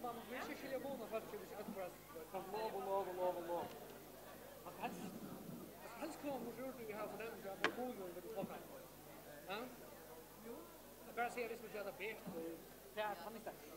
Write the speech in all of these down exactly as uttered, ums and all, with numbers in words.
Man skal skilja mun á fólki, hvis alt bara kom lov og lov og lov og lov. Man skal helst, man skal helst koma burtur úr tí, eg havi fornemmilsi av, at man munar við fólk. Ja? Eg bara siga, hvis man gera tað betri, tað kann ikki.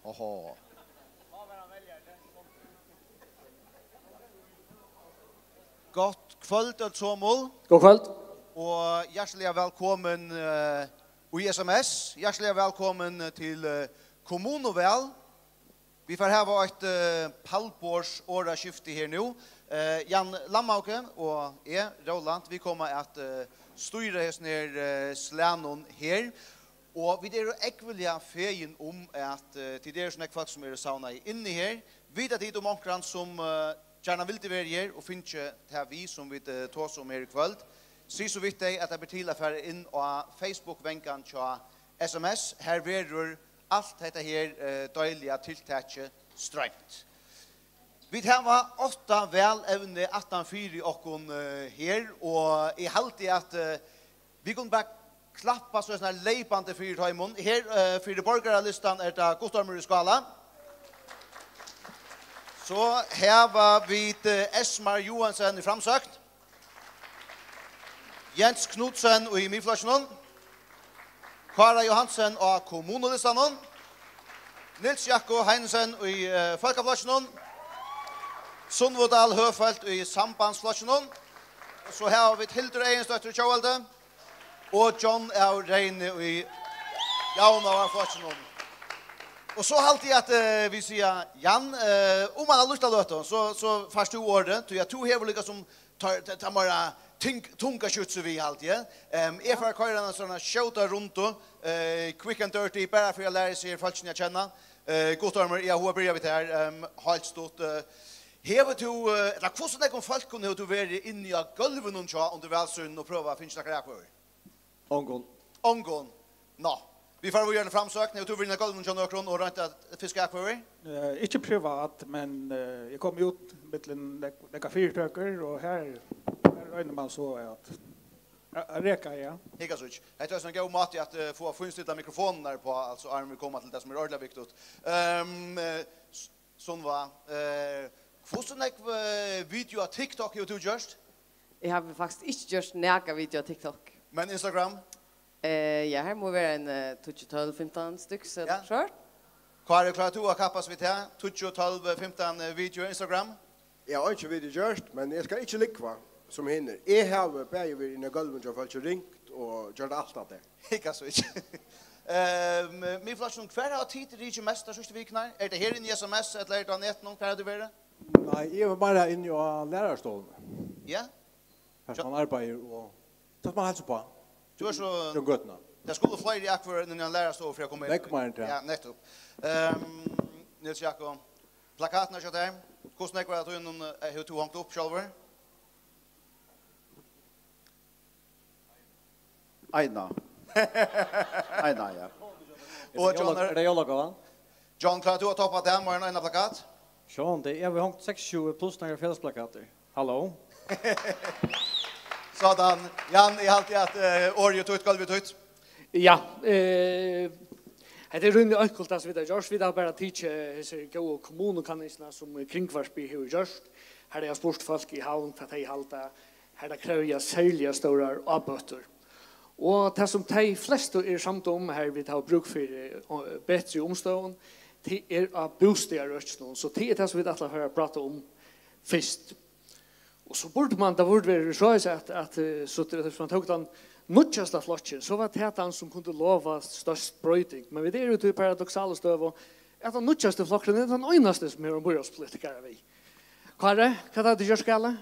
Oho. Gott kvøld, øll somul. Gott kvøld. Og hjartaliga vælkomin, eh, í S M S. Hjartaliga vælkomin til, eh, Kommunuval. Vit fara hava eitt, eh, pallborðsorðaskifti her nú. Eh, Jan Lamhauge og eg, Rólant, vit koma at, eh, stýra hesum her, eh, slagnum her. Og vit eru ógvuliga fegin um, at, eh, tit eru so nógv fólk, sum eru savnaði inni her. Vita tit um onkran, sum, eh, gjarna vildi verið her og fingið tað við, sum vit, eh, tosa um her í kvøld? Sig so við tey, at tað ber til at fara inn á Facebook-vangan hjá S M S. Har verður alt hetta her, eh, deiliga tiltakið stroymt. Vit hava átta valevni aftan fyri okkum, eh, her, og eg haldi, at, eh, vit kunnu bara klappa so snart leypandi fyri teimum. Her, eh, fyri borgaralistan er tað Guttormur í Skála. So hava vit, eh, Esmar Johansen í Framsókn. Jens Knudsen í Miðflokkinum. Kára Johansen á Kommunulistanum. Nils Jakko Heinesen í, eh, Fólkaflokkinum. Sunnvo Dahl Høgfeldt í Sambandsflokkinum. So hava vit Hildur Egensdóttir í Tjóðveldi. Og John av Reyni í Javnaðarflokkinum. Og so haldi eg at, eh, vit siga, Jan, eh, um eina lítla løtu, so, so fært tú orðið, tí at tú hevur líka sum tar, ta, ta meira ting, tunga skytsu við, haldi eg. Em, eg fari at koyra eina sånn skjóta rundu, eh, quick and dirty, bara fyri at læra seg fólkini at kenna. Eh, Guttormur, eg havi hug at byrja við tær, em, heilt stutt, eh, hevur tú, eh, ella hvussu nógvum fólkum hevur tú verið inni á gólvinum hjá undir valsýninum og prøvað at fingið nakrar atkvøður? Ongum. Ongum? Nå. Vit fara víðari til framsókn. Hevur tú verið inni á gólvinum hjá nøkrum og roynt at fiska akførur? Eh, ikki privat, men, eh, eg komi út millum nógv-, nógvar fyritøkur, og har, har roynir mann so at, at, at reka, ja. Hygg, altso, ikki. Hetta er ein góður máti at, eh, fáa fínstilltar mikrofonirnar uppá, altso, áðrenn vit koma til tað sum er ordiliga viktigt. Ehm, eh, S-, Sunniva, eh, hvussu nógv, eh, video á TikTok hevur tú gjørt? Eg havi faktiskt ikki gjørt nakað video á TikTok. Men Instagram? Eh, ja, har má vera ein, eh, tíggju, tólv, fimtan stykks, ella Ja. Okkurt. Kári, klárar tú at kappast við tað? Tíggju, tólv, fimtan, eh, video á Instagram? Eg havi einki video gjørt, men eg skal ikki lúgva sum hinir. Eg havi bæði verið inni á gólvinum hjá fólki, ringt og gjørt alt av tí. Hygg, altso, ikki. Ehm, Miðflokkinum, hvar hava tit rikið mest tær síðstu vikurnar? Er tað her inni í S M S, ella er tað á netinum? Hvar hava tit verið? Nei, eg var bara inni á lærarstovuni. Ja? Har sum man arbeiðir og tað sum man heilsar uppá. Tú er so Gjøgnum gøtuna. Tað skulu fleiri akførir inn á lærastovu fyri at koma inn. Nógv meira enn tað. Ja, nettupp. Ehm, Niels Jakob, plakatirnar hjá tær. Hvussu nógv av tínum, eh, hevur tú hongt upp sjálvur? Eina. Eina, ja. Og Er tað John jóla-, er er tað jólagávan? John, klárar tú at toppa tað? Meir enn eina plakat? Sjálvandi, eg havi hongt seksogtjúgu pluss nakrar felagsplakatir. Halló? Sådan. Jan, eg haldi at, eh, orðið er títt, gólvið er títt. Ja, eh, hetta er rímiliga einkult, tað sum vit hava gjørt. Vit hava bara tikið hesar góðu kommunukanningina, sum Kringvarpið hevur gjørt. Har tey hava spurt fólk í Havn, hvat tey halda. Har tað krevja serliga stórar ábøtur. Og tað, sum tey flestu eru samd um, har vit hava brúk fyri, eh, betri umstøðum, tað er á bústaðarøkinum. So tað er tað, sum vit ætla at fara at práta um fyrst. Og so burdi man, tað burdi verið soleiðis, at, at, eh, so at, hvis man tók tann nýggjasta flokkin, so var tað tann, sum kundi lova størst broyting. Men vit eru í tí paradoksalu støðu, at tann nýggjasti flokkurin er tann einasti, sum hevur ein býráðspolitikara við. Kári, hvat hava tit gjørt galið?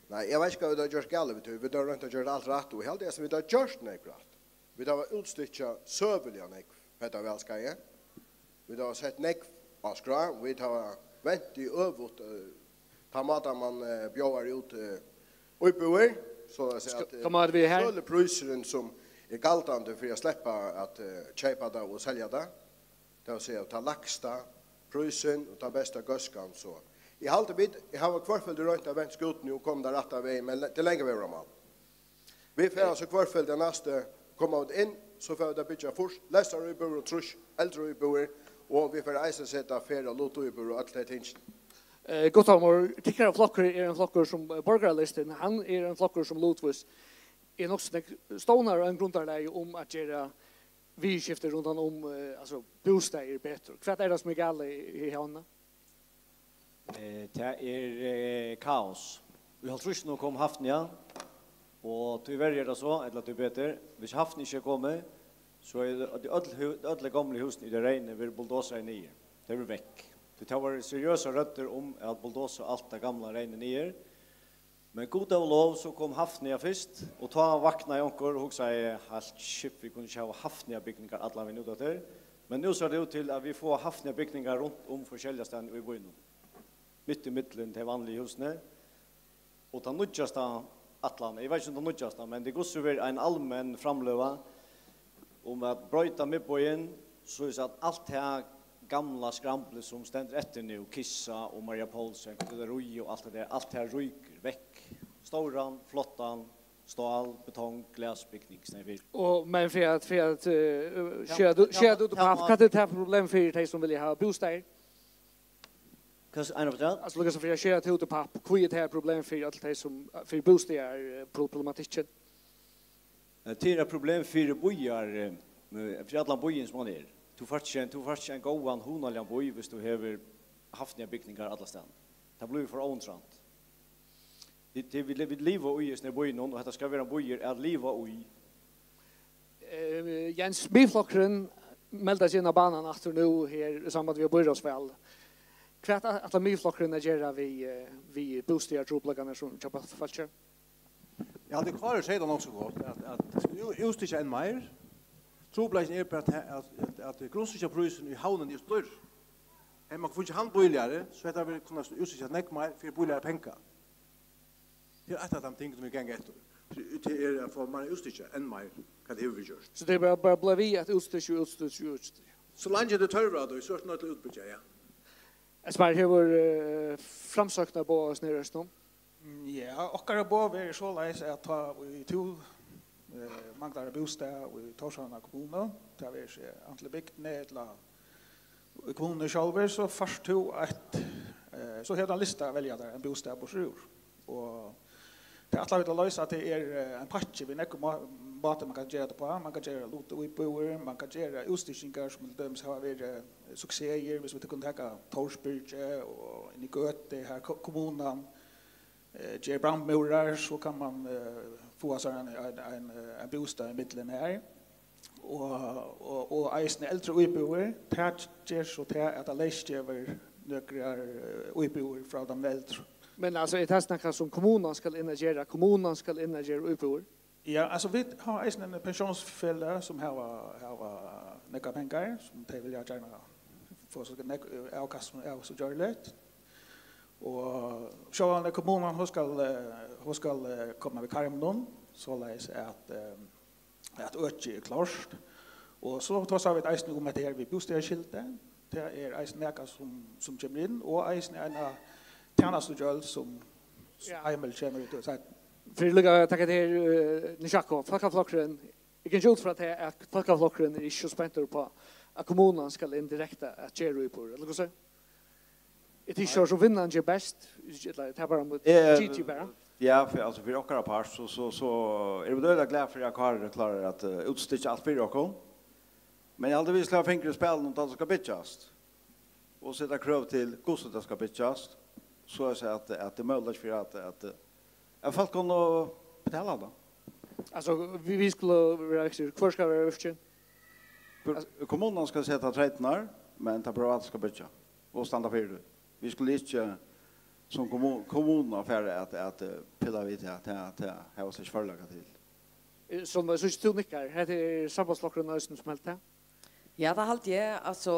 Nei, eg veit ikki, hvat vit hava gjørt galið við tí. Vit hava roynt at gjørt alt rætt, og eg haldi, at vit hava gjørt nógv rætt. Vit hava útstykkjað søguliga nógv hetta valskeiðið. Vit hava sett nógv á skrá. Vit hava vent í øvut, eh, tann mátan man, eh, bjóðar út, eh, íbúðir, so at siga Skal, at, eh, kann man vera við her? Søluprísurin sum er galdandi fyri at sleppa at, eh, keypa tað og selja tað. Tað vil siga, ta lægsta prísin og ta besta góðskan, so. Eg haldi, vit hava hvørfeldi roynt at vent skútuni og koma tað rætta vegin, men le-, tað er langur vegur á mál. Vit fara so hvørfeldi at næstu koma vit inn, so fara vit at byggja fýrs leystaríbúðir og trýss eldraíbúðir, og vit fara eisini at seta ferð- og lutuíbúðir og øll tey tingini. Eh, Guttormur, tykkara flokkur er ein flokkur sum, eh, Borgaralistin, hann er ein flokkur sum lutvíst er nokk so nógv stovnar ein grundarlagi um at gera viðurskifti rundan um, eh, altso, bústaðir betur. Hvat er tað sum er galið í, í Havnini? Eh, tað er, eh, kaos. Í hálvtrýssunum kom Hafnia, og tíverri er tað so, ella tíbetur, hvis Hafnia ikki er komið, so er tað, at øll hú-, øll gomlu húsini í tí reyni verður buldosaði niður. Tey verða vekk. Tí tað vóru seriøsar røddir um at buldosa alt tað gamla reynið niður. Men Gud og lov, so kom Hafnia fyrst, og tá vaknaði onkur og hugsaði, "Halt skip, vit kunnu ikki hava Hafnia-bygningar allan vegin út eftir." Men nú sær tað út til, at vit fáa Hafnia-bygningar runt um forskelliga staðni í býnum. Mitt í millum tey vanligu húsini. Og tann nýggjasta ætlan, eg veit ikki um tann nýggjasta, men tað er hvussu verður ein almenn framløga um at broyta miðbýin, soleiðis at alt tað gamla skramblið, sum stendur eftir nú, Kissa og Maria Poulsen, Kúlari og alt tað har, alt tað rýkur vekk. Stóran, flottan, stál, betong, glasbygning, staðin fyri. Og, men fyri at, fyri at, eh, Ja, skera tú, ja, skera tú ja, papp, ja. Hvat er tað problem fyri tey sum vilja hava bústaðir? Hvat, ein afturat? Altso, lukka seg fyri at skera tað út í papp. Hví er tað her problem fyri øll tey sum, fyri bústaðar, eh, pro-, problematikkin? Eh, tað er eitt problem fyri býar, eh, fyri allan býin sum hann er. Tú fært ikki, tú fært ikki ein góðan, hugnaligan bý, hvis tú hevur Hafnia-bygningar allastaðni. Tað blívur for óinteressant. Vit, vit, vit liva í hesum býnum, og hetta skal vera ein býur at liva í. Eh, Jens, Miðflokkurin meldar seg inn á banan aftur nú her í samband við býráðsval. Hvat æ-, ætlar Miðflokkurin at gera við, eh, við bústaðartrupulleikarnar sum hjá fólki? Ja, tað Kári segði tað nokk so gott, at, at tað skal jú útstykkja enn meir. Trupulleikin er bara at, at, at, at grundstykkjaprísurin í Havnini er so dýr. Hevði man fingið hann bíligari, so hetta hevði kunnað útstykkja nógv meir fyri bíligari pengar. Tað er eitt av teimum tingunum, vit ganga eftir. Til er at fáa meira útstykki enn meir, hvat hevur verið gjørt. So tað er bara, bara blíva við at útstykki, útstykki, útstykki. So leingi tað er tørvur á tí, so er tað nødt til at útbyggja, ja. Esmar, hevur, eh, Framsókn eitt boð á hesum her eisini? Mm, ja, okkara boð verður soleiðis, at tá ið tú, eh, manglar ein bústað í Tórshavnar kommunu, tað verður seg antin í bygdini ella í kommununi sjálvir, so fært tú eitt, eh, so hevur tú ein lista at velja tær ein bústað burtur úr. Og tað ætla vit at loysa, at tað er, eh, ein pakki við nógvum má-, mátum man kann gera tað uppá. Man kann gera luta íbúðir, man kann gera útstykkingar, sum til dømis hava verið, eh, suksessir, hvis vit kunnu taka Tórsbyrgi og inn í Gøtu, har ko-, kommunan, eh, ger brandmúrar, so kann man, eh, fáa sær ein, ein, ein, eh, ein bústað í millum har. Og, og, og eisini eldri íbúðir, tað ger so tað, at tað leysgevur nøkrar, eh, íbúðir frá teimum eldru. Men altso, er tað nakað sum kommunan skal inn at gera? Kommunan skal inn at gera íbúðir? Ja, altso, vit hava eisini ein pensjónsfelag sum hava, hava nógvar pengar, sum tey vilja gjarna fáa so nógv avkast sum er so gjørligt. Og sjálvandi kommunan, hon skal, eh, hon skal, eh, koma við karminum, soleiðis at, eh, at økið er klárt. Og so tosa vit eisini um hetta her við bústaðarskyldu. Tað er eisini nakað sum, sum kemur inn, og eisini eina tænastugjøld sum Ja. Heimil kemur út og seinni. Fyri líka at taka tað her, eh, Nishako, Fólkaflokkurin, eg gangi út frá tað at Fólkaflokkurin er ikki so spentur uppá at kommunan skal inn direkte at gera íbúðir, ella hvussu? Er tað ikki so, sum vinnan ger best? Ella er tað bara um Eh, G G bara? Ja, for, altso, fyri okkara part, so, so, so eru vit øgiliga glað fyri at Kári klárar at, eh, útstykka alt fyri okkum. Men eg haldi, vit skal hava fingur í spælinum, tá tað skal byggjast. Og seta krøv til, hvussu tað skal byggjast. So at, at, at tað er møguligt fyri at, at, at fólk kunnu betala tað. Altso, vit, vit skulu vera virkin. Hvør skal vera virkin? Kommunan skal seta treytirnar, men tað privata skal byggja og standa fyri tí. Vit skulu ikki sum kommu-, kommuna fara at, at, eh, pilla við tað, tað, tað hava vit ikki førleikar til. Eh, Sólveig, eg síggi, tú nikkar. Hetta er Sambandsflokkurin eisini sum heldur tað? Ja, tað haldi eg. Altso,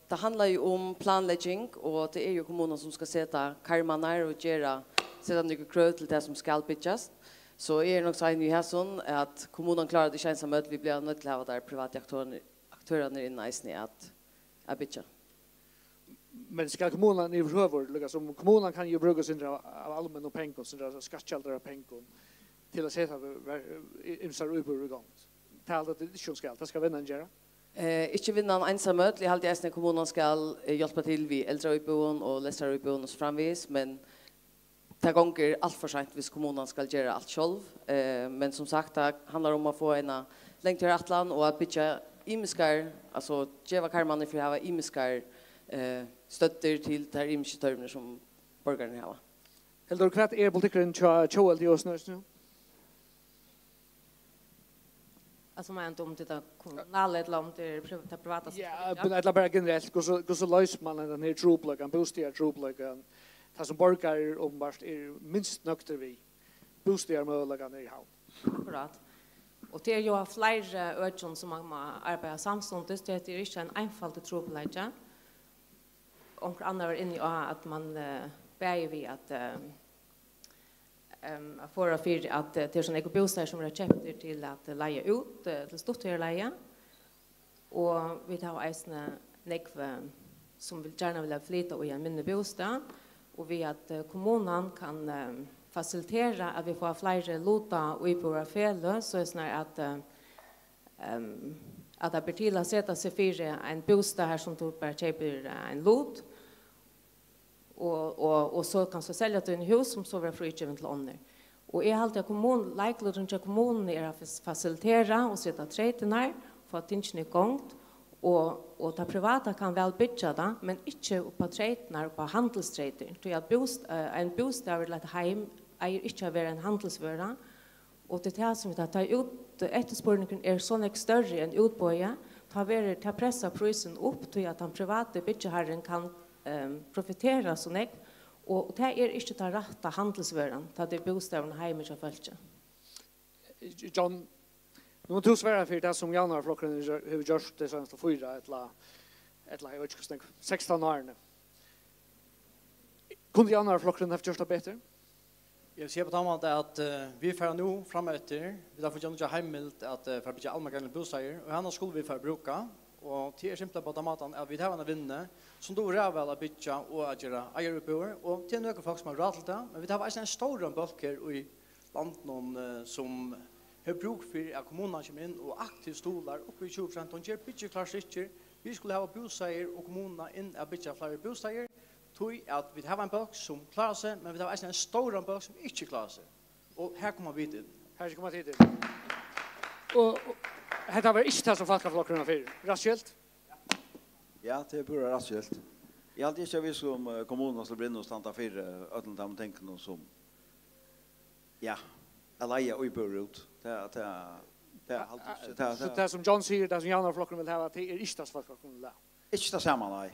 tað handlar jú um planlegging, og tað er jú kommunan sum skal seta karmarnar og gera, seta nøkur krøv til tað sum skal byggjast. So eg eri nokk so einig í hesum, at kommunan klárar tað ikki einsamøll, vit bliva nødt til at hava teir privatu aktørarnir, aktørarnir inn eisini at, at byggja. Men skal kommunan yvirhøvur, líka sum kommunan kann jú brúka sindur av, av almennum pengum, sindur av skattgjaldarapengum, til at seta ver-, ymsar íbúðir í gongd? Tað haldi eg ikki, hon skal. Tað skal vinnan gera. Eh, ikki vinnan einsamøll. Eg haldi eisini, at kommunan skal, eh, hjálpa til við eldraíbúðum og lestraríbúðum og so framvegis, men tað gongur alt for seint, hvis kommunan skal gera alt sjálv. Eh, men sum sagt, tað handlar um at fáa eina langtíðarætlan og at byggja ymiskar, altso geva karmarnar fyri at hava ymiskar, eh, støddir til tær ymisku tørvini, sum borgararnir hava. Hildur, hvat er politikkurin hjá Tjóðveldi í Oslo nú? Altso, meinar tú um tað kommunala ella um tað er pri-, tað privata sum Ja, skal byggja? Men ella bara generelt, hvussu, hvussu loysir man hendan her trupulleikan, bústaðartrupulleikan, tað sum borgarar openbart eru minst nøgdir við, bústaðarmøguleikarnar í Havn? Akkurát. Og tað er jú á fleiri økjum sum man má arbeiða samstundis, tí hetta er ikki ein einfaldur trupulleiki. Onkur annar var inni á, at man, eh, bæði við at, eh, em, at forða fyri, at, eh, tað er so nógvir bústaðir, sum verða keyptir til at, eh, leiga út, eh, til stutttíðarleigu. Og vit hava eisini nógv, eh, sum vil, gjarna vilja flyta í ein minni bústað, og við at, eh, kommunan kann, eh, fasilitera, at vit fáa fleiri lutaíbúðir á feløg, so er snar at, eh, em, at tað ber til at seta seg fyri ein bústað har, sum tú bara keypir, eh, ein lut, og, og, og so kanst tú selja tíni hús, sum so verða frígivin til onnur. Og eg haldi, at kommun-, leikluturin hjá kommununi er at fas-, fasilitera og seta treytirnar, fáa tingini í gongd, og, og tað privata kann væl byggja tað, men ikki upp á treytirnar, upp á handilstreytir. Tí at búst-, eh, ein bústaður ella eitt heim eigur ikki at vera ein handilsvøra, og tað er tað, sum vit, tá út-, eftirspurningurin er so nógv størri enn útboðið, tá verður, tað pressar prísin upp, tí at tann privati byggjaharrin kann, ehm, profitera so nógv, og, og tað er ikki tann rætta handilsvøran, tá tað er bústaðurin og heimið hjá fólki. John, nú mást tú svara fyri tað, sum Javnaðarflokkurin hevur gjørt, hevur gjørt tey seinastu fýra ella, ella, eg veit ikki, hvussu nógv, sekstan árini. Kundi Javnaðarflokkurin havt gjørt tað betur? Eg vil siga upp á tann mátan, at eh, vit fara nú frameftir, vit hava fingið eina nýggja heimild at eh, fara at byggja almennagagnligar bústaðir, og hana skulu vit fara at brúka. Og tað er simpelthen upp á tann mátan, at vit hava eina vinnu, sum dugir ræðuvæl at byggja og at gera eigarabúðir, og tað eru nøkur fólk, sum hava ráð til tað, men vit hava eisini ein stóran bólk her í landinum, eh, sum hevur brúk fyri, at kommunan kemur inn og aktivt stuðlar upp í tjúgu prosent. Hon ger byggiklárar stykkir. Vit skulu hava bústaðir og kommununa inn at byggja fleiri bústaðir, tí at vit hava ein bólk, sum klárar seg, men vit hava eisini ein stóran bólk, sum ikki klárar seg. Og her koma vit inn. Her koma tit inn. Og, og hetta var ikki tað, sum Fólkaflokkurin var fyri. Rætt skilt? Ja, tað er púra rætt skilt. Eg haldi ikki, at vit sum eh, kommuna skal byrja og standa fyri eh, øllum teimum tingunum sum, ja, at leiga íbúðir út. Tað, tað, tað haldi eg ikki. Tað, So tað, tað, sum John sigur, tað sum Javnaðarflokkurin vil hava, tað er ikki tað, sum Fólkaflokkurin vil hava. Ikki tað sama, nei.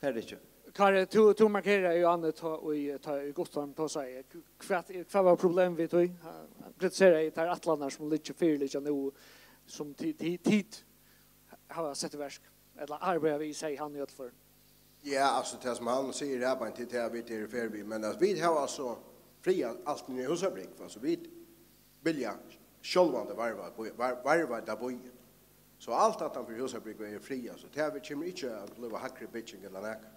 Tað er tað ikki. Kári, tú, tú markeraði jo, Anne, tá í, tá í Guttorm tosaði. Hvat, hvat var problemið við tí? Hann kritiserar tær ætlanir, sum liggja, fyriliggur nú, sum ti-, ti-, tit hava sett í verk, ella arbeiða við, segði hann í øllum førum. Ja, altso, tað sum hann sigur her, beint til tað, vit eru í ferð við, men at vit hava altso friað alt niðri í Húsabrúgv, altso, vit vilja sjálvandi varðveita býin, var, varðveita býin. So alt aftan fyri Húsabrúgv er friað, so tað kemur ikki at blíva hægri bygging ella nakað.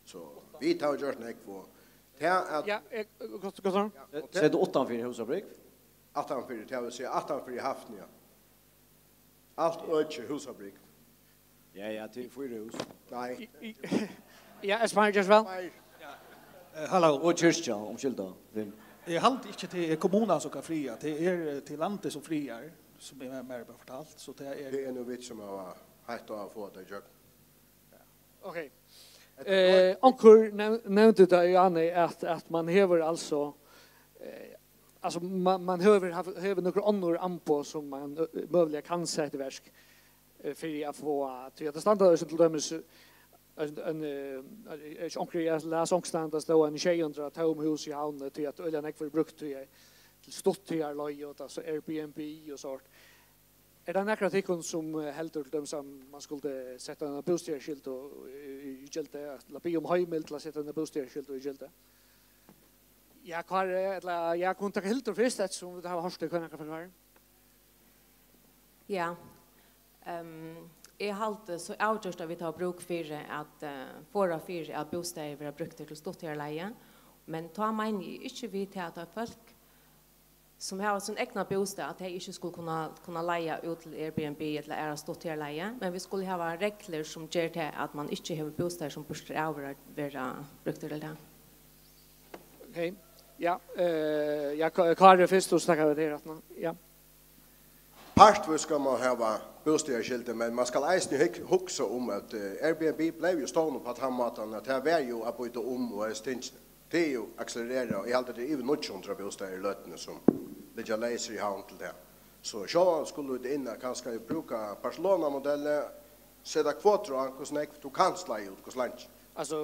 So vit hava gjørt nógv, og tað at Ja, eh, gott, gott orð. Ja, og tað Segði tú uttan fyri Húsabrúgv? Aftan fyri, tað vil siga, aftan fyri Hafnia. Alt økið Húsabrúgv. Ja, ja, til fýra hús. Nei. Í, í, ja, Espen, ger so væl. Nei. Eh, halló. Og kirkja, umskylda. Vin. Eg haldi ikki, tað er kommunan, sum kann friða. Tað er eh, til landið, sum friðar, sum er mær bara fortalt. So tað er Tað er nú vit, sum hava heitt á at fáa tað í gjøgn. Ok. Eh, onkur nev-, nevndi tað, Jani, at, at man hevur altso, eh, altso, man, man hevur, hav-, hevur nøkur onnur amboð, sum man ø, møguliga kann seta í verk, eh, fyri at fáa, tí at tað standa, sum til dømis, eh, ein, ein, eh, eg eri ikki onkur, eg las onkustaðni, tað stóð ein sjey hundrað tóm hús í Havn, tí at øgiliga nógv verður brúkt tí, eh, til stuttligar leigu, og tað, so Airbnb og sort. Er tað nakar av tykkum, sum eh, heldur til dømis, at man skuldi sett eina bústaðarskyldu í, í gildi, ella biðja um heimild til at seta eina bústaðarskyldu í gildi? Ja, Kári, ella, ja, kunnu taka Hildur fyrst, eftirsum vit hava hoyrt teg, hvønn nakar fyri. Ja. Ehm, eg haldi so avgjørt, at vit hava brúk fyri at eh, forða fyri, at bústaðir verða brúktir til stuttligar leigu. Men tá meini eg ikki við tað, at tá fólk sum hava sín egna bústað, at tey ikki skulu kunna, kunna leiga út til Airbnb ella aðra stuttligar leigu, men vit skulu hava reglur, sum ger tað, at man ikki hevur bústaðir, sum burturav verða, verða brúktir til tað. Ok, ja, eh, ja, Ká-, Kári fyrst, og so taka vit teg aftaná. Ja. Partvíst skal man hava bústaðarskyldu, men man skal eisini hug-, hugsa um, at eh, Airbnb bleiv jo stovnað á tann mátan, at tað var jo at býta um og hesi tingini. Tað er jo akselererað, og eg haldi, tað er yvir níggju hundrað bústaðir í løtuni, sum liggja leysir í Havn til tað. So sjálvandi skulu vit inn at kanska brúka Barcelona-modellin, seta kvotur á, hvussu nógv tú kanst leiga út, hvussu leingi. Altso,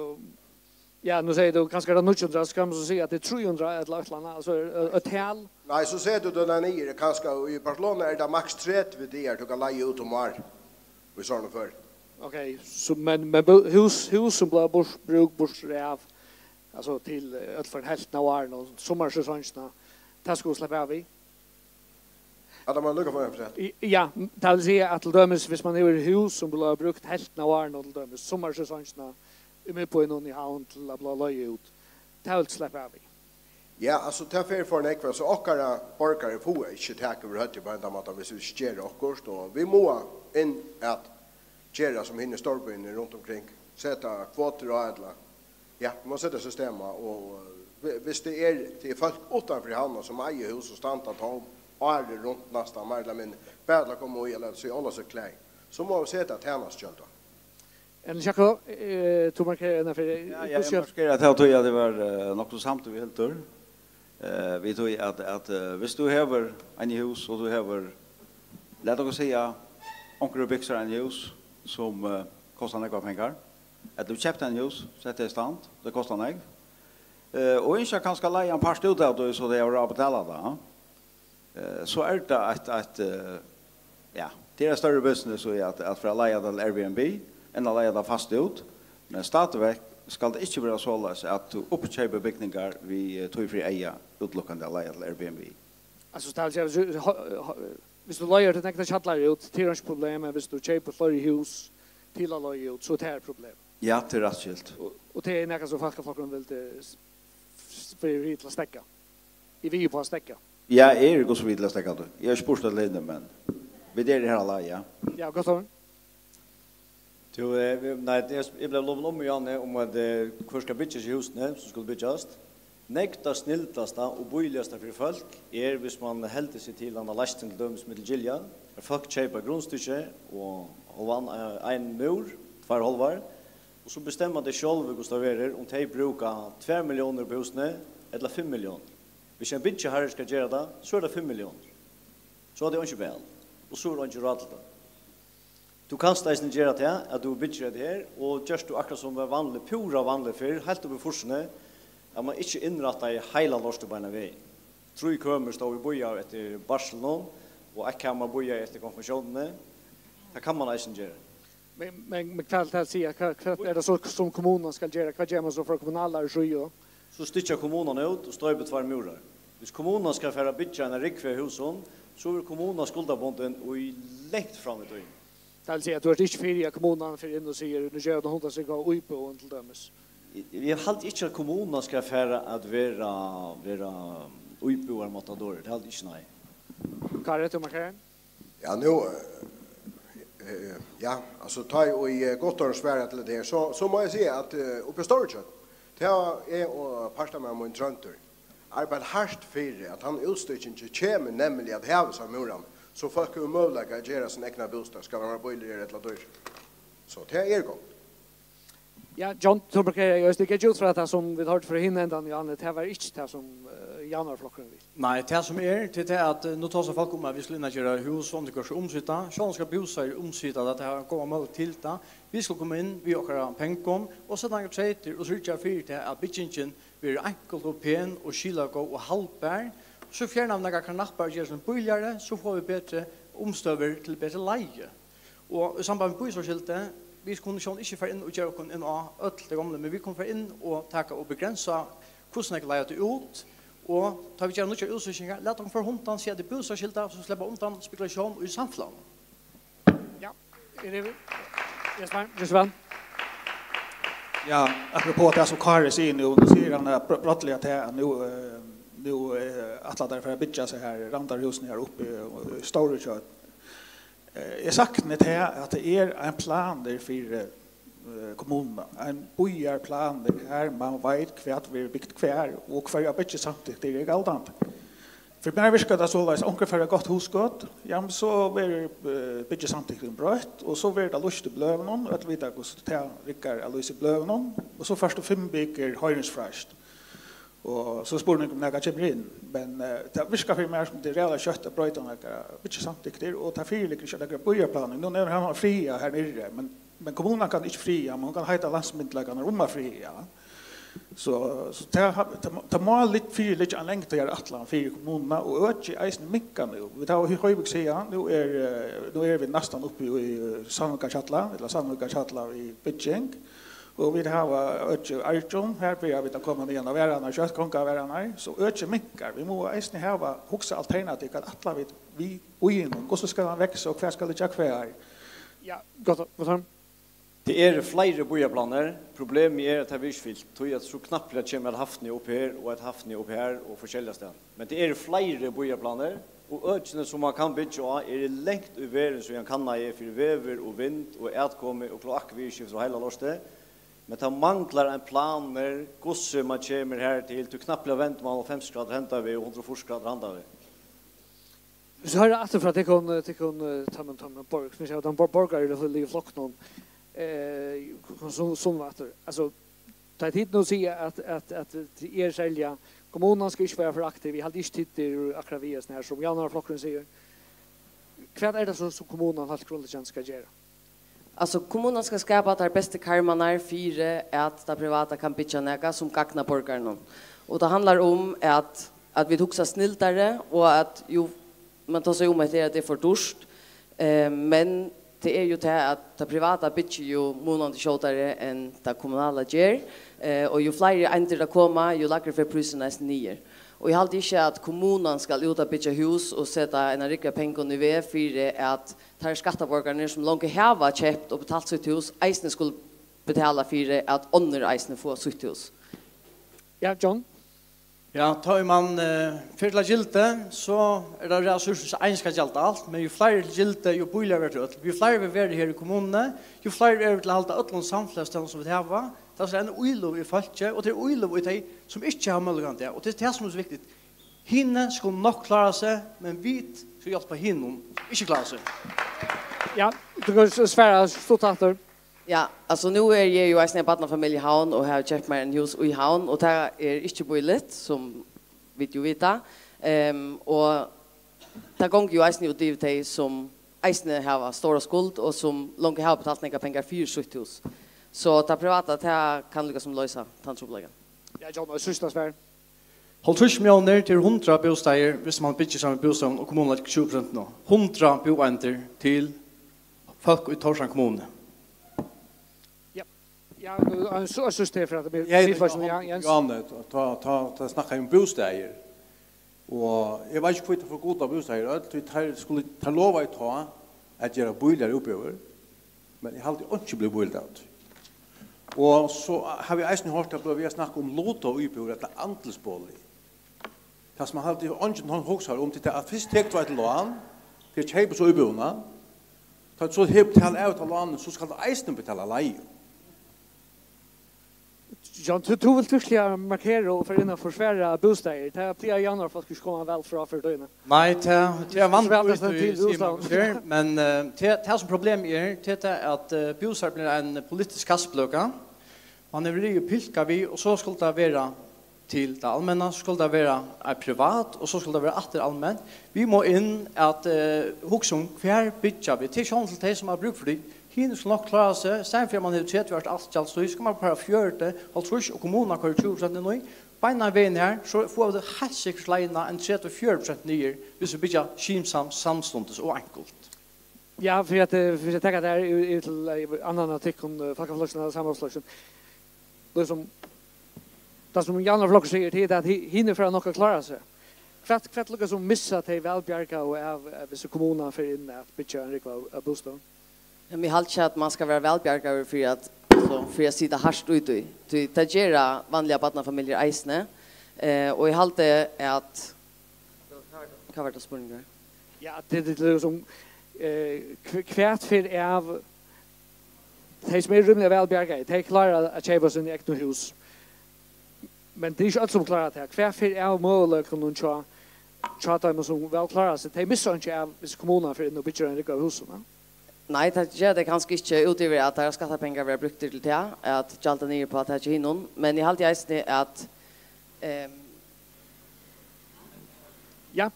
ja, nú sigur tú, kanska er tað níggju hundrað, so kann man so siga, at tað er trý hundrað ella eitt ella annað, altso, er, er, er tal. Nei, so setur tú tað niður, kanska í Barcelona er tað maks tretivu dagar, tú kann leiga út um ár, í sovorðnum føri. Ok, so, men, men bú-, hús, hús sum blíva burt, brúk burturav, altso til eh, øll fyri helvtina av árinum, og summarsesongina, tað skulu sleppa av við? Ja, tað má líka fáa ein prosent. I- Ja, m- tað vil siga, at til dømis, viss man hevur hús sum blíva brúkt helvtina av árinum, til dømis summarsesongina, í miðbýnum í Havn til at blíva leigd út, tað vil sleppa av við. Ja, altso, tað fer for nógv, altso, okkara borgarar fáa ikki tak yvir høvdið á hendan mátan, viss vit ikki gera okkurt, og vit mugu inn at gera sum hinir stóru býirnir runt umkring, seta kvotur á, ella, ja, vit mugu seta system á, og, eh, vi-, viss tað er, tað er fólk uttanfyri Havn, sum eiga hús og standa tóm árið runt næstan, meir ella minni, bara til at koma í, ella so, ólavsøkuklæðir, so mugu vit seta tænastugjald á. En Jakob, eh, tú markerar eina ferð. Ja, ja, eg markeri, at tað var tí, at eg var eh, nokk so samdur við Hildur. Eh, við tí at, at eh, viss tú hevur eini hús, og tú hevur, lat okkum siga, onkur hevur bygt sær eini hús, sum eh, kostar nógvar pengar, ella tú keypti eini hús, setti tey í stand, tey kosta nógv, eh, og ynskja kanska at leiga ein part út av tí, so tey hava rætt at betala tað, eh, so er tað eitt, eitt eh, ja, tað er ein størri business í at, at fara at leiga tað til Airbnb enn at leiga tað fast út, men stadigvæk Skal tað ikki vera soleiðis, at tú uppkeypir bygningar við, eh, tí fyri eyga útilokandi at leiga til Airbnb? Altso, tað vil siga, viss tú, ho-, ho-, viss tú leigar tín egna kjallara út, tað er einki problem, men viss tú keypir fleiri hús til at leiga út, so er tað eitt problem. Ja, tað er rætt skilt. Og, og tað er nakað sum Fólkaflokkurin vildi s-, s-, fyri til at steðga. Eg vil jo på at steðga. Ja, eg eri hvussu við til at steðga tí. Eg havi ikki spurt at leyna, men vit eru her alla, ja. Ja, gott orð. Tú, eh, vi-, nei, eg, eg bleiv lomin um í áðni um at, eh, hvør skal byggja hesi húsini, sum skulu byggjast. Nógv tað snildasta og bíligasta fyri fólk er, hvis man heldur seg til hana leistin til dømis millum Gilja, har fólk keypa grundstykki og hálvan, eh, ein múr, tveir hálvar, og so bestemma tey sjálvi, hvussu tað verður, um tey brúka tvær milliónir upp á húsini ella fimm milliónir. Hvis ein byggjaharri skal gera tað, so er tað fimm milliónir. So er tað einki val, og so er einki ráð til tað. Tú kanst eisini gera tað, at tú byggir hetta her, og gert tú akkurát sum var vanligt, púra vanligt fyrr, heilt upp í fýrsini, at man ikki innrættaði heila lortið beinan vegin. Trý kømur stóðu og bíðaðu eftir barslinum, og eitt kamar bíðaði eftir konfirmatiónini. Tað kann man eisini gera. Men, men, men hvat vil tað siga? Hvat, hvat er tað so, sum kommunan skal gera? Hvat ger man so frá kommunalari síðu? So stykkja kommunan út og stoypa tveir múrar. Hvis kommunan skal fara at byggja eina rúgvu av húsum, so verður kommunan skuldabundin í langt fram í tíðini. Tað vil siga, at tú ert ikki fyri, at kommunan fer inn og sigur, "Nú geva tey hundrað stykka av íbúðum", til dømis? Eg, eg haldi ikki, at kommunan skal fara at vera, vera íbúðarmatadorur. Tað haldi eg ikki, nei. Kári, tú markerar? Ja, nú, eh, eh, ja, altso, tá ið, eh, Guttorm svarar til tað her, so, so má eg siga, at, eh, uppi á Stóru Tjørn, tað hava eg og partamæður mín, Tróndur, arbeitt hart fyri, at tann útstykking kemur, nemliga at hava hesar múrar, so fólk hava møguleika at gera sín egna bústað, skal hann vera bíligur ella dýr. So tað er gott. Ja, John, tú markerar, eg, eg gekk út frá, at tað sum vit hoyrdu frá hinum endanum, Janne, tað var ikki tað sum, eh, javnaðarflokkurin vil. Nei, tað sum er, til tað at, eh, nú tosar fólk um, at vit skulu inn at gera hús, og okkurt skal umsita. Sjálvandi skal bústaðir umsita, at tað hava góðan møguleika til tað. Vit skulu koma inn við okkara pengum, og seta nakrar treytir og syrgja fyri tað, at byggingin verður einkult og pen og skilagóð og haldbar. So fjerna vit nakrar knappar og gera tað bíligari, so fáa vit betri umstøður til betri leigu. Og í samband við bústaðarskilti, vit kunnu sjálvandi ikki fara inn og gera okkum inn á øll tey gomlu, men vit kunnu fara inn og taka og begrænsa, hvussu nógv leiga tey út, og tá vit gera nýggjar útstykkingar, lat okkum fara undan, siga, at tað er bústaðarskilti, so sleppa undan spekulatión í samfelagnum. Ja, er tað, Jesper? Jesper? Ja, apropos tað sum Kári sigur nú, nú sigur hann, eh, br-, brádliga tað, at nú, eh, nú, eh, ætla teir at fara at byggja seg her, Randarhúsini her uppi, eh, Stóru Tjørn. Eh, eg sakni tað, at tað er ein planur fyri, eh, kommununa, ein býarplanur, har man veit, hvat verður bygt hvar, og hvørja byggisamtykt er galdandi. Fyri mær virkar tað soleiðis, onkur fær eitt gott hugskot, ja, men so verður, eh, byggisamtyktin broytt, og so verður tað lýst í bløðunum, øll vita, hvussu tað riggar at lýsa í bløðunum, og so fært tú fimm vikur hoyringsfreist. Og so er spurningur um nakað kemur inn. Men, eh, tað virkar fyri mær sum tað er ræðuliga skjótt at broyta nakrar byggisamtyktir, og tað fyriliggur ikki nakrar býarplanir. Nú nevnir hann Friða her niðri, men, men kommunan kann ikki friða, men hon kann heita landsmyndugleikarnar um at friða. So, so tað ha-, tað má, tað má lit-, fyriligga ein langtíðarætlan fyri kommununa, og økið eisini minkar nú. Vit hava í Hoyvík siga, nú er, eh, nú eru vit næstan uppi í, eh, Sandvíkarhjalla, ella Sandvíkarhjalla í bygging. Og vit hava økið í Argjum, her byrja vit at koma niðan á varðarnar skjótt, kongavarðarnar, so økið minkar. Vit mugu eisini hava, hugsa alternativ, hvat ætla vit við býinum, hvussu skal hann vaksa og hvat skal liggja hvar? Ja, gott, gott. Tað eru fleiri býarplanir. Problemið er, at tað verður ikki fylt, tí at so knappliga kemur eitt Hafni upp her og eitt Hafni upp har og forskelliga stað. Men tað eru fleiri býarplanir, og økini, sum man kann byggja á, eru langt í verðini, sum hann kannaði fyri veður og vind og atkomu og kloakkviðurskifti og heila lortið. Men tað manglar ein planur, hvussu man kemur har til, tí knappliga vendir man hálvfems gradir henda veg og hundrað og fýrs gradir handa veg. Hvis eg hoyri aftur frá tykkum, eh, tykkum, eh, teimum, teimum borg-, sum eg sigi, teimum bor-, borgarligu flokkunum, eh, sum, sum aftur. Altso, tá tit nú siga, at, at, at tað er serliga, kommunan skal ikki vera for aktiv, eg haldi ikki, tit eru akkurát við hesum her, sum javnaðarflokkurin sigur. Hvat er tað so, sum kommunan heilt grundleggjandi skal gera? Altso, kommunan skal skapa tær bestu karmarnar fyri, at tað privata kann byggja nakað, sum gagnar borgarunum. Og tað handlar um, at, at vit hugsa snildari, og at, jú, man tosar um, at tað er, at tað er for dýrt, eh, men tað er jú tað, at tað privata byggir jú munandi skjótari enn tað kommunala ger, eh, og jú fleiri eindir tað koma, jú lægri fer prísurin eisini niður. Og eg haldi ikki, at kommunan skal út at byggja hús og seta eina rúgvu av pengum í veg fyri, at teir skattaborgararnir, sum longu hava keypt og betalt sítt hús, eisini skulu betala fyri, at onnur eisini fáa sítt hús. Ja, John? Ja, tá ið mann, eh, fer til Gildi, so er tað rætt, at ein skal gjalda alt, men jú fleiri til Gildi, jú bíligari verður tað øll. Jú fleiri vit verða her í kommununi, jú fleiri eru vit til at halda øllum samfelagstøðum, sum vit hava. Tað er ein íløga í fólki, og tað er íløga í tey, sum ikki hava møguleikan í dag, og tað er tað, sum er so viktigt. Hini skulu nokk klára seg, men vit skulu hjálpa hinum, sum ikki klára seg. Ja, tú kanst svara stutt aftur. Ja, altso, nú eri eg jú eisini ein barnafamilja í Havn og havi keypt mær ein hús í Havn, og tað er ikki bíligt, sum vit jú vita. Ehm, og tað gongur jú eisini út yvir tey, sum eisini hava stóra skuld og sum longu hava betalt nógvar pengar fyri sítt hús. So tað privata, tað kann líka sum loysa tann trupulleikan. Ja, John, eitt síðsta svar. Hálvtrýss milliónir til hundrað bústaðir, viss mann byggir saman bústaðum og kommunan leggur tjúgu prosent inn á. Hundrað búeindir til fólk í Tórshavn kommunu. Ja, ja, og so, og so stær fyri at Ja, Miðflokkin, ja, Jens. Johanne, tá, tá, tá snakka um bústaðir. Og eg veit ikki, hví teir fóru út av bústaðir øll, tí teir skulu, teir lovaðu tá at gera bíligar útbúðir. Men eg haldi einki blívur bíligt av tí. Og so havi eg eisini hoyrt, at blíva við at snakka um lutaíbúðir ella andilsboligur. Tað sum eg haldi, eingin hon hugsar um, tað er at fyrst tekur tú eitt lán fyri at keypa so íbúðina, tá tú so hevur betalt av hetta lánið, so skalt tú eisini betala leigu. John, tú, tú vilt týsliga markera og fara inn og forsvara bústaðir. Tað plagar javnaðarfólk ikki koma væl frá fyri tíðina. Nei, tað, tað er vant Svært at út í til Simon bústaðin. Her, men, eh, tað, tað sum problemið er, tað er tað at, eh, bústaður blívur ein politisk kastbløðka. Man hevur verið og pilkað við, og so skuldi tað vera til tað almenna, so skuldi tað vera eitt privat, og so skuldi tað vera aftur alment. Vit mugu inn at, eh, hugsa um, hvar byggja vit? Tað er sjálvandi til tey, sum hava brúk fyri tí. Hini skulu nokk klára seg. Staðin fyri at man hevur tretivu ára alt gjaldstøði, so skal man bara fjøruti, hálvtrýss, og kommunan koyrir tjúgu prosent inn í. Beinan vegin her, so fáa vit heilt sikkurt leiðina ein tretivu, fjøruti prosent niður, viss vit byggja skynsamt samstundis og einkult. Ja, fyri at, eh, fyri at taka tað her yvir, yvir til, eh, annan av tykkum, eh, Fólkaflokkinum ella Sambandsflokkinum. Líkasum, tað sum javnaðarflokkurin sigur, tað er at hi-, hini fara nokk at klára seg. Hvat, hvat líkasum missa tey vælbjargaðu av, av, viss kommunan fer inn at byggja ein rúgvu av, av bústøðum? Men eg haldi ikki, at man skal vera vælbjargaður fyri at, so, fyri at sita hart í tí. Tí tað gera vanligar barnafamiljur eisini. Eh, og eg haldi at, hvat var tað spurningur? Ja, tað, tað er sum, eh, hv-, hvat fer av, tey sum eru rímiliga væl bjargaði, tey klára at keypa síni egnu hús. Men tað er ikki øll sum klára tað. Hvat fer av møguleikunum hjá, hjá teimum sum væl klára seg? Tey missa einki av, viss kommunan fer inn og byggir ein rúgvu av húsum, ja? Nei, tað gera tey kanska ikki, út yvir at teirra skattapengar verða brúktir til tað, at gjalda niður uppá at taka hinum. Men eg haldi eisini, at, ehm, Ja.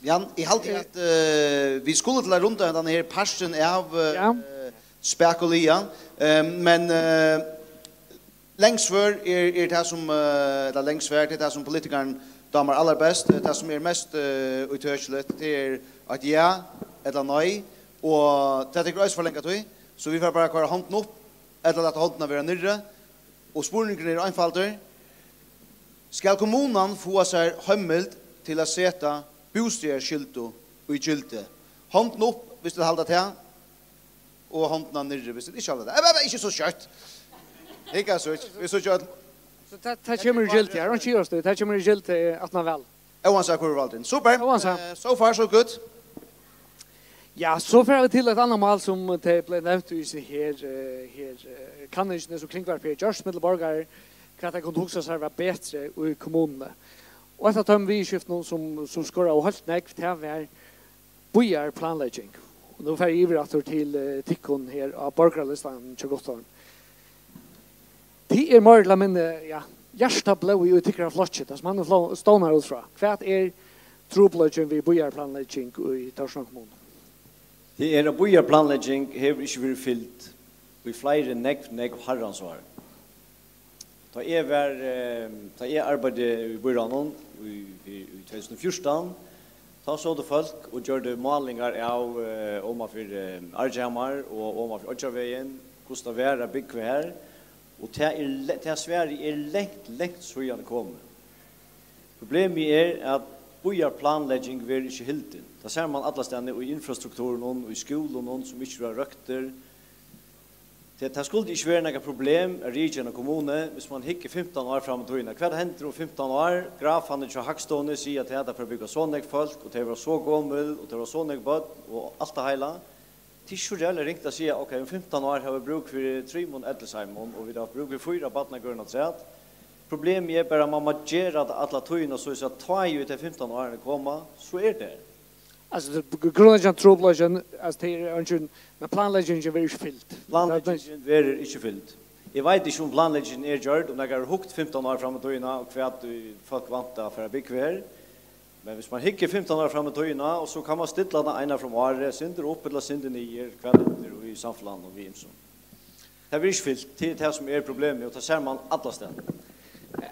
Jan, eg haldi, at, eh, vit skulu til at runda hendan her partin av, eh, Ja. Spakuliga. Eh, men, eh, Lengsvør er, er tað sum, eh, ella lengsvær, tað er tað sum politikaran dámar allarbest. Eh, tað sum er mest, eh, ítøkiligt, tað er eitt ja ella nei, og tað tekur eisini for langa tíð, so vit fara bara at koyra hondina upp, ella lata hondina vera niðri, og spurningurin er einfaldur. Skal kommunan fáa sær heimild til at seta bústaðarskyldu í gildi? Hondina upp, viss tit halda tað. Og hondina niðri, viss tit ikki halda tað. Eh, men, men, ikki so skjótt. Hygga so, vit síggja øll. So tað, tað kemur í gildi, ja, don't you stay. Tað kemur í gildi, eh, aftan á val. Óansæð hvør valdur. Super. Óansæð. Eh, so far, so good. Ja, so fara vit til eitt annað mál, sum tey bleiv nevnt í seg her, eh, her, eh, kanningini, sum Kringvarpið hevur gjørt millum borgarar, hvat tey kundu hugsa sær var betri í kommununi. Og eitt av teimum viðurskiftunum, sum, sum skoraðu heilt nógv, tað var býarplanlegging. Og nú fari eg yvir aftur til, eh, tykkum her á borgaralistanum hjá Guttorm. Tað er meira ella minni, ja, hjartablóðið í tykkara flokki, tað sum hann er fló-, stovnaður út frá. Hvat er trupulleikin við býarplanlegging í Tórshavnar kommunu? Tað er, at býarplanlegging hevur ikki verið fylgd í fleiri, nógv, nógv harrans ár. Tá eg var, eh, tá eg arbeiddi í býráðnum í, í, í tvey túsund og fjúrtan, Tá sótu fólk og gjørdu málingar av, eh, oman fyri, eh, Argjahamar og oman fyri Oyggjarvegin, hvussu tað var at búgva her. Og tað er le-, tað svarið er langt, langt síðan komið. Problemið er, at býarplanlegging verður ikki hildin. Tað sær mann allastaðni í infrastruktúrinum, í skúlunum, sum ikki verða røktir. Tað, tað skuldi ikki verið nakað problem at rikja eina kommunu, viss mann hyggur fimtan ár fram í tíðina. Hvat hendir um fimtan ár? Grafarnir hjá Hagstovuni siga, at tað fer at búgva so nógv fólk, og tey verða so gomul, og tey verða so nógv børn, og alt tað heila. Tað er ikki so ræðuliga ringt at siga, ok, um fimtan ár hava vit brúk fyri trimum ellisheimum, og vit hava brúk fyri fýra barnagørðum afturat. Problemið er bara, at mann má gera tað alla tíðina, so at tá ið tey fimtan árini koma, so er tað. Altso, tað er grundleggjandi trupulleikin, altso, tað er eingin, men planleggingin verður ikki fylgd. Planleggingin verður ikki fylgd. Eg veit ikki, um planleggingin er gjørd, um nakar hevur hugt fimtan ár fram í tíðina, og hvat, eh, fólk vænta at fara at búgva her. Men viss mann hyggur fimtan ár fram í tíðina, og so kann mann stilla tað eina ferð um árið, sindur upp ella sindur niður, hvat hendir í samfelagnum við ymsum. Tað verður ikki fylgt, tað er tað, sum er problemið, og tað sær mann allastaðni.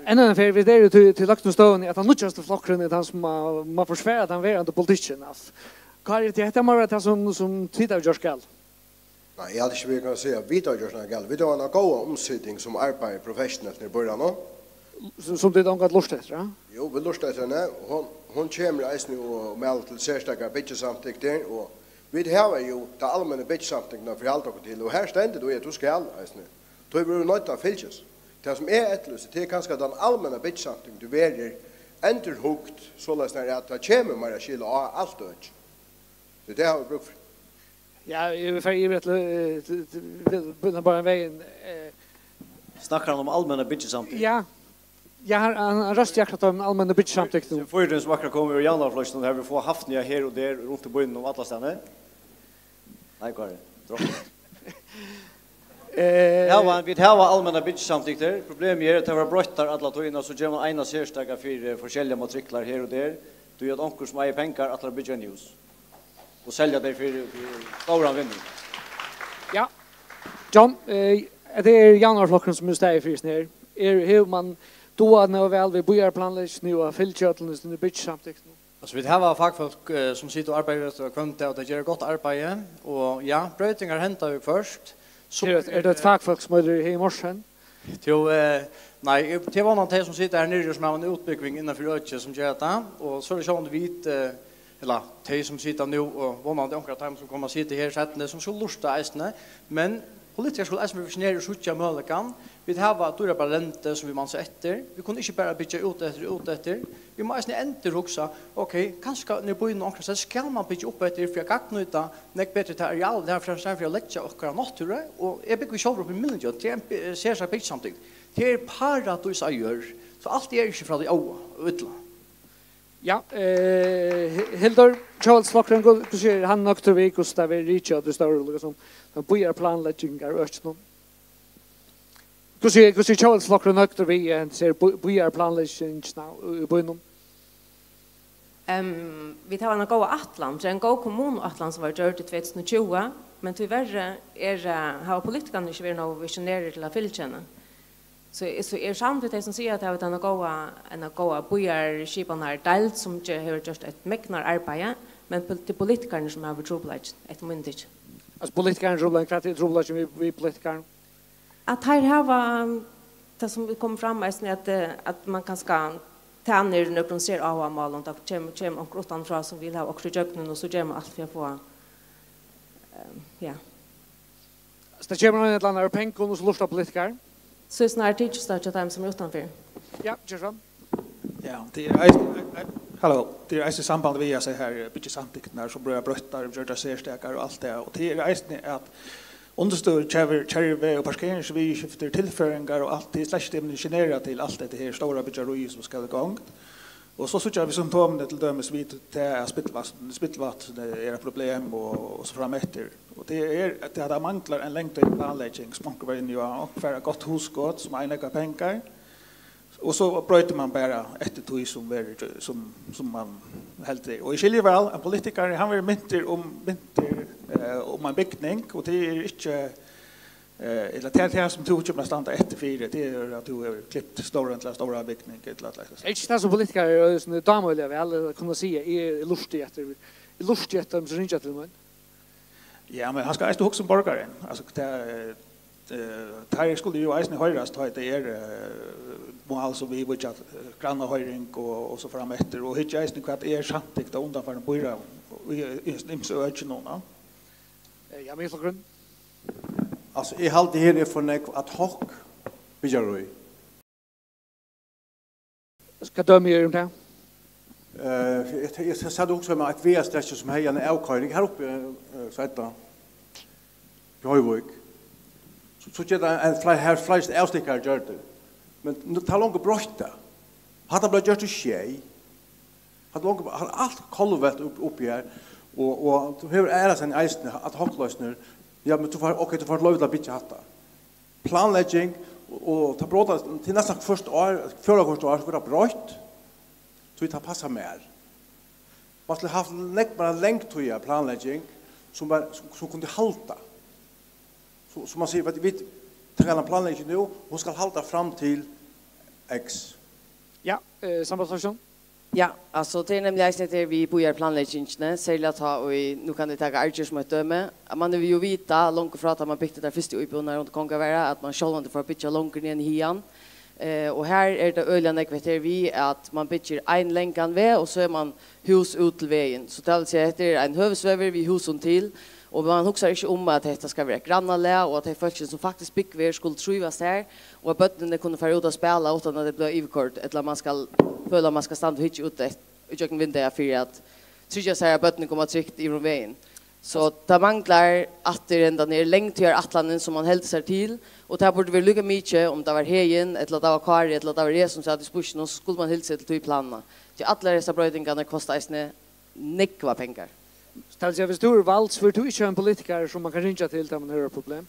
Enn ein ferð, vit eru til, til løgtingsstovuni, at tann nýggjasti flokkurin er tann, sum má, má forsvara tann verandi politikkin, altso. Kári, tað, hetta má vera tað, sum, sum tit hava gjørt galið. Nei, eg haldi ikki, vit kunnu siga, at vit hava gjørt nakað galið. Vit hava eina góða umsiting, sum arbeiðir professionelt niðri í býráðnum. Sum, sum tit ongantíð lurta eftir, ja? Jú, vit lurta eftir henni. Hon, hon kemur eisini og mælir til serstakar byggisamtyktir, og vit hava jú ta almennu byggisamtyktina fyri at halda okkum til, og har stendur tú, at tú skal eisini. Tí verður noydd at fylgjast. Tað, sum eg eftirlýsi, tað er kanska, at tann almenna byggisamtyktin verður endurhugt, soleiðis at tað kemur meira skil á alt økið. Tí tað hava vit brúk fyri. Ja, eg vil fara yvir til, eh, til, til, til, til, bara vegin, eh. Snakkar hann um almenna byggisamtykt? Ja. Ja, hann, hann, hann røsti akkurát um almenna byggisamtykt nú. Fyrurin, sum akkurát kom úr Javnaðarflokkinum, har vit fáa Hafnia her og der rundt í býnum allastaðni. Nei, Kári, dropp. Eh, ja, men vit hava almennar byggisamtyktir. Problemið er, at tað verða broyttar alla tíðina, so ger mann eina serstaka fyri forskelligar matriklar her og der, tí at onkur, sum eigur pengar, ætlar at byggja eini hús og selja tey fyri, fyri stóran vinning. Ja. John, eh, tað er Javnaðarflokkurin, sum hevur staðið fyri hesum her. Er, hevur mann dugað nóg væl við býarplanlegging og at fylgja øllum hesum byggisamtyktunum? Altso, vit hava fakfólk, eh, sum sita og arbeiða við hetta hvønn dag, og tey gera gott arbeiði. Og ja, broytingar henda viðhvørt. Sum er, er tað eitt fakfólk, sum eitur Heðin Morsen? Jú, eh, nei, eg, tað er vónandi tey, sum sita her niðri, sum hava eina útbúgving innan fyri økið, sum gera tað. Og so er tað sjálvandi vit, eh, ella tey, sum sita nú, og vónandi onkur av teimum, sum koma at sita her seinni, sum skulu lurta eisini. Men politikarar skulu eisini vera visionærir og síggja møguleikan. Vit hava dýrabart lendi, sum vit mansa eftir. Vit kunnu ikki bara byggja út eftir, út eftir. Vit má eisini endurhugsa, ok, kanska niðri í býnum onkrastaðni skal mann byggja upp eftir fyri at gagnnýta nógv betri tað areal, tað er fyri, fyri at leggja okkara náttúru, og eg búgvi sjálvur uppi í Mylnugerði, tað er ein by-, serstakt byggisamtykt. Tað er paradís á jørð, so alt er ikki frá tí óða og illa. Ja, eh, Hi-, Hildur, Tjóðveldsflokkurin, hvussu er hann nøgdur við, hvussu tað verður rikið av tí stóru, líkasum, tann býarplanleggingarøkinum? Hvussu er, hvussu er Tjóðveldsflokkurin nøgdur við, eh, sær bý-, býarplanleggingina í býnum? Ehm, vit hava eina góða ætlan, tað er ein góð kommunuætlan, sum var gjørd í tvey túsund og tjúgu, men tíverri er, eh, hava politikararnir ikki verið nóg visionerir til at fylgja henni. So, so eg eri samd við tey, sum siga, at tað er eina góða, eina góða býarskipanardeild, sum ge-, hevur gjørt eitt megnar arbeiði, men pol-, tað er politikararnir, sum hava trupulleikin, eftir mínum tykki. Altso, politikararnir trupulleikin, hvat er trupulleikin við, við politikarunum? At teir hava, tað sum er komið fram eisini, at, eh, at mann kanska tænir nøkrum seráhugamálum, tá kemur, kemur onkur uttanfrá, sum vil hava okkurt ígjøgnum, og so ger mann alt fyri at fáa, eh, ja. So tað kemur ein ella annar pengum, og so lurta politikarar? So er snarari tikið stødd hjá teimum, sum er uttanfyri. Ja, ger so. Ja, tað er eisini, halló, tað er eisini í sambandi við, altso, her byggisamtyktirnar, sum blíva broyttar og gjørdar serstakar og alt tað, og tað er eisini at undirstøðukervi og parkeringsviðurskiftir, tilføringar og alt, tað er slett ikki dimensionerað til alt hetta her stóra byggjaríið, sum skal í gongd. Og so síggja vit symptomini til dømis við tað, at spillivatn, spillivatn er eitt problem og, og so fram eftir. Og tað er, at tað manglar ein langtíðarplanlegging, sum onkur var inni á, onkur fær eitt gott hugskot, sum eigur nógvar pengar, og so broytir mann bara eftir tí, sum verður, sum, sum mann heldur. Og eg skilji væl, ein politikari, hann verður mintur um, mintur, eh, um ein bygning, og tað er ikki, Eh, ella tað, tað sum tú kemur at standa eftir fyri, tað er at tú hevur klipt stóran til stóra bygning, ella at leggja. Er ikki tað sum politikarar eru, sum er dámliga væl, at kunna siga, eg, eg lurti eftir, eg lurti eftir teimum sum ringja til mín? Ja, men hann skal eisini hugsa um borgaran. Altso, tað, eh, teir skulu jú eisini hoyrast, tá tað er, eh, mál sum viðvíkja, eh, grannahoyring og, og so fram eftir, og hyggja eisini hvat er samtykt av undanfarnum býráðum í, í, í ymsu økinum, ja. Eh, ja, Miðflokkurin. Altso, eg haldi, her er for nógv ad hoc byggjarí. Hvat dømi er um tað? Eh, eg, eg, eg sat og hugsaði um eitt vegastrekki sum hevði eina avkoyring her uppi, eh, seinna, í Hoyvík. So, so ger tað ein fleiri, her fleiri avstikkara gjørdir. Men nú, tað er longu broytt tað. Hatta bleiv gjørt í sjey. Hatta er longu, hatta er alt kolvelt upp, uppi her. Og, og tú hevur aðrastaðni eisini, ad hoc loysnir. Ja, men tú fært, ok, tú fært loyvi til at byggja hatta. Planlegging, og, og tað breytist til næstan hvørt ár, fjórða hvørt ár, so verður tað broytt, tí tað passar mær. Man skuldi havt nógv meira langtíðar planlegging, sum var, sum, sum kundi halda. So, sum man sigur, vit, vit taka eina planlegging nú, hon skal halda fram til X. Ja, eh, sambandsflokkurin? Ja, altso, tað er nemliga eisini tað við býarplanleggingini, serliga tá, og í, nú kann eg taka Argir sum eitt dømi, at man hevur jú vitað longu frá, tá man bygdi tær fyrstu íbúðirnar rundt Kongavarða, at man sjálvandi fór at byggja longur niðan í hagan. Eh, og her er tað øgiliga nógv, hetta er við, at man byggir ein langan veg, og so er man hús út til vegin. So tað vil siga, hetta er ein høvuðsvegur við húsum til, og man hugsar ikki um, at hetta skal vera eitt grannalag, og at tey fólkini, sum faktiskt búgva her, skulu trívast her, og at børnini kunnu fara út at spæla uttan at tey blíva yvirkoyrd, ella man skal føla, at man skal standa og hyggja út eftir, ígjøgnum vindeygað fyri at tryggja sær, at børnini koma trygt yvir um vegin. So tað manglar aftur hendan her langtíðarætlanin, sum man heldur sær til, og tað burdi verið líka mikið, um tað var Heðin, ella tað var Kári, ella tað var eg, sum sat í spískinum, so skuldi man hildið seg til tí planina. Tí allar hesar broytingarnar kosta eisini nógvar pengar. Tað vil siga, viss tú hevur vald, so verður tú ikki ein politikari, sum man kann ringja til, tá man hevur eitt problem?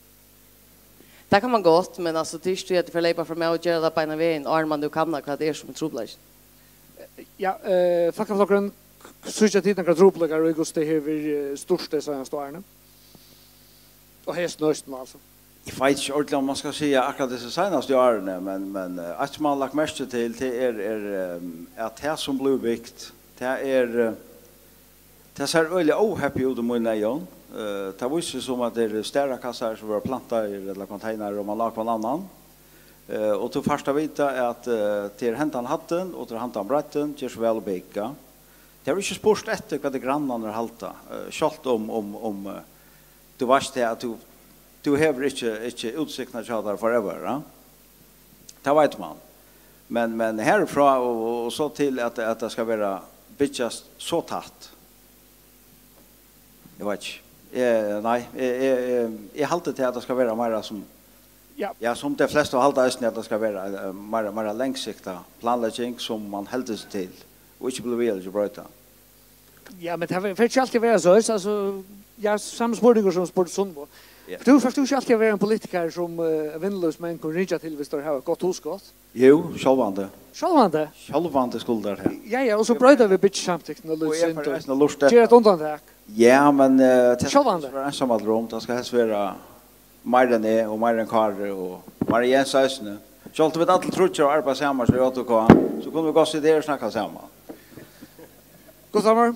Tað kann man gott, men altso, tað er ikki tí, at eg fer at leypa fram av og gera tað beinan vegin, áðrenn man nú kannar, hvat tað er, sum er trupulleikin. Ja, eh, Fólkaflokkurin, síggja tit nakrar trupulleikar í, hvussu tað hevur, eh, stýrt tey seinastu árini? Og hesum høstinum, altso. Eg veit ikki ordiliga, um man skal siga akkurát hesi seinastu árini, men, men, eh, eitt, sum man hevur lagt merki til, tað er, er, eh, at tað, sum blívur bygt, tað er, eh, tað sær øgiliga óheppið út í mínum eygum. Eh, tað vísir seg, sum at tað eru starakassar, sum verða plantaðir, ella konteynarar, oman á hvønn annan. Eh, og tú fært at vita, at, eh, tað er hendan hæddin, og tað er handan breiddin, ger so væl at búgva. Tað hevur ikki spurt eftir, hvat grannarnir halda, eh, sjálvt um, um, um, eh, tú veitst tað, at tú, tú hevur ikki, ikki útsiktirnar hjá tær forever, ja? Tað veit man. Men, men herfrá og, og, og so til, at, at tað skal vera, byggjast so tætt. Eg veit ikki. Eg, nei, eg, eg, eg, eg haldi til, at tað skal vera meira sum, ja, ja, sum tey flestu halda eisini, at tað skal vera, eh, meira, meira langsiktað planlegging, sum man heldur seg til, og ikki blíva við at broyta. Ja, men tað fer, fer ikki altíð at vera soleiðis, altso, ja, sami spurningur, sum spurdi Sundbo. Ja. Tú fert, tú ikki altíð at vera ein politikari, sum, eh, vinnulívsmenn kunnu ringja til, viss teir hava eitt gott hugskot? Jú, sjálvandi. Sjálvandi? Sjálvandi skulu teir tað. Ja, ja, og so broyta vit byggjusamtyktini og, og lítið eg fari sindur. Eisini at lurta eftir. Ger eitt undantak. Ja, men, eh, tað skal sjálvandi ikki vera einsamallur um, tað skal helst vera meira enn eg og meira enn Kári og meira Jens eisini. Sjálvt um vit allir tríggir arbeiða saman, so er J K, so kunnu vit gott sita her og snakka saman. Gott samar.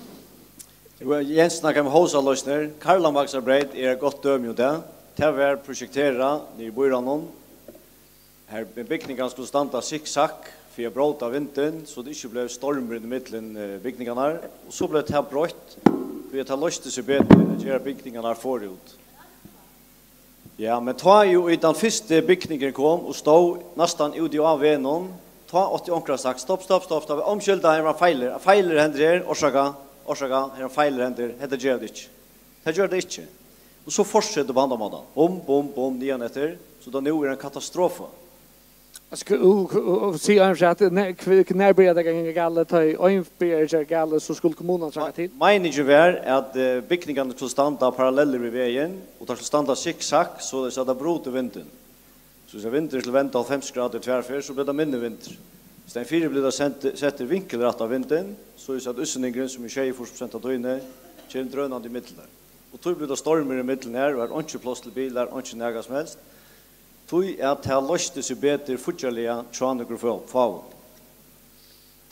Jú, Jens snakkar um hósarloysnir. Karlamagsbreyt er eitt gott dømi um tað. Tað var prosjekterað niðri í býráðnum. Har bygningarnar skuldu standa sikksakk fyri at bróta vindin, so tað ikki bleiv stormur inn ímillum, eh, bygningarnar. Og so bleiv tað broytt, tí at tað loysti seg betur at gera bygningarnar forút. Ja, men tá jú í tann fyrsti bygningurin kom og stóð næstan úti á vegnum, tá átti onkur at sagt: "Stopp, stopp, stopp, stopp, umskylda, her var ein feilur, ein feilur hendir her, orsaka, orsaka, her er ein feilur hendir, hetta gera vit ikki." Tað gjørdi tað ikki. Og so fortsetur vandamálan. Bum, bum, bum, niðan eftir. So tað nú er ein katastrofa. Altso, og, og, og, og siga eins at, ne-, hv-, nær byrjar tað at ganga galið, tá ið ein byrjar at gera galið, so skuldi kommunan traðka til. Meiningin var, at, eh, bygningarnir skuldu standa parallellir við vegin, og teir skuldu standa sikksakk, soleiðis at tað brutu vindin. So, hvis vindurin skuldi venda hálvfems gradir tvær ferð, so bleiv tað minni vindur. Í staðin fyri bleiv tað sent, sett í vinkilrætt á vindin, soleiðis at útsendingurin, sum er sjeyogfýrs prosent av tíðini, kemur drønandi ímillum tær. Og tí bleiv tað stormur ímillum her, og har er einki pláss til bilar, einki nakað sum helst. Tí at tað loysti seg betur fíggjarliga hjá nøkrum fá-, fáum.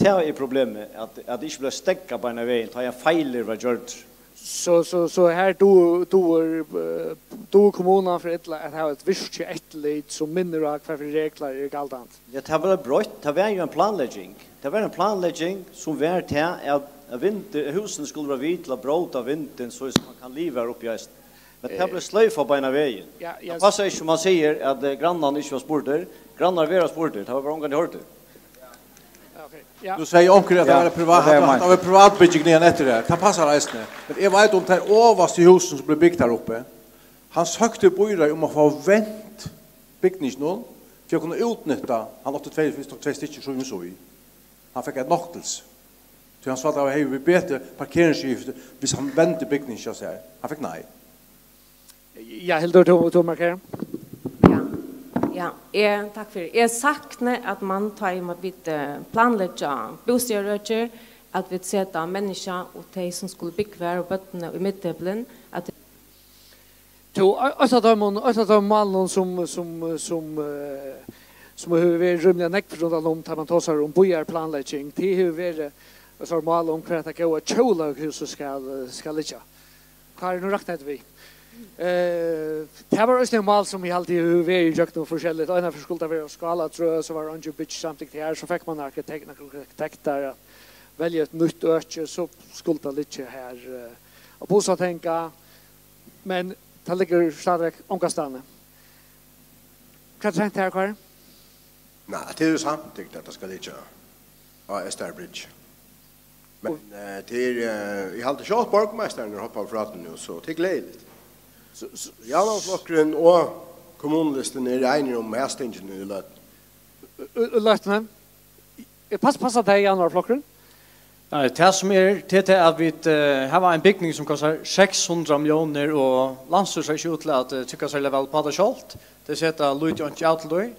Tað er problemið, at, at tað ikki bleiv steðgað beinan vegin, tá ein feilur var gjørdur. So, so, so her dugir, dugir, eh, dugir kommunan for illa at hava eitt virkiligt eftirlit, sum minnir á, hvat fyri reglar eru galdandi. Ja, tað var broytt. Tað var jo ein planlegging. Tað var ein planlegging, sum var tað, at, at vindur, húsini skulu vera við til at bróta vindin, so at man kann liva har uppi eisini. Men tað bleiv sloyft beinan vegin. Ja, ja. Tað passar ikki, sum man sigur, at, eh, grannarnir ikki var spurdir. Grannar verða spurdir. Tað var bara ongantíð hoyrdur. Ja, ok. Ja. Nú segði onkur, at tað Ja, var privat, tað var at tað var privatbygging niðan eftir har. Tað passar eisini. Men eg veit um tær ovastu húsini, sum bleiv bygd har uppi. Hann søkti býráðið um at fáa vent bygningin, fyri at kunna útnytta, hann átti tvey, fyrst og tvey stykkir, so og so í. Hann fekk eitt noktilsi. Tí hann sá, at tað hevði verið betri parkeringsskifti, hvis hann vendi bygningin hjá sær. Hann fekk nei. Ja, Hildur, tú, tú markerar. Ja. Ja, eg, takk fyri. Eg sakni, at man, tá ið man, vit, eh, planleggja bústaðarøkir, at vit seta menniskja og tey, sum skulu búgva har, og børnini í miðdepilin, at Tú, eitt av teimum, eitt av teimum málunum, sum, sum, sum, eh, sum hevur verið rímiliga nógv rundan um, tá man tosar um býarplanlegging, tað hevur verið eitt sort mál um, hvar tað góða tjóðleikhúsið skal, skal liggja. Hvar er nú rætt hetta við? Eh, tað var eisini eitt mál, sum eg haldi hevur verið í gjøgnum forskelligt. Einaferð skuldi tað vera á Skálatrøð, so var eingin bygging samtykt har, so fekk man arkitekt-, arkitekt har at velja eitt nýtt øki, so skuldi tað liggja har, eh, á Búsatangi. Men tað liggur stadigvæk ongastaðni. Hvat er hent her, Kári? Nei, tað er jo samtykt, at tað skal liggja á Eystara Bryggi. Men, eh, tað er, eh, eg haldi sjálvt borgmeistarin er hoppað frá tí nú, so tað er gleðiligt. So, so, Javnaðarflokkurin og Kommunulistin eru einir um hastingina í løtuni. Í, í løtuni? Eh, pass-, passar tað, Javnaðarflokkurin? Nei, tað sum er, tað er tað, at vit, eh, hava ein bygning, sum kostar seks hundrað milliónir, og landsstýrið sær ikki út til at, eh, tykkja serliga væl upp á tað sjálvt. Tey seta lítið einki av til tí.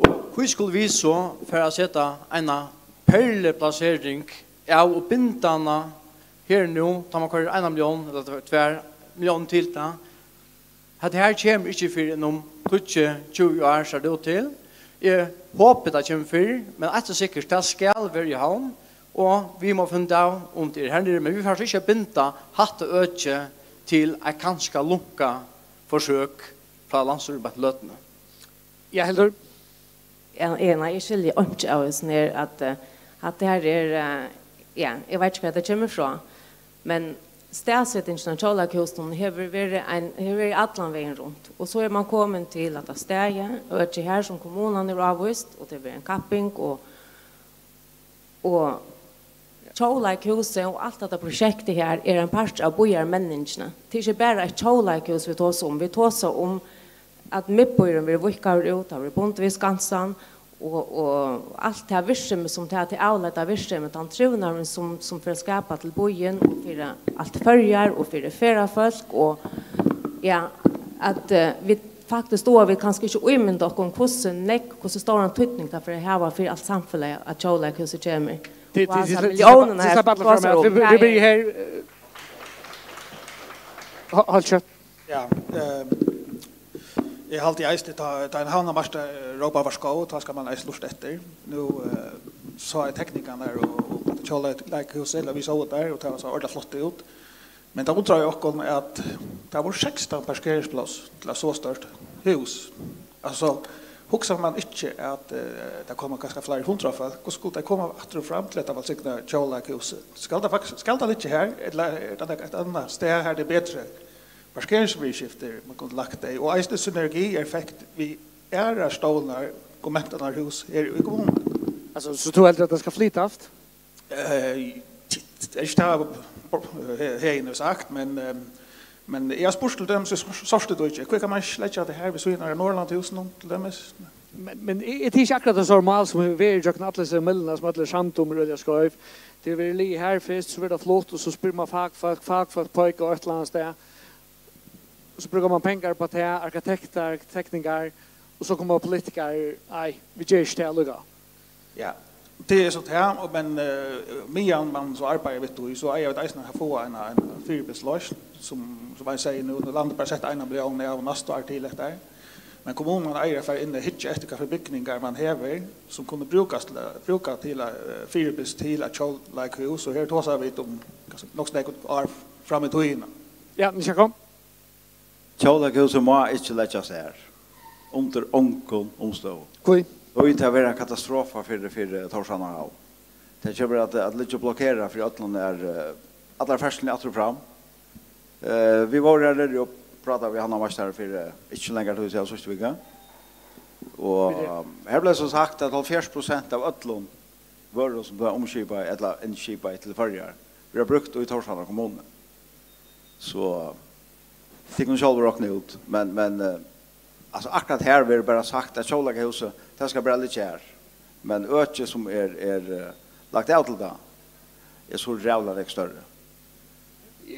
Og hví skulu vit so fara at seta eina perluplasering av og binda hana her nú, tá man koyrir eina millión ella tvær milliónir til tað? Hetta her kemur ikki fyrr enn um tíggju, tjúgu ár, sær tað út til. Eg hopi, tað kemur fyrr, men eitt er sikkurt, tað skal vera í havn, og vit mugu finna av, um tað er her niðri. Men vit fara so ikki at binda hatta økið til eitt kanska lunkað forsøk frá landsstýrinum beint í løtuni. Ja, Hildur? Ja, eg, nei, eg skilji einki av hesum her, at, eh, at tað her er, eh, ja, eg veit ikki, hvar tað kemur frá, men staðsetingin av tjóðleikhúsinum hevur verið ein, hevur verið allan vegin runt, og so er man komin til, at tað staðið, økið her, sum kommunan hevur ávíst, og tað hevur verið ein kapping, og, og tjóðleikhúsið og alt hetta prosjektið her er ein partur av býarmenningini. Tað er ikki bara eitt tjóðleikhús, vit tosa um. Vit tosa um, at miðbýurin verður víðkaður út, tað verður bundið við skansan, og, og alt tað virksemi, sum tað, tað avleidda virksemi, tann trivnaðurin, sum, sum fer at skapa til býin og fyri alt Føroyar og fyri ferðafólk, og, ja, at, eh, vit faktiskt, og vit kanska ikki ímynda okkum, hvussu nógv, hvussu stóran týdning tað fer at hava fyri alt samfelagið, at tjóðleikhúsið kemur. Tit, og tit, hasar tit, tit, milljónirnar, tit, tit, tit, tit, tit, tit, tit, tit, tit, tit, tit, tit, tit, tit, tit, Hó-, hold kjøtt. Ja, eh, eg haldi eisini, tá, tá ein havnarmeistari rópar varskó, tá skal man eisini lurta eftir. Nú, eh, sá eg tekningarnar og, og tjóðleikhúsið, ella vit sóu tær, og tað var so ordiliga flott út. Men tað undraði okkum, at tað vóru sekstan parkeringspláss til eitt so stórt hús. Altso, hugsar man ikki, at, eh, tað koma kanska fleiri hundrað fólk, og skulu tey koma aftur og fram til hetta vælsignaða tjóðleikhúsið? Skal tað faktiskt, skal tað liggja her, ella er tað eitt annað stað, har tað er betri parkeringsviðurskifti, man kundi lagt tey, og eisini synergieffekt við aðrar stovnar og mentanarhús her í kommununi? Altso, so tú heldur, at tað skal flytast? Eh, tað er ikki tað, he-, hegin hevur sagt, men, eh, men eg havi spurt til dømis í Sor-, Sortudíki, hví kann man ikki leggja tað her við síðuna av Norðurlandahúsinum til dømis? Men, men er, er tað ikki akkurát eitt sort mál, sum hevur verið gjøgnum allar hesar mylnurnar, sum allir eru samd um er øgiliga skeiv? Tað hevur verið ligið her fyrst, so verður tað flutt, og so spyr man fakfólk, fakfólk peika eitt ella annað stað. Og so brúkar man pengar upp á tað, arkitektar, tekningar, og so koma politikarar, nei, vit gera ikki tað allíkavæl. Ja, tað er so tað, og men, eh, meðan man so arbeiðir við tí, so eiga vit eisini at fáa eina, eina fyribils loysn, sum, sum ein segði nú, nú landið bara sett eina millión av næsta ár til hetta her. Men kommunan eigur at fara inn og hyggja eftir, hvat fyri bygningar man hevur, sum kunnu brúkast til at, brúka til at, eh, fyribils til at tjóðleikhús, og her tosa vit um, kanska, nokk so nógv ár fram í tíðina. Ja, Nils Jakob? Tjóðleikhúsið má ikki leggjast har, undir ongum umstøðum. Hví? Tí tað verður ein katastrofa fyri, fyri Tórshavnar Havn. Tað kemur at, at liggja og blokkera fyri øllum, er, eh, allar ferðslurnar aftur og fram. Eh, vit vóru har niðri og prátaðu við Hanna meistara fyri, eh, ikki so langari tíð síðan, síðstu viku. Og, eh, her bleiv so sagt, at hálvfjerðs prosent av øllum vørum, sum blíva umskipaði ella innskipaði til Føroyar, verða brúkt í Tórshavnar kommunu. So tit kunnu sjálv rokna út, men, men, eh, altso, akkurát her verður bara sagt, at Tjóðleikahúsið, tað skal bara liggja her. Men økið, sum er, er, eh, lagt av til tað, er so ræðuliga nógv størri.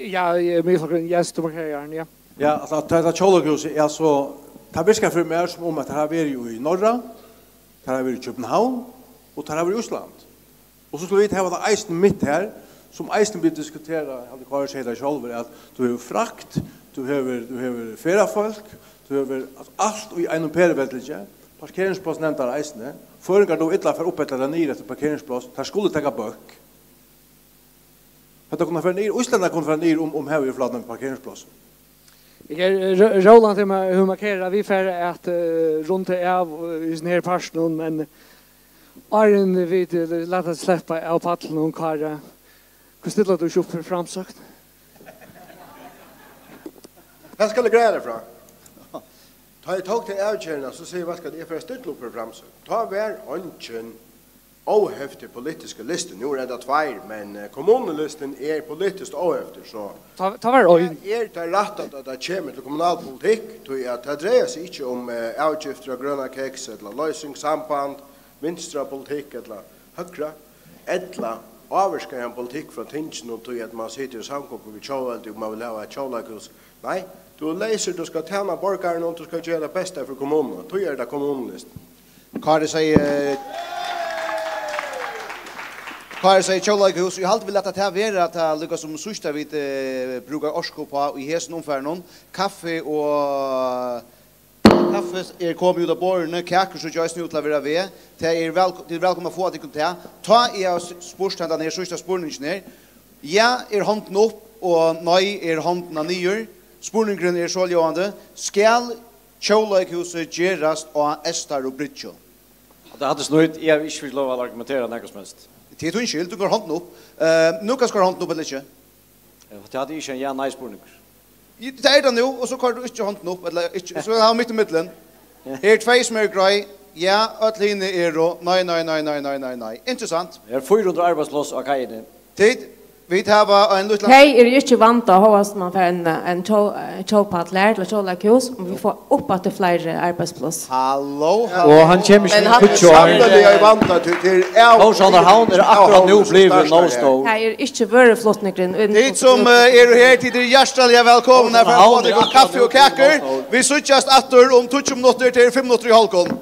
Ja, eh, Miðflokkurin, Jens, tú markerar, ja. Ja, altso, at tað, tað Tjóðleikahúsið, ja, so, tað virkar fyri mær, sum um at tað hevur verið í Noregi, tað hevur verið í København, og tað hevur verið í Íslandi. Og so skulu vit hava tað eisini mitt her, sum eisini vit diskutera, Halldór Kári segði tað sjálvur, at tú hevur frakt, tú hevur, tú hevur ferðafólk, tú hevur, altso, alt í einum peruvelliki, parkeringspláss nevndar eisini. Føroyingar duga illa at fara upp ella niður eftir parkeringspláss, teir skulu taka bøkk. Hetta kunnu fara niður, Íslendingar kunnu fara niður um, um havið er flótandi parkeringspláss. Eg er ró-, Rólant hevur ma-, hevur markerað, at vit fara at, eh, runda av, eh, í hesum her partinum, men áðrenn vit, eh, lata teg sleppa av pallinum, Kári, hví stillar tú ikki upp fyri Framsókn? Hvat skal eg greiða tær frá? Tá eg tók ta avgerðina, so segði eg, veit tú hvat, eg fari at stilla upp fyri Framsókn. Tá var eingin óheftur politiskur listi. Nú eru enda tveir, men, eh, kommunulistin er politiskt óheftur, so tá, tá var ein. Her er tað rætt, at, at tað kemur til kommunalpolitikk, tí at tað dreiar seg ikki um, eh, avgiftir á grøna keks, ella loysingssamband, vinstra politikk, ella høgra, ella ávirkan av politikk frá tinginum, tí at man situr í samgongu við tjóðveldi, og man vil hava eitt tjóðleikhús. Nei, tú ert leysur, tú skalt tæna borgarunum, tú skalt gera tað besta fyri kommununa. Tí er tað kommunulistin. Kári segði, Kári segði tjóðleikahús. Eg haldi, vit lata tað vera, at tað líka sum síðst, at vit, eh, brúka orku upp á í hesum umfarinum. Kaffi og, kaffi er komið út á borðini, kakur síggja eisini út til at vera við. Tað er væl, tit eru vælkomin at fáa tykkum tað. Tá eg havi s-, spurt hendan her síðsta spurningin her, ja er hondin upp, og nei er hondin niður. Spurningurin er soljóðandi: Skal Tjóðleikhúsið gerast á Eystaru Bryggju? Hatta, hatta er snýtt. Eg havi ikki fingið lov at argumentera nakað sum helst. Tað er tín skyld, tú koyrir hondina upp. Eh, nú kanst tú koyra hondina upp, ella ikki? Eh, tað er ikki ein ja-nei-spurningur. Í-, tað er tað nú, og so koyrir tú ikki hondina upp, ella ikki, so er tað mitt í millum. Her eru tvey sum eru greið, ja, øll hini eru nei, nei, nei. Interessant. Her eru fýra hundrað arbeiðspláss á kaiini. Tit, vit hava ein lítlan... Tey eru ikki í vanda, hóast man fær ein, ein tjó-, ein tjóðpall her til Tjóðleikhús, um vit fáa upp aftur fleiri arbeiðspláss. Halló, halló. Og hann kemur ikki... Men hann... Tjúgu ár. Sanniliga í vanda, tí tað er av... Tórshavnar Havn er akkurát nú blivin nóg stór. Her er ikki vøruflutningurin inn. Tit sum, eh, eru her, tit eru hjartaliga vælkomin at fara og fáa tykkum kaffi og kakur. Vit síggjast aftur um tíggju minuttir, tað eru fimm minuttir í hálvgum.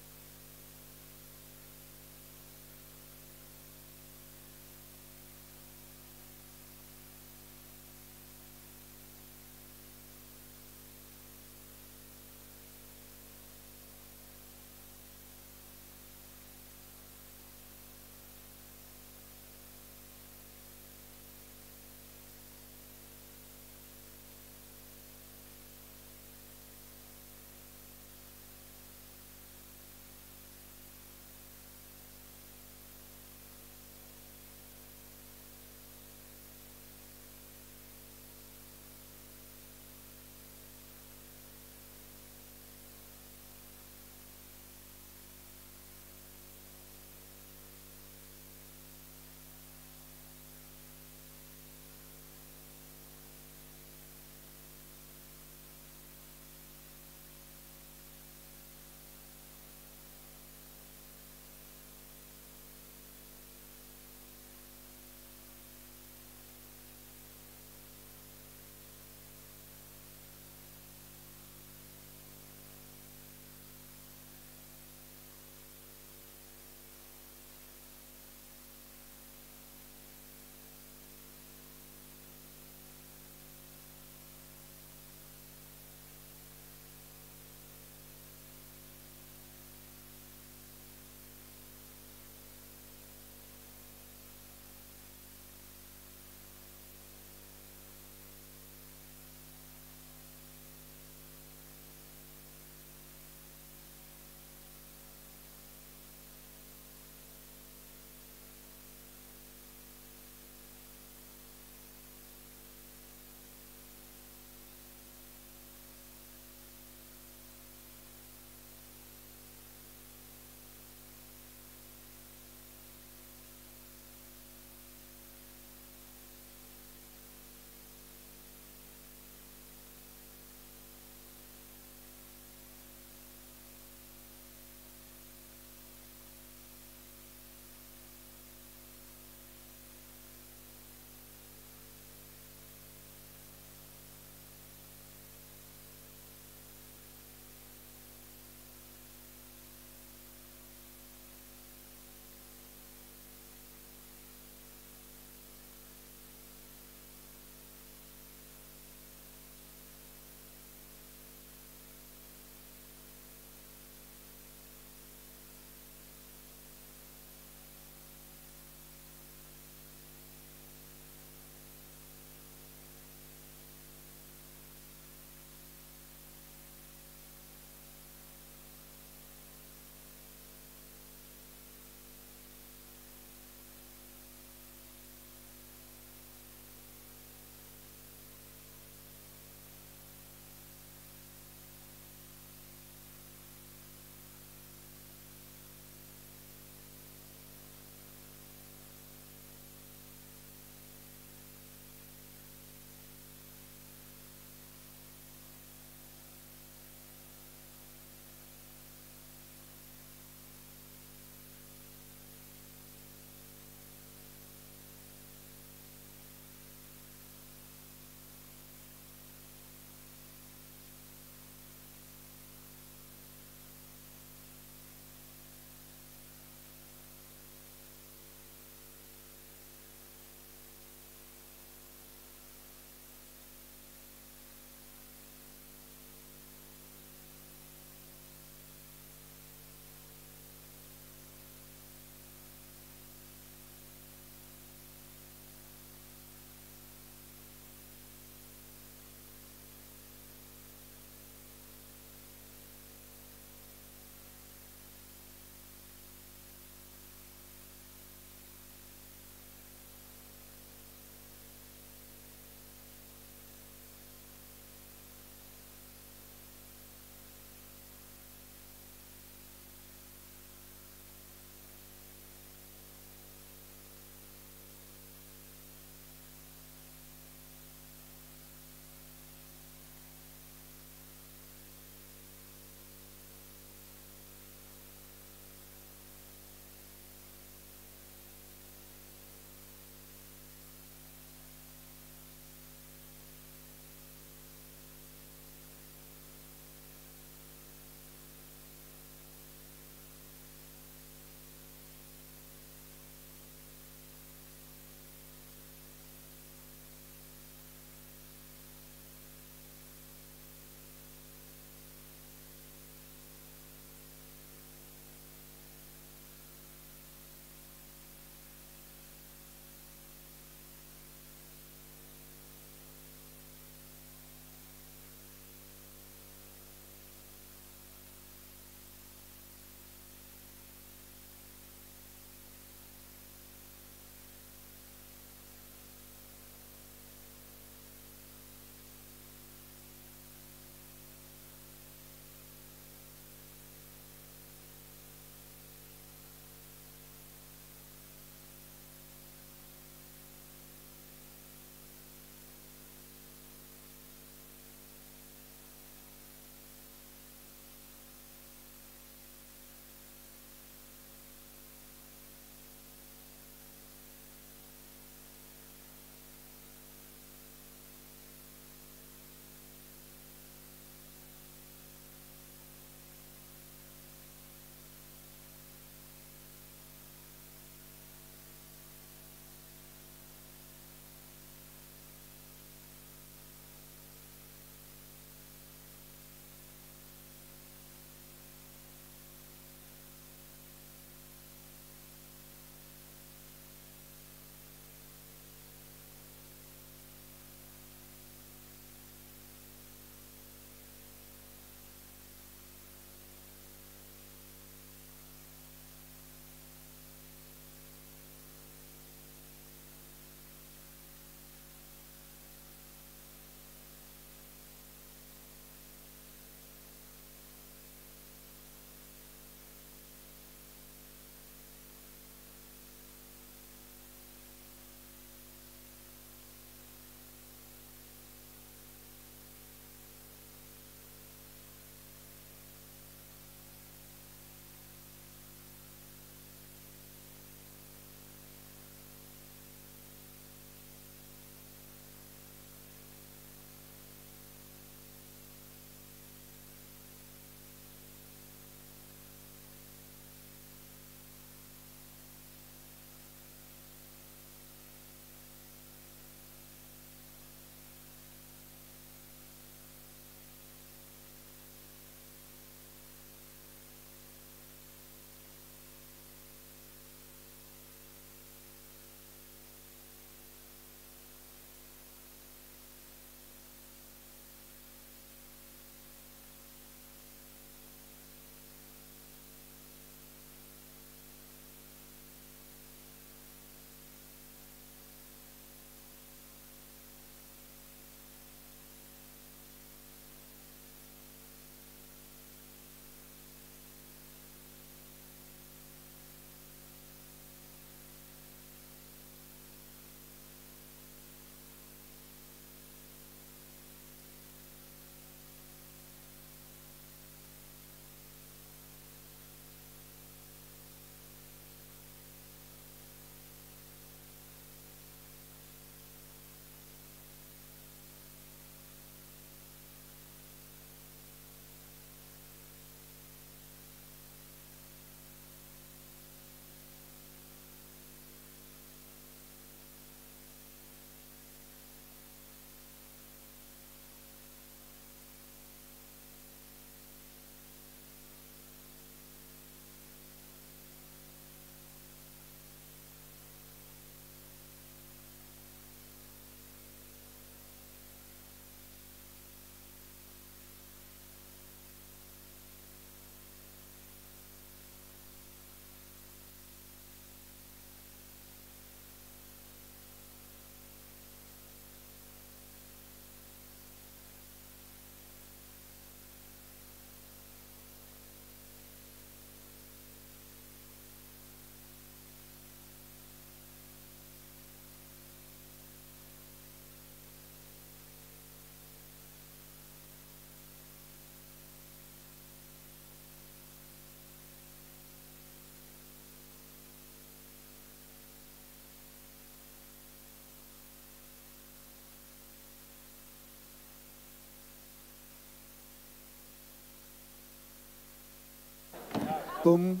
Bum.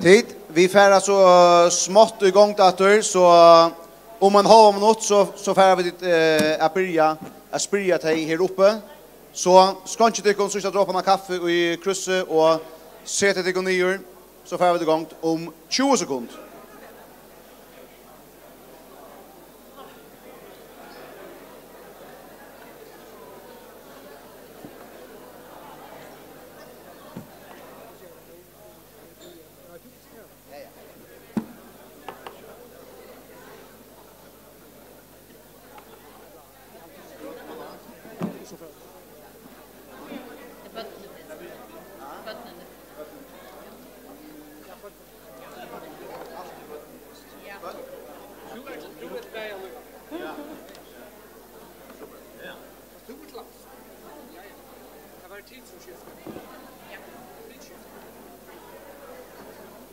Tit, vit fara so, eh, smátt í gongd aftur, so, eh, um ein hálvan minutt, so, so fara vit, eh, at byrja at spyrja tey her uppi. So skeinkið tykkum síðsta dropan av kaffi í krúsið og setið tykkum niður, so fara vit í gongd um tjúgu sekund.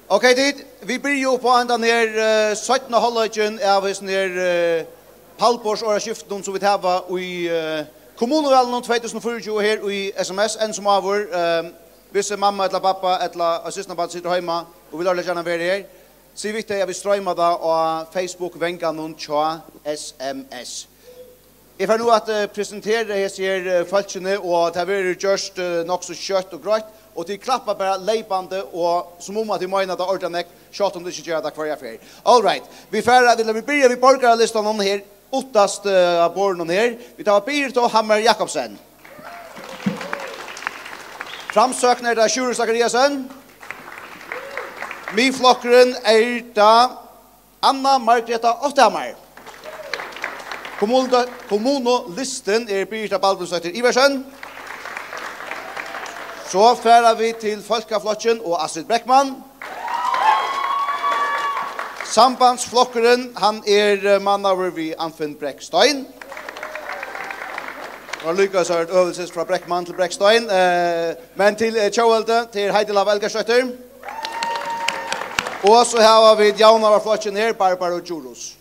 Ok, tit, vit byrja upp á hendan her, eh, seinna hálvleikin av hesum her, eh, pallborðsorðaskiftunum, sum vit hava í, eh, kommunuvalinum tvey túsund og fýraogtjúgu her í S M S, enn sum áður, eh, hvis mamma ella babba ella eitt systkinabarn situr heima og vil ordiliga gjarna vera her, sig við tey, at vit stroyma tað á Facebook-vanganum hjá S M S. Eg fari nú at, eh, presentera hesi her, eh, fólkini, og tað verður gjørt, eh, nokk so skjótt og greitt, og tit klappa bara leypandi, og sum um at tit meina tað ordiliga nógv, sjálvt um tit ikki gera tað hvørja ferð. All right, vit fara, vit, vit byrja við borgaralistanum her, uttast, eh, á borðinum her. Vit hava Birita Hammer Jakobsen. Framsókn er tað Sjúrður Zachariasen. Miðflokkurin er tað Anna Margreta Otthamar. Kommunu-, kommunulistin er Birgitta Baldvinsdóttir Iversen. So fara vit til Fólkaflokkin og Astrid Breckmann. Sambandsflokkurin, hann er, eh, mannaður við Anfinn Brekk Stein. Og líka so er øvelsis frá Breckmann til Brekk Stein. Eh, men til, eh, tjóðveldi, til Heidi Lava Elgarsdóttir. Og so hava vit javnaðarflokkin her, Barbara og Djurhuus.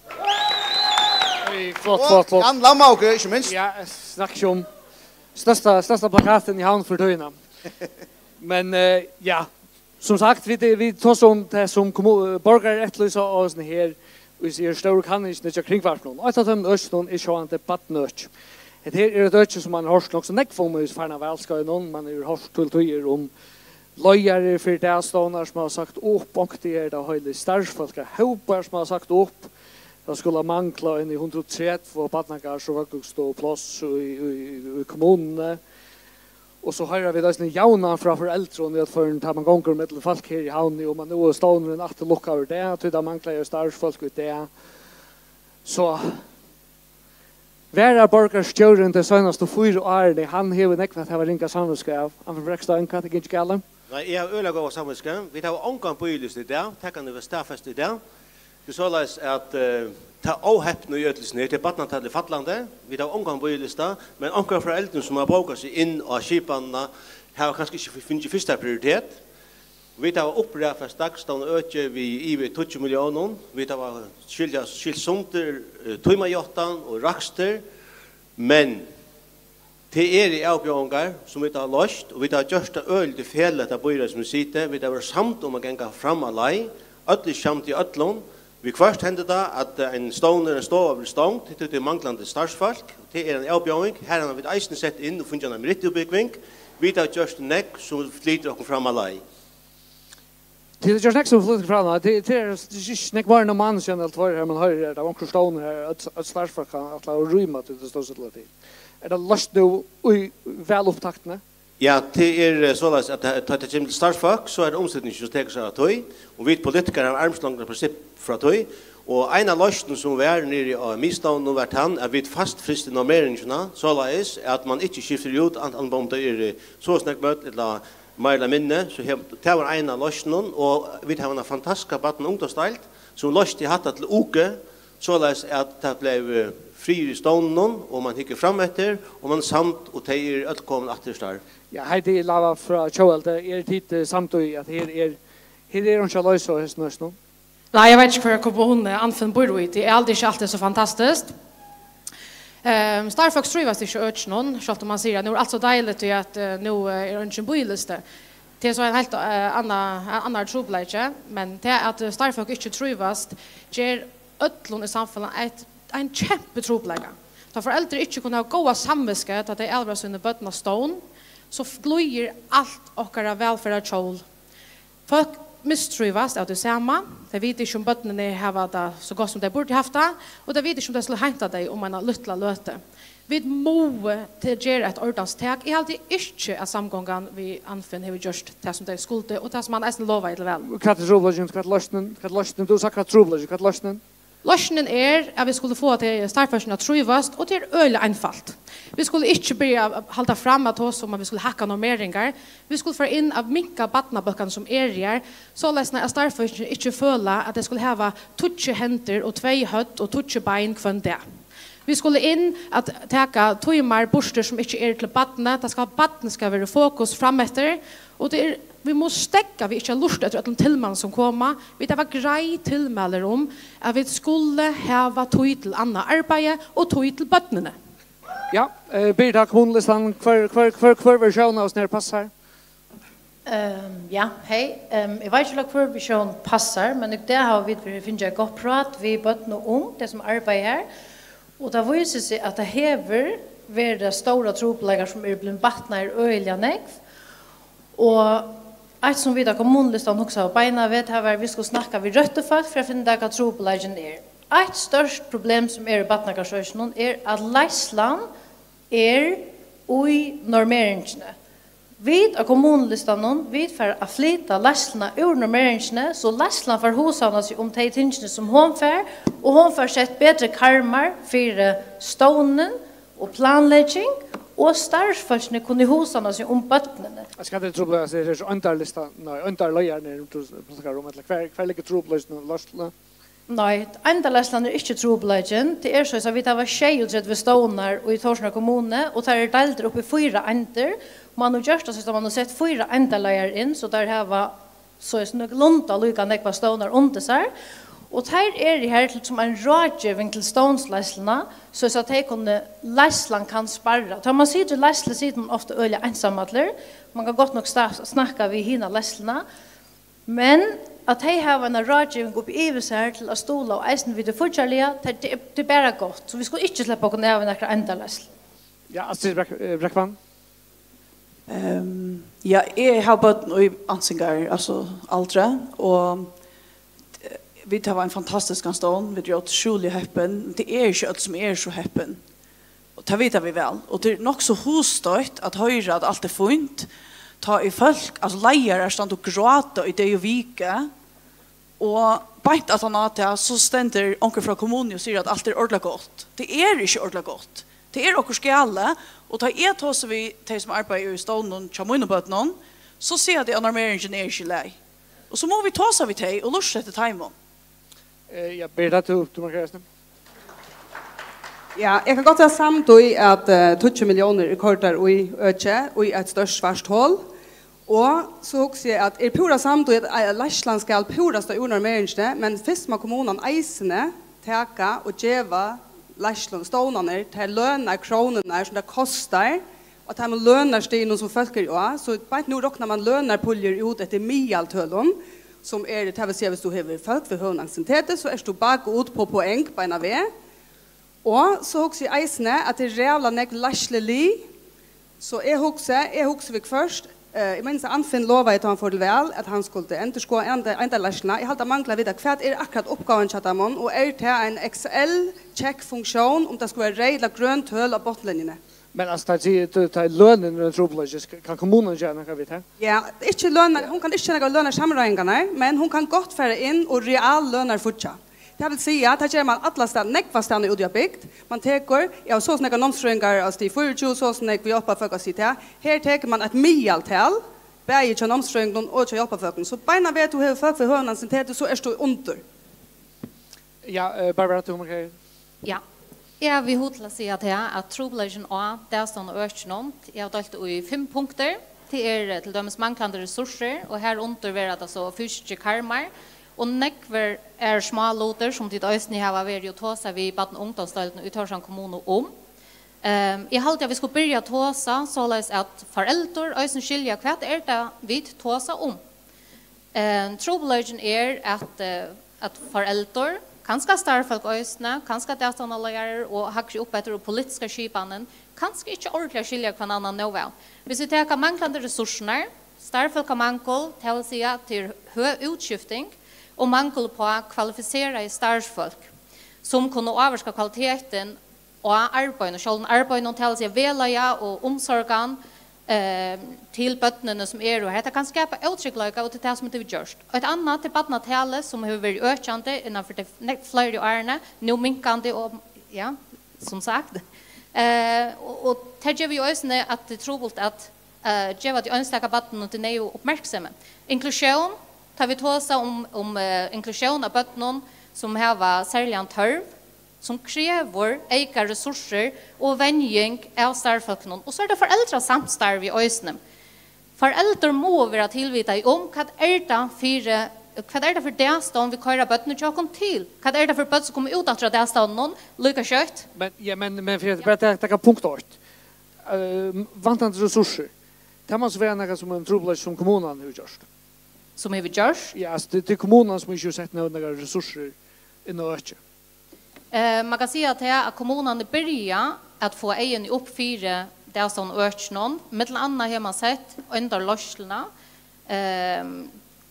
Hey, flott, og flott, flott. Jan Lamhauge, ikki minst. Ja, snakk ikki um. Størsta, størsta plakatin í Havn fyri tíðina. Men, eh, ja, sum sagt, vit, vit tosa um tað sum kommu-, borgarar eftirlýsa á hesum her, og eg sigi, stóru kanningini hjá Kringvarpinum. Eitt av teimum økinum er sjálvandi barnaøkið. Hetta her er eitt øki sum man hevur hoyrt nokk so nógv um í farna valskeiðinum. Man hevur hoyrt til tíðir um leiðarar fyri dagstovnar sum hava sagt upp, onkuntíð er tað heilir starvsfólkahópar sum hava sagt upp. Tað skuldi mangla eini hundrað og tretivu barnagarðs- og vøggustupláss í, í, í, í kommununi. Og so hoyra vit eisini javnan frá foreldrum í øllum førum, tá man gongur millum fólk her í Havn, um at nú er stovnurin aftur lukkaður í dag, tí tað manglar jo starvsfólk í dag. So, varaborgarstjórin tey seinastu fýra árini, hann hevur nógv at hava ringa samvitsku av. Anfinn Brekk Stein, hvat er gingið galið? Nei, eg havi øgiliga góða samvitsku. Vit hava ongan bíðilista í dag, tað kann eg staðfesta í dag. Tað er soleiðis at, eh, tað óhepna í øllum hesum her, tað er barnatalið fallandi. Vit hava ongan bíðilista, men onkrar foreldrum sum hava bókað seg inn á skipanina, hava kanska ikki fingið fyrsta prioritet. Vit hava uppraðfest dagstovnaøkið við yvir tíggju milliónum. Vit hava skilt, skilt sundur, eh, tímajáttan og rakstur. Men tað eru avbjóðingar, sum vit hava loyst, og vit hava gjørt tað øgiliga í felag, tað býráð, sum vit sita. Vit hava verið samd um at ganga fram á leið. Øll eru samd í øllum. Viðhvørt hendir tað, at ein stovnur, ein stova verður stongd, tí tað er manglandi starvsfólk. Tað er ein avbjóðing. Har hava vit eisini sett inn og fingið eina merittútbúgving. Vit hava gjørt nógv, sum flytur okkum fram á leið. Tit hava gjørt nógv sum flutt fram, tað, tað er, tað er ikki nógv meira enn ein mánað síðan ella tveir her, man hoyrir, at av onkrum stovni her, at, at starvsfólk kann ætla at rýma, tí tað stóð so illa til. Er tað loyst nú í vælupptaktini? Ja, tað er, eh, soleiðis, at tá, tá tað kemur til starvsfólk, so er tað umsetingin, sum tekur sær av tí, og vit politikarar hava armslongdarprinsipp frá tí, og ein av loysnunum, sum var niðri á miðstovninum, var tann, at vit fastfrystu normeringina, soleiðis at man ikki skiftir út, an-, antin um tað eru soleiðis nógv børn, ella meira ella minni, so her, tað var ein av loysnunum, og vit hava eina fantastiska barna- og ungdómsdeild, sum loysti hatta til uku, soleiðis at tað bleiv, eh, friður í stovninum, og man hyggur fram eftir, og man er samd, og tey eru øll komin aftur í starv. Ja, Heidi Lava frá Tjóðveldi, eru tit, eh, samd í, at her er, her er einki at loysa á hesum økinum? Nei, eg veit ikki, hvørja kommunu Anfinn býr í. Tað er aldri ikki altíð so fantastiskt. Ehm, starvsfólk trívast ikki í økinum, sjálvt um man sigur, at nú er alt so deiligt, tí at, eh, nú, eh, er eingin bíðilisti. Tað er so ein heilt, eh, anna-, ein annar trupulleiki, men tað at, eh, starvsfólk ikki trívast, ger øllum í samfelagnum eitt, ein kemputrupulleika. Tá foreldur ikki kunnu hava góða samvitsku, tá tey alva síni børn á stovn, so f-, glíðir alt okkara vælferðarhjól. Fólk mistrívast av tí sama. Tey vita ikki, um børnini hava tað so gott, sum tey burdu havt tað, og tey vita ikki, um tey skulu heinta tey um eina lítla løtu. Vit mugu til gera eitt ordans tak. Eg haldi ikki, at samgongan við Anfinn hevur gjørt tað, sum tey skuldu, og tað, sum hann eisini lovaði til val. Hvat er trupulleikin? Hvat er loysnin? Hvat er loysnin? Tú hevur sagt, hvat er trupulleikin? Hvat er loysnin? Loysnin er, at vit skulu fáa tey starvsfólkini at trívast, og tað er øgiliga einfalt. Vit skulu ikki byrja at halda fram at tosa um, at vit skulu hækka normeringar. Vit skulu fara inn at minka barnabólkarnar, sum eru her, soleiðis at starvsfólkini ikki føla, at tey skulu hava tíggju hendur og tvey høvd og tíggju bein hvønn dag. Vit skulu inn at taka tímar burtur, sum ikki eru til barnið. Tað skal, barnið skal vera í fokus frameftir, og tað er, vit mugu steðga við ikki at lurta eftir øllum tilmælum, sum koma. Vit hava greið tilmæli um, at vit skulu hava tíð til annað arbeiði og tíð til børnini. Ja, eh, Birita, kommunulistan, hvør, hvør, hvør, hvør versjón av oss her passar? Ehm, ja, hey. Ehm, eg veit ikki, hvør versjón passar, men í dag hava vit verið, fingið eitt gott prát við børn og ung, tey sum arbeiða her. Og tað vísir seg, at tað hevur verið stórar trupulleikar, sum eru blivin batnaðir øgiliga nógv. Og eitt, sum vit á kommunulistanum hugsaðu beinanvegin, tað var, at vit skuldu snakka við røttu fólk fyri at finna út av, hvat trupulleikin er. Eitt stórt problem, sum er í barnagarðsøkinum, er, at leiðslan er í normeringini. Vit á kommunulistanum, vit fara at flyta leiðsluna úr normeringini, so leiðslan fær hugsavnað seg um tey tingini, sum hon fær, og hon fær sett betri karmar fyri stovnin og planlegging, og starvsfólkini kunnu hugsavna seg um børnini. Altso, hvat er trupulleikin? Altso, er tað so eindarlistin, nei, eindarleiðarin, tú snakkar um, ella hvar, hvar liggur trupulleikin og leiðslan? Nei, eindarleiðslan er ikki trupulleikin. Tað er soleiðis, at vit hava sjeyogtretivu stovnar í Tórshavnar kommunu, og tær eru deildar upp í fýra eindir. Man hevur gjørt tað, soleiðis at man hevur sett fýra eindarleiðarar inn, so tær hava soleiðis nøkulunda líka nógvar stovnar undir sær. Og tær eru her til, sum ein ráðgeving til stovnsleiðsluna, soleiðis at tey kunnu, leiðslan kann sparra. Tá man situr í leiðslu, situr man ofta øgiliga einsamallur. Man kann gott nokk sta-, snakka við hina leiðsluna. Men at tey hava eina ráðgeving uppi yvir sær til at stuðla, og eisini við tí fíggjarliga, tað, tað, tað er bara gott. So vit skulu ikki sleppa okkum av í nakra eindarleiðslu. Ja, Astrid Breck-, eh, Breckmann? Ehm, ja, eg havi børn í ansingar, altso aldri, og, eh, vit hava ein fantastiskan stovn, vit eru ótrúliga heppin, men tað eru ikki øll, sum eru so heppin. Og tað vita vit væl. Og tað er nokk so hugstøtt at hoyra, at alt er fínt, tá ið fólk, altso leiðarar, standa og gráta í dag og viku, og beint aftan á tað, so stendur onkur frá kommununi og sigur, at alt er ordiliga gott. Tað er ikki ordiliga gott. Tað er okkurt galið, og tá eg tosi við tey, sum arbeiða í stovninum hjá mínum børnum, so siga tey, at normeringin er ikki í lagi. Og so mugu vit tosa við tey og lurta eftir teimum. Eh, ja, Birita, tú, tú markerar seg. Ja, eg kann gott vera samd í, at, eh, tíggju milliónir er koyrdar í økið, í eitt stórt svart hol. Og so hugsi eg, at eg eri púra samd í, at, eh, leiðslan skal púra standa úr normeringini, men fyrst má kommunan eisini taka og geva leiðsluni, stovnarnar, tær lønarkrónurnar, sum tað kostar, og teimum lønarstigunum, sum fólk eru á. So beint nú roknar man lønarpuljur út eftir miðaltølum, sum eru, tað vil siga, viss tú hevur fólk við høgan ansiennitet, so ert tú bakút á poeng beinan veg. Og so hugsi eg eisini, at tað er ræðuliga nógv leiðslulið, so eg hugsi, eg hugsi viðhvørt, eh, eg minnist, at Anfinn lovaði, tá hann fór til val, at hann skuldi endurskoða enda-, eindarleiðsluna. Eg haldi, hann manglar at vita, hvat er akkurát uppgávan hjá teimum, og er tað ein Excel-check-funktión, um tað skulu vera reyð ella grøn tøl á botnlinjuni? Men altso, tá eg sigi, tá, tá er lønin ein trupulleiki, sk-, kann kommunan gera nakað við tað? Ja, ikki lønar, hon kann ikki gera nakað við lønarsamráðingarnar, men hon kann gott fara inn og reallønarfíggja. Tað vil siga, tað ger man allastaðni, nógvastaðni úti á bygd. Man tekur, ja, so og so nógvar námsfrøðingar á stig fýraogtjúgu, so og so nógv hjálparfólk á stig tað. Her tekur man eitt miðaltal, bæði hjá námsfrøðingunum og hjá hjálparfólkunum. So beinan veg, tú hevur fólk við høgan ansiennitet, so ert tú undir. Ja, eh, Barbara, tú markerar. Ja. Eg havi hug til at siga tað, at trupulleikin á dagstovnaøkinum, eg havi deilt í fimm punktir. Tað er, eh, til dømis manglandi resursir, og har undir verða tað so fyrstu karmar, og nógvir aðrir smálutir, sum tit eisini hava verið og tosað við barna- og ungdómsdeildina í Tórshavn kommunu um. Ehm, eg haldi, at vit skulu byrja at tosa, soleiðis at foreldur eisini skilja, hvat er tað, vit tosa um. Ehm, trupulleikin er, at, eh, at foreldur, kanska starvsfólk eisini, kanska dagstovnaleiðarar og hægri uppeftir og politiska skipanin, kanska ikki ordiliga skilja hvønn annan nóg væl. Hvis vit taka manglandi ressoursurnar, starvsfólkamangul, tað vil siga, til høg útskifting og mangul uppá kvalifiseraði starvsfólk, sum kunnu ávirka kvalitetin á arbeiðinum, sjálvum arbeiðinum, tað vil siga vegleiða og umsorgan, eh, til børnini sum eru har. Hetta kann skapa ótryggleika, og tað er tað, sum hevur gjørt. Eitt annað, tað er barnatalið, sum hevur verið økjandi innan fyri tey ne-, fleiri árini, nú minkandi og, ja, sum sagt. Eh, og, og tað ger jú eisini, at tað er trupult at, eh, geva tí einstaka barninum tí neyðugu uppmerksemi. Inklusjón, tá vit tosa um, um, eh, inklusjón av børnum, sum hava serligan tørv, sum krevur eyka ressursur og venjing av starvsfólkunum. Og so er tað foreldrasamstarvið eisini. Foreldur mugu vera tilvitað um, hvat er tað fyri, hvat er tað fyri dagstovn, vit koyra børnini hjá okkum til? Hvat er tað fyri børn, sum koma út aftur av dagstovnunum líka skjótt? Men, ja, men, men fyri at bara taka, taka punkt eitt. Eh, vantandi ressourcer. Tað má so vera nakað sum ein trupulleiki, sum kommunan hevur gjørt. Sum hevur gjørt? Ja, altso, tað, tað er kommunan, sum ikki hevur sett nakrar ressourcer inn á økið. Eh, man kann siga, at tað, at kommunarnir byrja at fáa eyguni upp fyri dagstovnaøkinum, millum annað hevur man sett eindarleiðsluna, ehm,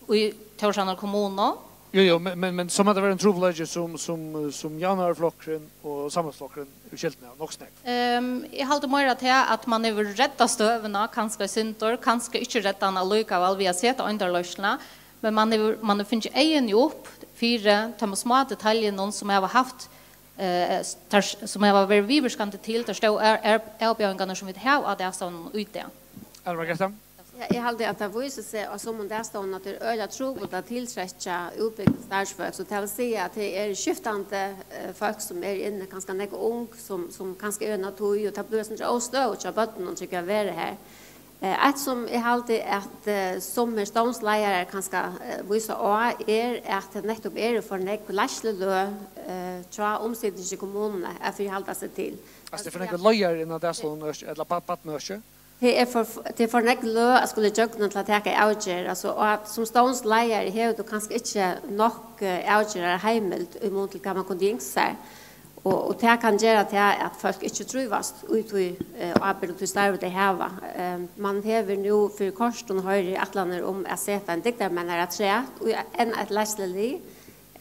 í Tórshavnar kommunu. Jú, jú, men, men, men so má tað vera ein trupulleiki, sum, sum, sum Javnaðarflokkurin og Sambandsflokkurin eru skyldin av, nokk so nógv. Ehm, eg haldi meira, at tað, at man hevur reddað støðuna, kanska eitt sindur, kanska ikki reddað hana allíkavæl við at seta eindarleiðsluna, men man hevur, man hevur fingið eyguni upp fyri teimum smáu detaljunum, sum hava havt, eh, s-, teir s-, sum hava verið viðvirkandi til, teir stóru av-, av-, avbjóðingarnar, sum vit hava á dagstovnunum í dag. Anna Margrethe? Ja, eg haldi, at tað vísir seg á summum dagstovnum, at tað er øgiliga trupult at tiltrekkja útbúgvin starvsfólk. So tað vil siga, at tað eru skiftandi, eh, fólk, sum eru inni, kanska nógv ung, sum, sum kanska eru inn á tíð, og tað blívur eitt sindur óstøðugt hjá børnunum, tykkara, at vera har. Eh, eitt, sum eg haldi, at, eh, summir stovnsleiðarar kanska, eh, vísa á, er, at tað nettupp eru for nógv leiðsluløg, eh, hjá umsitingi í kommununi at fyrihalda seg til. Altso, tað eru for nógvir leiðarar inn á dagstovnaøki ella ba-, barnaøki? Tað er for, tað er for nógv løg at skula ígjøgnum til at taka avgerð. Altso, og at sum stovnsleiðari hevur tú kanska ikki nokk, eh, avgerðarheimild í mun til, hvat man kundi ynskt sær. Og, og tað kann gera tað, at fólk ikki trívast í tí, eh, ábyrgd og tí starvi, tey hava. Eh, man hevur nú fyri kortum, hoyri eg, ætlanir um at seta ein dygdarmennara afturat í enn eitt leiðslulið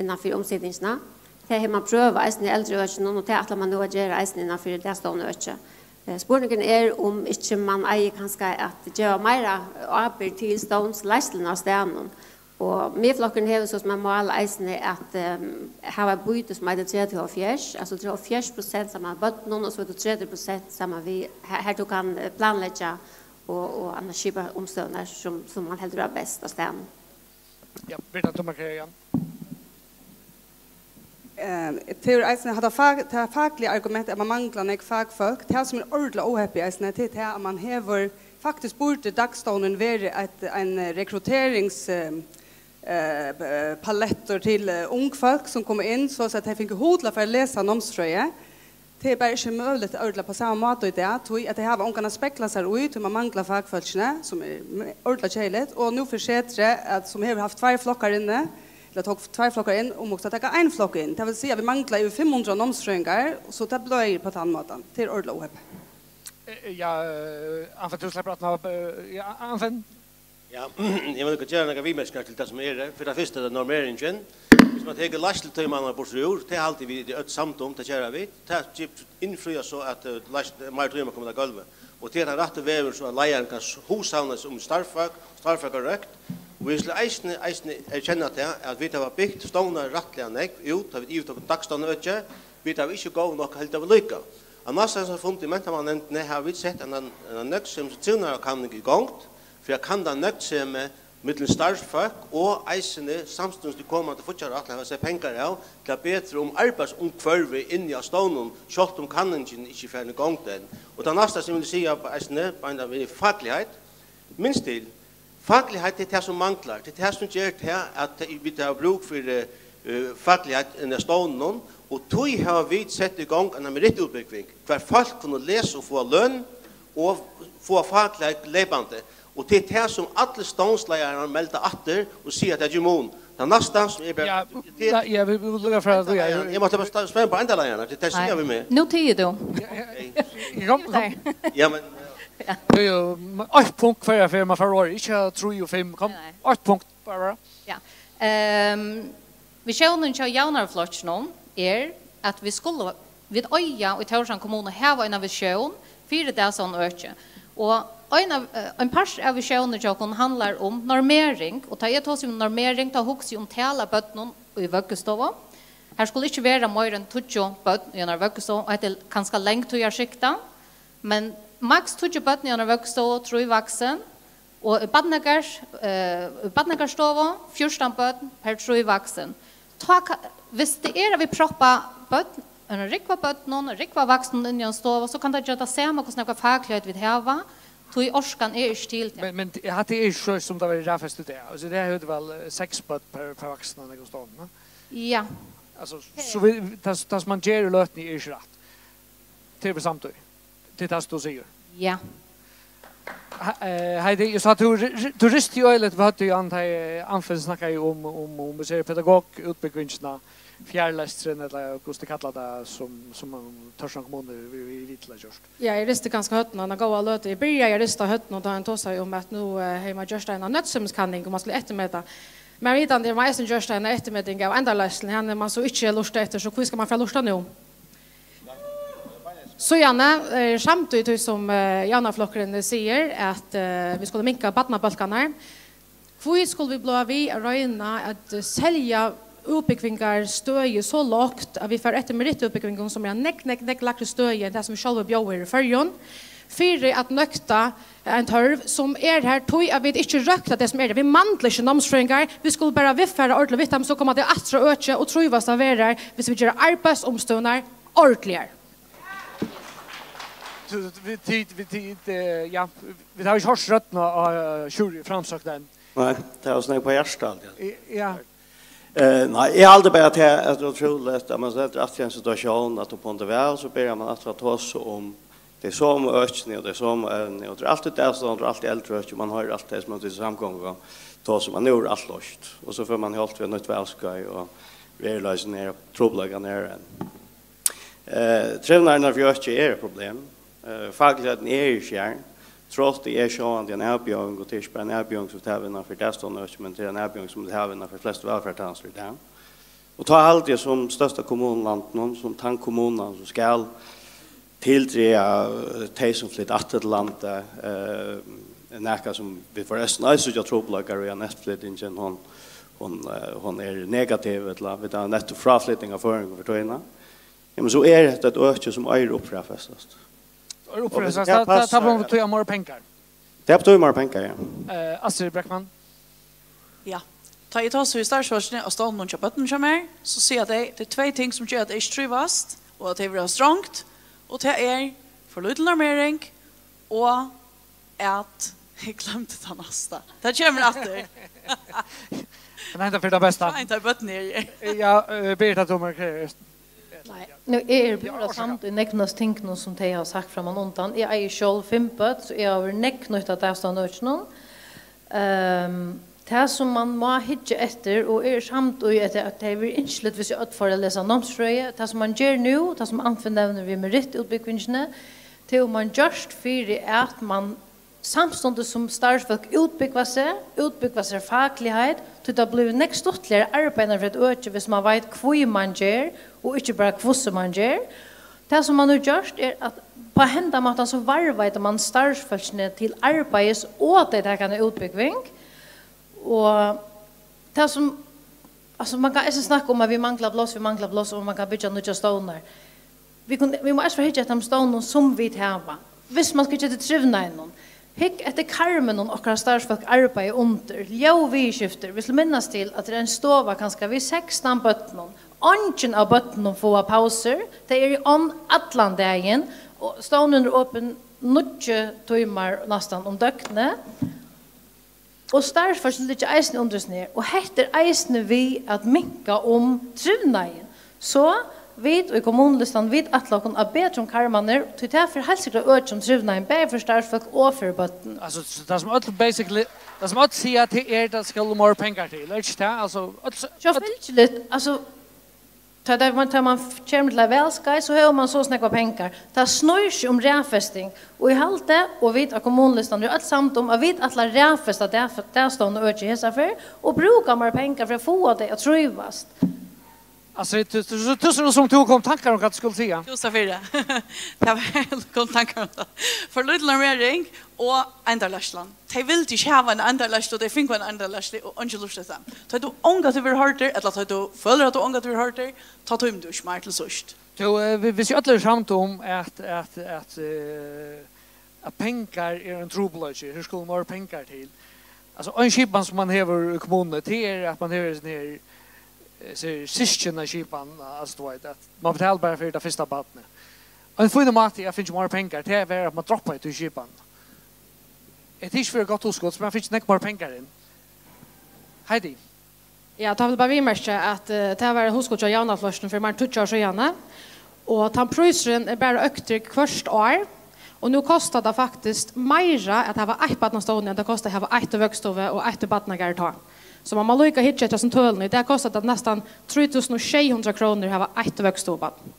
innan fyri umsitingina. Tað hevur man prøvað eisini í eldri økinum, og tað ætlar man nú at gera eisini innan fyri dagstovnaøkið. Eh, spurningurin er, um ikki man eigur kanska at geva meira ábyrgd til stovnsleiðsluna á staðnum. Og Miðflokkurin hevur so sum eitt mál eisini at, ehm, hava eitt býti sum eitur tretivu hálvfjerðs, altso, tað er hálvfjerðs prosent saman við børnum, og so er tað tretivu prosent saman við, har, har tú kann, eh, planleggja og, og annars skipa umstøðurnar sum, sum man heldur er best á staðnum. Ja, Birta, tú markerar, ja. Eh, tað er eisini hatta fak-, tað fakliga argument, at man manglar nógv fakfólk. Tað, sum er ordiliga óheppið eisini, tað er tað, at man hevur, faktiskt burdi dagstovnurin verið eitt, ein rekrutterings-, eh, eh, palettur til, eh, ung fólk, sum koma inn, so at tey fingu hug til at fara at lesa námsfrøði. Tað er bara ikki møguligt ordiliga á sama máta í dag, tí at tey hava ongan at spegla sær í, tí man manglar fakfólkini, sum er me-, ordiliga keðiligt. Og nú fer setrið, at, sum hevur havt tveir flokkar inni, ella tók tveir flokkar inn, um at taka ein flokk inn. Tað vil siga, at vit mangla yvir fimm hundrað námsfrøðingar, so tað bløðir á tann mátan. Tað er ordiliga óheppið. Eh, eh, ja, eh, Anfinn, tú sleppur aftan á, eh, ja, Anfinn? Ja, eg vil gera nakrar viðmerkingar til tað sum er. Fyri tað fyrsta, tað er normeringin. Viss man tekur leiðslutímarnar burtur úr, tað haldi eg vit eru øll samd um, tað gera vit. Tað innfríar so, at, eh, leiðslu-, meir tímar koma á gólvið. Og tað er tann rætti vegurin, so at leiðarin kann s-, hugsavna seg um starvsfólk, starvsfólkarøkt. Og vit skulu eisini, eisini erkenna tað, at vit hava bygt stovnar rættiliga nógv út, tá vit yvirtóku dagstovnaøkið, vit hava ikki góð nokk at halda við líka. Á næsta fundi í Mentamálanevndini hava vit sett eina, eina nøgdsemis- og trivnaðarkanning í gongd, fyri at kanna nøgdsemi millum starvsfólk og eisini samstundis til komandi fíggjarætlan hava sett pengar av til at betra um arbeiðsumhvørvið inni á stovnunum, sjálvt um kanningin ikki er farin í gongd enn. Og tað næsta, sum eg vil siga eisini, beinanvegin, er fakligheit. Minst til, fakligheit, tað er tað, sum manglar. Tað er tað, sum ger tað, at vit hava brúk fyri, eh, fakligheit innan stovnunum, og tí hava vit sett í gongd eina merittútbúgving, hvar fólk kunnu lesa og fáa løn og fáa fakligheit leypandi. Og tað er tað sum allir stovnsleiðarar melda aftur og siga, at tað ger mun. Tað næsta sum er bara, ja, tað, ja, ja, vit, vit lukka frá, ja, ja, eg mátti bara sta-, spyrja bara endaleiðararnar, tað er tað, siga vit meg. Nú tigur tú. Ja, ja, ja, kom, kom. Ja, men, ja. Jú, jú, men eitt punkt hvørja ferð man fær orðið, ikki trý og fimm, kom. Nei, nei. Eitt punkt, bara, bara. Ja. Ehm, visjónin hjá Javnaðarflokkinum er, at vit skulu, vit eiga í Tórshavn kommunu hava eina visjón fyri dagstovnaøki. Og ein av, eh, ein partur av visjónini hjá okkum handlar um normering, og tá eg tosi um normering, tá hugsi eg um tal av børnum í vøggustovu. Har skulu ikki vera meira enn tíggju børn í einari vøggustovu, og hetta er kanska langtíðarskikta, men maks tíggju børn í einari vøggustovu, trý vaksin, og í barnagarð-, eh, í barnagarðsstovu, fjúrtan børn per trý vaksin. Tá ka-, viss tað er, at vit proppa børn, ein rúgva børnum, ein rúgva vaksnum inn í ein stovu, so kann tað gera tað sama, hvussu nógva fakligheit vit hava, tí orkan er ikki til tað. Men, men hatta er ikki so, sum tað verður raðfest í dag. Altso, tað er jú væl, eh, seks børn per, per vaksin í stovuni, ne? Ja. Altso, so vit, tað, tað sum man ger í løtuni er ikki rætt. Tað er vit samd í. Tað er tað, tú sigur. Ja. Ha-, eh, Heidi, eg sá, tú ri-, ri-, tú risti jú øgiliga við høvdið, Jan, tá, eh, Anfinn snakkaði um, um, um, vit siga, pedagogútbúgvingina, fjarlesturin, ella hvussu tey kalla tað, sum, sum, um, Tórshavnar kommuna, vit, vit, vit til at gjørt. Ja, eg risti kanska høvdinum eina góða løtu. Eg byrjaði at rista høvdinum, tá hann tosaði um, at nú, eh, hevði man gjørt eina nøgdsemi-, kanning, og man skuldi eftirmeta. Men vitandi, man eisini gjørt eina eftirmeting av endaleistunum, hann er man so ikki lurta eftir, so hví skal man fara at lurta nú? Síðani, eh, samtíðis tí sum, eh, Javnaðarflokkurin sigur, at, eh, vit skulu minka barnabólkarnar, hví skulu vit blíva við at royna at, eh, selja útbúgvingarstøði so lágt, at vit fara eftir merittútbúgvingum, sum er ein nógv, nógv, nógv lægri støði enn tað, sum vit sjálvi bjóða her í Føroyum, fyri at nøkta ein tørv, sum er har, tí at vit ikki røkta tey, sum eru har. Vit mangla ikki námsfrøðingar, vit skulu bara viðfara ordiliga við teimum, so koma tey aftur á økið og trívast at vera har, viss vit gera arbeiðsumstøðurnar ordiligar. So, vit, vit, vit, eh, ja, vit hava ikki hoyrt røddina á, eh, Sjúrði framsøgn enn. Nei, tað er jú snakk á hjarta, alt, ja. I-, ja. Eh, nei, eg haldi bara, at tað er ótrúligt, at man setur aftur í ein situatión, at upp undir val, so byrjar man aftur at tosa um tey somu økini og tey somu evnini, og tað er altíð dagstovn, og tað er altíð eldri øki, man hoyrir alt tað, sum man til samgongu tosa um, at nú er alt loyst, og so fær man hjálp við eitt nýtt valskeið, og veruleikin er, trupulleikarnir eru enn. Eh, trivnaðurin fyri økið er eitt problem. Eh, fakligleikin er ikki har. Trátt er sjálvandi ein avbjóðing, og tað er ikki bara ein avbjóðing, sum vit hava innan fyri dagstovnaøkið, men tað er ein avbjóðing, sum vit hava innan fyri flestu vælferðartænastur í dag. Og tá haldi eg, sum størsta kommuna í landinum, sum tann kommunan, sum skal tildraga, eh, tey, sum flyta aftur til landið, eh, er nakað, sum vit forrestin eisini síggja trupulleikar í, at nettflytingin, hon, hon, eh, hon er negativ, ella vit hava netto fráflyting av føroyingum fyri tíðina. Jamen, so er hetta eitt øki, sum eigur at uppfrastast. Og hvis uppfrastast, tað tað, tað passar, betýr meira pengar. Tað betýr meira pengar, ja. Eh, Astrid Breckmann. Ja. Tá eg tosi við starvsfólkini á stovnunum hjá børnunum hjá mær, so siga tey, tað er tvey ting, sum gera, at tey ikki trívast, og at tey verða strongd, og tað er for lítil normering, og at, eg gloymdi tað næsta. Tað kemur aftur. Men hetta fer tað besta. Fínt, at børnini eru her. Ja, eh, Birita, tú markerar. Nei, nú, eg eri púra samd í nógvum av tingunum, sum tey hava sagt framman undan. Eg eigi sjálv fimm børn, so eg havi verið nógv knýtt at dagstovnaøkinum. Ehm, tað, sum man má hyggja eftir, og eg eri samd í, at tað, at tað hevði verið ynskiligt, hvis eg øll fóru at lesa námsfrøði, tað, sum man ger nú, tað, sum Anfinn nevnir við merittútbúgvingini, tað hevur man gjørt fyri, at man samstundis sum starvsfólk útbúgva seg, útbúgva sær fakligheit, tí tað blívur nógv stuttligari at arbeiða innanfyri eitt øki, hvis man veit, hví man ger, og ikki bara, hvussu man ger. Tað, sum man hevur gjørt, er, at á hendan mátan so varðveitir man starvsfólkini til arbeiðis, og tey taka eina útbúgving. Og tað, sum, altso, man kann eisini snakka um, at vit mangla pláss, vit mangla pláss, og man kann byggja nýggjar stovnar. Vit kunnu, vit mugu eisini fara at hyggja eftir teimum stovnunum, sum vit hava. Viss man skal hyggja eftir trivnaðinum, hygg eftir karminum, okkara starvsfólk arbeiða undir. Ljóð viðurskiftir. Vit skulu minnast til, at tað er ein stova kanska við sekstan børnum. Eingin av børnunum fáa pausur. Tey eru í onn allan dagin. Og stovnurin er opin níggju tímar næstan um døgnið. Og starvsfólkini liggja eisini undir hesum her. Og hetta er eisini við at minka um trivnaðin. So vit í kommunulistanum, vit ætla okkum at betra um karmarnar, tí tað fer heilt sikkurt at økja um trivnaðin, bæði fyri starvsfólk og fyri børn. Altso, so tað sum øll basically, tað sum øll siga, tað er, tað skal meir pengar til, er ikki tað? Altso, øll s-, Sjálvfylgiligt, altso, tá, tá man, tá man kemur til eitt valskeið, so hevur man so nógvar pengar. Tað snýr seg um raðfesting, og eg haldi, og vit á kommunulistanum eru øll samd um, at vit ætla at raðfesta dag-, dagstovnaøki hesa ferð, og brúka meir pengar fyri at fáa tey at trívast. Astrid, tú, tú, tú, tú sær út sum tú kom tankar um hvat tú skuldi siga. Túsund fyri. Tað var, kom tankar um tað. For lítil normering og eindarleiðslan. Tey vildu ikki hava eina eindarleiðslu, og tey fingu eina eindarleiðslu, og eingin lurtaði eftir teimum. Tá tú ongantíð verður hoyrdur, ella tá tú følir at tú ongantíð verður hoyrdur, tá tímir tú ikki meir til síðst. Tú, eh, vi-, hvis vi øll eru samd um at, at, at, eh, at pengar er ein trupulleiki, her skulu meir pengar til. Altso, ein skipan sum man hevur í kommununi, tað er at man hevur hesum her, eh, sær systkinaskipan, altso, tú veit, at man betalir bara fyri tað fyrsta barnið. Ein fínur máti at fingið meir pengar, tað er at man droppar í tí skipan. Eg tykist fyri gott hugskot, so man fekk nógv meir pengar inn. Heidi. Ja, tá vil eg bara viðmerkja, at, eh, tað var hugskot hjá Javnaðarflokkinum fyri meira enn tíggju ár síðani, og tann prísurin er bara øktur hvørt ár, og nú kostar tað faktiskt meira at hava eitt barn á stovni enn tað kostar at hava eitt í vøggustovu og eitt í barnagarði tá. So man má líka hyggja eftir hasum tølunum. Í dag kostar tað næstan trý túsund og sjey hundrað krónur at hava eitt vøggustovubarn.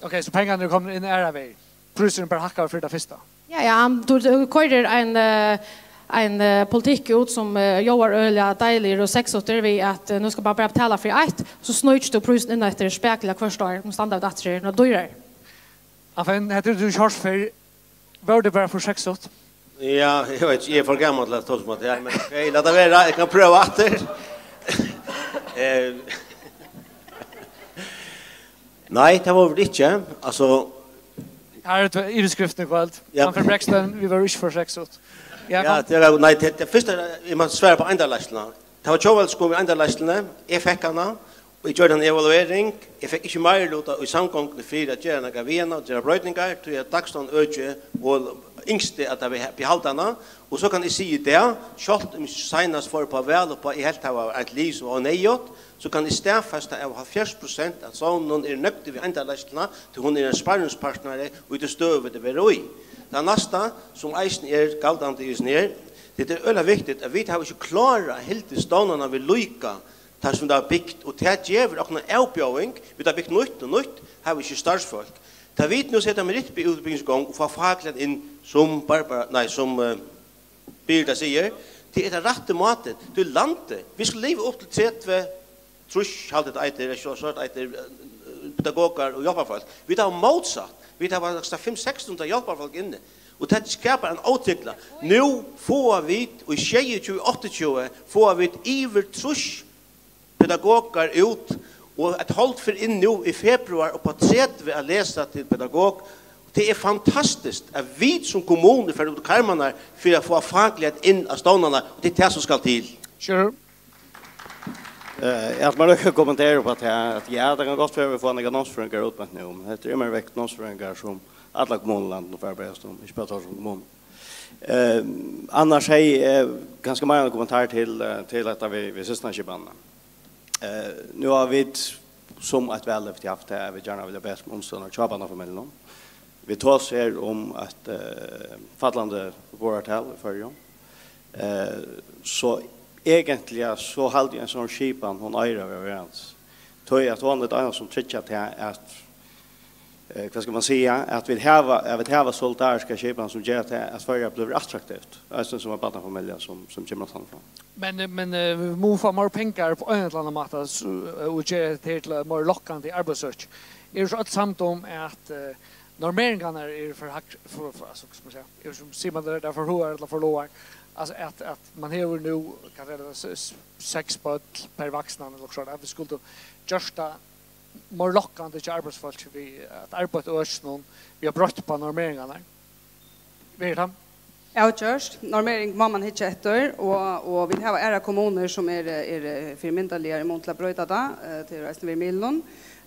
Ok, so pengarnir eru komnir inn aðrar vegir. Prísurin bara hækkaður fyri tað fyrsta. Ja, ja, hann, tú, tú koyrir ein, eh, ein, eh, politikk út sum, eh, ljóðar øgiliga deiligur og sexutur við at, eh, nú skal man bara betala fyri eitt, so snýkir tú prísin inn eftir spakuliga hvørt ár. Nú standa vit aftur her, nú dýrar. Anfinn, hetta er tú ikki hoyrt fyrr. Var tað bara for sexut? Ja, eg veit ikki, eg er for gamal til at tosa um hatta her, men ok, lat tað vera, eg kann prøva aftur. Eh, nei, tað var vit ikki. Altso, her er yvirskriftin í kvøld. Ja. Anfinn Brækstein, vit vóru ikki for sexut. Ja, ja, kom. Tað var, nei, tað, tað fyrsta, eg má svara upp á eindarleiðsluna. Tað var tjóðveldiskomið í eindarleiðsluni, eg fekk hana, og eg gjørdi eina evaluering. Eg fekk ikki meiriluta í samgonguni fyri at gera nakað við hana og gera broytingar, tí at dagstovnaøkið og ynskti, at tað við-, behalda hana. Og so kann eg siga í dag, sjálvt um eg seinast fór upp á val, upp á, eg helt, tað var eitt lið sum var neyðugt, so kann eg staðfesta, at hálvfjerðs prosent av stovnunum eru nøgd við eindarleiðsluna, tí hon er ein sparringspartnari í tí støðu, vit vera í. Tað næsta, sum eisini er galdandi í hesum her, tað er øgiliga viktigt, at vit hava ikki klárað at hildið stovnarnar við líka, tað sum tað er bygt, og tað gevur okkum eina avbjóðing. Vit hava bygt nýtt og nýtt, hava ikki starvsfólk. Tá vit nú seta merittútbúgving í gongd og fáa fakliga inn, sum Barbara, nei, sum, eh, Birita sigur, tað er tann rætti mátin. Tú, landið, vit skulu liva upp til tretivu, trýss, haldi eg tað eitur, eg so, so eitur, eh, pedagogar og hjálparfólk. Vit hava mótsatt. Vit hava nakað fimm, seks hundrað hjálparfólk inni. Og tað skapar ein ótrygda. Nú fáa vit í sjeyogtjúgu, áttaogtjúgu, fáa vit yvir trýss pedagogar út, og eitt hálvt fer inn nú í februar, og upp á tretivu at lesa til pedagog. Tað er fantastiskt, at vit sum kommunur fara út í karmarnar fyri at fáa fakligheit inn á stovnarnar, og tað er tað sum skal til. Sure. Eh, eg ætli mær líka at kommentera upp á tað her, at ja, tað kann gott vera, vit fáa nakrar námsfrøðingar út beint nú, men hetta er meira vekk námsfrøðingar, sum allar kommunur í landinum fara at berjast um, ikki bara Tórshavnar kommunu. Eh, annars hevði eg kanska meira ein kommentar til, eh, til hetta við, við systkinaskipanina. Eh, nú hava vit sum eitt valløfti havt tað, at vit gjarna vilja betra um umstøðurnar hjá barnafamiljunum. Vit tosa her um eitt, eh, fallandi borðartal í Føroyum. Eh, so eigentliga so haldi eg ein sånn skipan, hon eigur at vera verandi. Tí at hon er tað eina sum tryggjar tað at, eh, hvat skal man siga, at vit hava, at vit hava solidariska skipan sum ger at, at Føroyar blívur attraktivt, eisini sum ein barnafamilja sum, sum kemur aftan frá. Men, men, eh, vit mugu fáa meir pengar upp á ein ella annan máta, so, eh, og gera tað her til eitt meir lokkandi arbeiðsøki. Eru so øll samd um at, eh, normeringarnar eru for hægri, for, for, altso, hvat skal man siga, eru sum siga man, tær eru for høgar ella for lágar. Altso at, at man hevur nú, hvat er tað, s-, s-, seks børn per vaksnan ella okkurt sovorðið, at vit skuldu gjørt tað meir lokkandi hjá arbeiðsfólki við at arbeiða í økinum, við at broyta upp á normeringarnar. Verður tað? Avgjørt. Normering má man hyggja eftir, og, og vit hava aðrar kommunur sum eru, eru fyrimyndarligar í mun til at broyta tað. Eh, tað hevur eisini verið í miðlunum.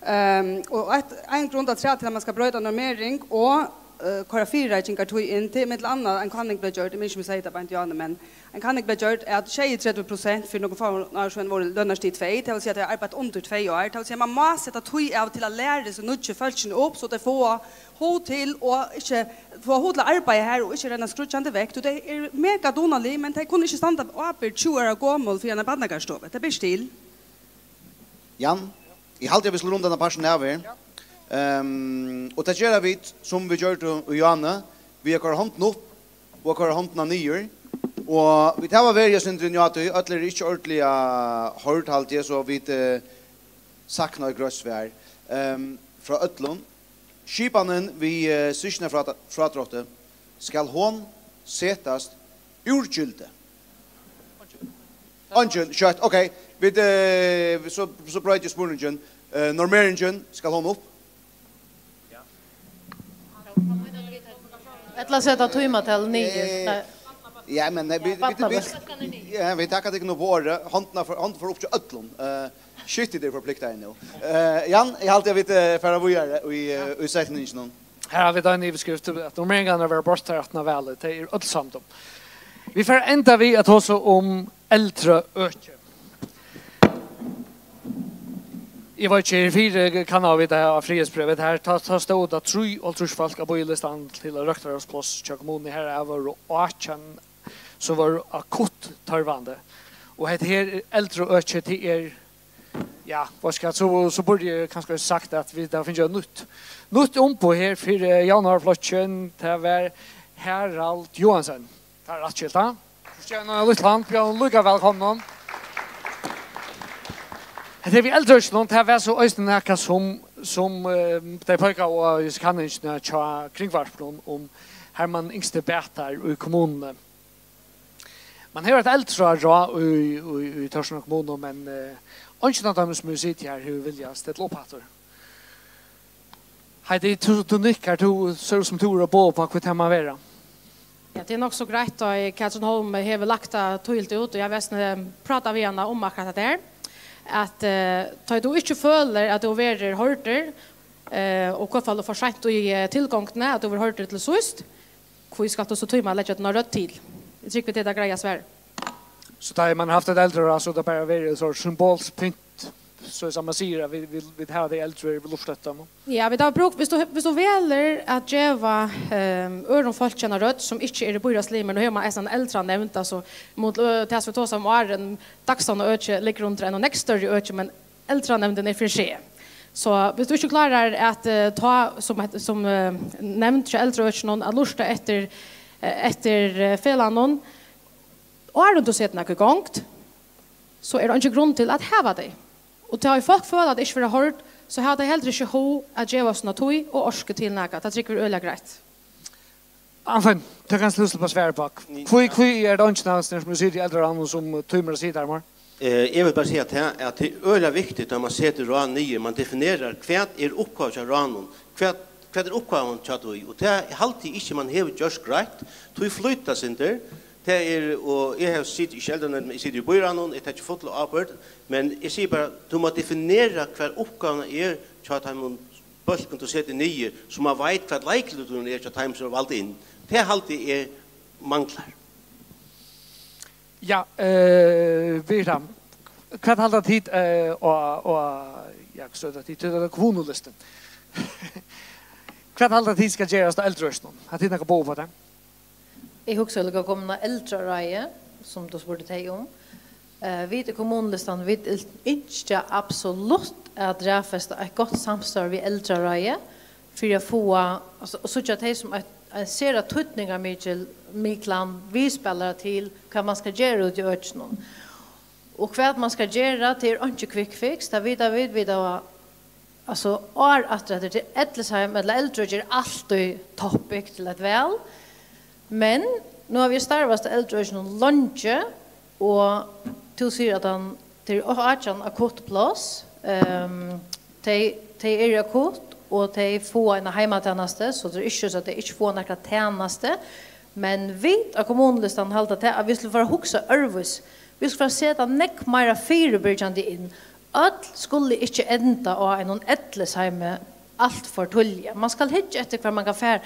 Ehm, og eitt, ein grund afturat til at man skal broyta normering, og eh, koyra fyrireikingartíð inn. Til millum annað ein kanning bleiv gjørd, eg minnist ikki, um eg segði tað beint í áðni, men ein kanning bleiv gjørd, at sjeyogtretivu prosent fyri nøkrum fáum árum síðan vóru lønarstig tvey, tað vil siga, at tey hava arbeitt undir tvey ár. Tað vil siga, man má seta tíð av til at læra hesi nýggju fólkini upp, so tey fáa hug til og ikki fáa hug til at arbeiða her og ikki renna skríggjandi vekk. Tí tey eru mega dugnalig, men tey kunnu ikki standa ábyrgd tjúgu ára gomul fyri eina barnagarðsstovu. Tað ber ikki til. Jan, eg haldi, at vit skulu runda henda partin av her. Ehm, og tað gera vit, sum vit gjørdu í áðni, við at koyra hondina upp og at koyra hondina niður. Og vit hava verið eitt sindur inn í tí, øll eru ikki ordiliga hoyrd, haldi eg, so vit, eh, sakna eitt greitt svar, ehm, frá øllum. Skipanin við, eh, systkinafrádr-, frádrátti, skal hon setast úr gildi? Eingin, skjótt, ok. Vit, eh, so, so broyti eg spurningin. Eh, normeringin, skal hon upp? Ella seta tímatal niður. Eh, Nei. Ja, men, eh, vit, vit, vit, Barnabólk. Ja, vit taka tykkum upp á orðið. Hondin fer, hondin fer upp hjá øllum. Eh, skifti tær forpliktaði nú. Eh, Jan, eg haldi, at vit, eh, fara víðari í, eh, í setninginum. Her hava vit ein yvirskrift, at normeringin er broytt aftan á valið. Tað eru øll samd um. Vit fara enda við at tosa um eldraøki. Eg veit ikki, her fyri kannaðu vit tað á friðarsprógv. Her, tá, tá stóðu tað trýoghálvtrýss fólk á bíðilistanum til eitt røktarhúspláss hjá kommununi. Her vóru átjan, sum vóru akutt tørvandi. Og hetta her eldraøkið, tað er, ja, veitst tú hvat, so, so burdi eg kanska sagt at vit hava fingið eitt nýtt, nýtt umboð her fyri, eh, Javnaðarflokkin. Tað var Harald Johansen. Tað er rætt skilt, ha? Fyrst ein lítlan, bjóða honum líka vælkomnan. Hetta er við eldraøkinum, tað var so eisini nakað sum, sum, eh, tey peikaðu á í kanningini hjá Kringvarpinum, um har man yngsti bætir í kommununi. Man hevur eitt eldraráð í, í, í Tórshavnar kommunu, men, eh, eingin av teimum, sum hevur sitið har, hevur viljað stilla upp aftur. Heidi, tú, tú nikkar, tú sær út sum tú er at boða upp á, hvat tað má vera. Ja, tað er nokk so greitt, tá ið Katrin Holm hevur lagt tað týðiligt út, og eg havi eisini prátað við hana um akkurát tað har, at, eh, tá ið tú ikki følir, at tú verður hoyrdur, eh, og í hvørt fall for seint í, eh, tilgongdini, at tú verður hoyrdur til síðst, hví skalt tú so tíma at leggja tína rødd til? Eg trúgvi, tað er tað greiða svarið. So tá ið man hevur havt eitt eldraráð, so er tað bara verið so symbolsk pynt, so sum man sigur, at vit, vit, vit hava tey eldru, vit lurta eftir teimum. Ja, vit hava brúk, viss tú, viss tú velur at geva, ehm, øðrum fólki eina rødd sum ikki eru býráðslimir, nú hevur man eisini eina eldranevnd, altso, móti, eh, tað sum vit tosaðu um áðrenn, Dagstovnaøkið liggur undir einum nógv størri øki, men eldranevndin er fyri seg. So viss tú ikki klárar at, eh, tá sum eitt, sum, eh, nevnd hjá eldraøkinum at lurta eftir, eh, eftir, eh, felagnum, áðrenn tú setur nakað í gongd, so er eingin grund til at hava tey. Og tá ið fólk føla, at tey ikki verða hoyrd, so hava tey heldur ikki hug at geva sína tíð og orku til nakað. Tað trúgvi eg er øgiliga greitt. Anfinn, tú kanst lúsa upp at svara, Páll. Ni- Hví, hví er tað eingin av sum situr í eldraráðnum, sum tímir at sita har, Már? Eh, eg vil bara siga tað, at tað er øgiliga viktigt, at man setur ráð niður, man definerar, hvat er uppgávan hjá ráðnum, hvat, hvat er uppgávan hjá tí, og tað haldi eg ikki, man hevur gjørt greitt, tí flýta sindur, tað er, og eg havi sitið, ikki í eldraráðnum, men eg siti í býráðnum, eg taki fulla ábyrgd, men eg sigi bara, tú má definera, hvat uppgávan er hjá teimum bólkum, tú setur niður, so man veit, hvat leikluturin er hjá teimum, sum er vald inn. Tað haldi eg manglar. Ja, eh, Birta, hvat halda tit, eh, og, og, ja, so er tað tit, tað er kommunulistin. Hvat halda tit skal gerast á eldraøkinum? Hava tit nakað boð upp á tað? Eg hugsi, eg vil koma inn á eldraráðið, sum tú spurdi tey um. Eh, vit í kommunulistanum, vit ynskja absolutt at raðfesta eitt gott samstarv við eldraráðið, fyri at fáa, altso, og síggja tey sum eitt, ein sera týdningarmikil, miklan viðspælara til, hvat man skal gera úti í økinum. Og hvat man skal gera, tað er einki quick fix, tað vita vit, vit hava, altso, ár aftur, at tað er ellisheim, ella eldraøki er altíð topic til eitt val. Men nú hava vit starvast á eldraøkinum leingi, og tú sigur, at hann, tað eru átjan akuttpláss. Ehm, tey, tey eru akutt, og tey fáa eina heimatænastu, so tað er ikki so, at tey ikki fáa nakra tænastu. Men vit á kommunulistanum halda tað, at vit skulu fara at hugsa øðrvísi. Vit skulu fara at seta nógv meira fyribyrgjandi inn. Øll skulu ikki enda á einum ellisheimi alt for tíðliga. Man skal hyggja eftir, hvar man kann fara.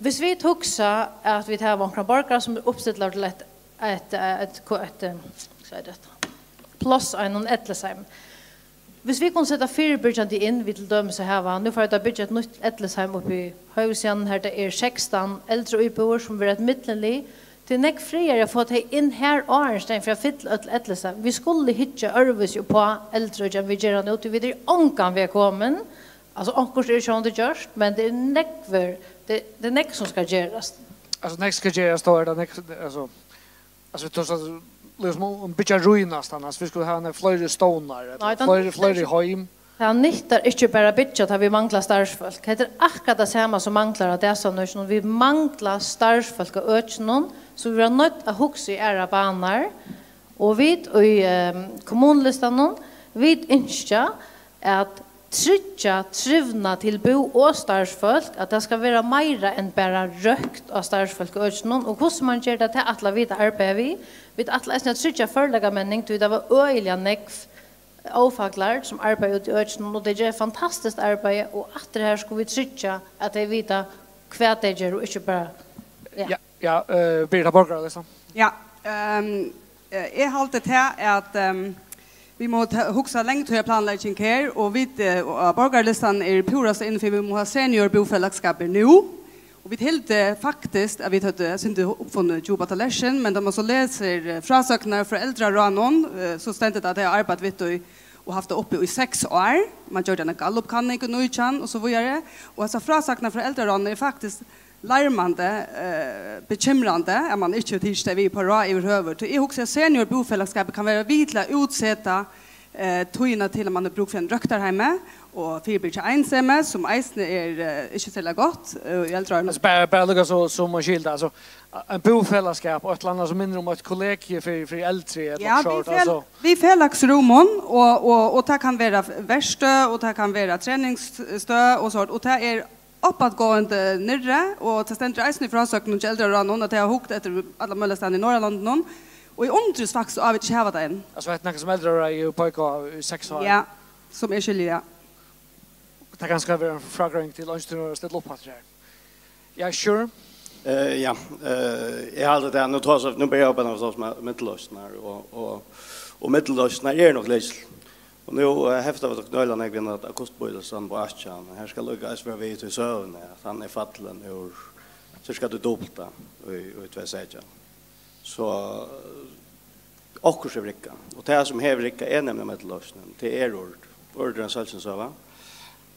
Hvis vit hugsa, at vit hava onkran borgara, sum er uppstillaður til eitt, eitt, eitt, eitt, eitt, eh, hvat er tað? Pláss á einum ellisheimi. Hvis vit kunnu seta fyribyrgjandi inn, við til dømis at hava, nú fara vit at byggja eitt nýtt ellisheim uppi í Hoyvíksveginum, har tað er sekstan eldri íbúðir, sum verða eitt millumlið, tað er nógv frægari at fáa tey inn har áðrenn, í staðin fyri at fylla øll ellisheim. Vit skulu hyggja øðrvísi uppá eldri, enn vit gera nú, tí vit eru ongan veg komin. Altso, okkurt er sjálvandi gjørt, men tað er nógvur, tað, tað er nógv, sum skal gerast. Altso, nógv skal gerast, tá er tað nógv, altso, altso, vit tosa, líkasum um, um byggja rúm næstan, altso, vit skulu hava fleiri stovnar, ella Nei, tað fleiri, fleiri heim. Tað nyttar ikki bara at byggja, tá vit mangla starvsfólk. Hetta er akkurát tað sama, sum manglar á dagssavnøkinum. Vit mangla starvsfólk á økinum, so vit verða noydd at hugsa í aðrar banar. Og vit í, ehm, kommunulistanum, vit ynskja at tryggja trivnað til bú og starvsfólk, at tað skal vera meira enn bara røkt á starvsfólk í økinum, og hvussu mann ger tað, tað ætla vit at arbeiða við. Vit ætla eisini at tryggja førleikamenning, tí tað var øgiliga nógv ófaklærd, sum arbeiða úti í økinum, og tey gera eitt fantastiskt arbeiði, og aftur her skulu vit tryggja, at tey vita, hvat tey gera, og ikki bara, ja. Ja, ja, eh, Birgitta Borgar, liksom. Ja, ehm, eh, eg haldi tað at, ehm, vit mugu ta-, hugsa langtíðarplanlegging her, og vit, eh, og á borgarlistan er púrasta inn fyri, vit mugu hava seniorbúfelagsskapir nú. Og vit hildu faktiskt at vit høvdu, eitt sindur, uppfunnið djúpa tallerkin, men tá man so lesur, eh, frásøgnar frá eldraráðnum, eh, so stendur tað at tey hava arbeitt við tí og havt tað uppi í seks ár. Man gjørdi eina Gallup-kanning í nítjan og so víðari. Og hesar frásøgnar frá eldraráðnum er faktiskt larmandi, eh, bekymrandi, at man ikki hevur tikið tey við uppá ráð yvirhøvur. Tí eg hugsi, at seniorbúfelagsskapið kann vera við til at útseta, eh, tíðina til, at man hevur brúk fyri einum røktarheimi og fyribyrgja einsemi, sum eisini er, eh, ikki serliga gott, eh, í eldraárunum. Altso, bara, bara líka so, sum man skilur tað, altso, ein búfelagsskap og eitt ella annað sum minnir um eitt kollegium fyri, fyri eldri, ella Ja, okkurt við sovorðið, fel-, altso. Við felagsrúmum, og, og, og tað kann vera verkstøð, og tað kann vera treningsstøð og sovorðið, og tað er uppafturíðandi niðri, og tað stendur eisini í frásøgnum hjá eldraráðnum, at tey hava hugt eftir alla møguliga staðni í Norðurlondunum, og eg undrist faktiskt á, at vit ikki hava tað enn. Altso, hetta er nakað sum eldraráðið hevur peikað á í seks ár. Ja, sum eg skilji, ja. Tað kann kanska vera ein frágreiðing til, eingin hevur stillt upp aftur her. Ja, sure. Eh, ja, eh, eg haldi tað, nú tosa, nú byrja eg bara at tosa um millumloysnir, og, og, og millumloysnir er nokk lykil. Og nú, eh, hefta vit okkum øgiliga nógv við at akustbílastøðin á Átjan, her skal líka eisini vera við til søguna, at hann er fallin úr sirka tí dupulta í, í tvey seytjan. So, eh, okkurt er riggað. Og tað sum hevur riggað er nemliga millumloysnin. Tað er Urd. Urd er ein sólskinssøga.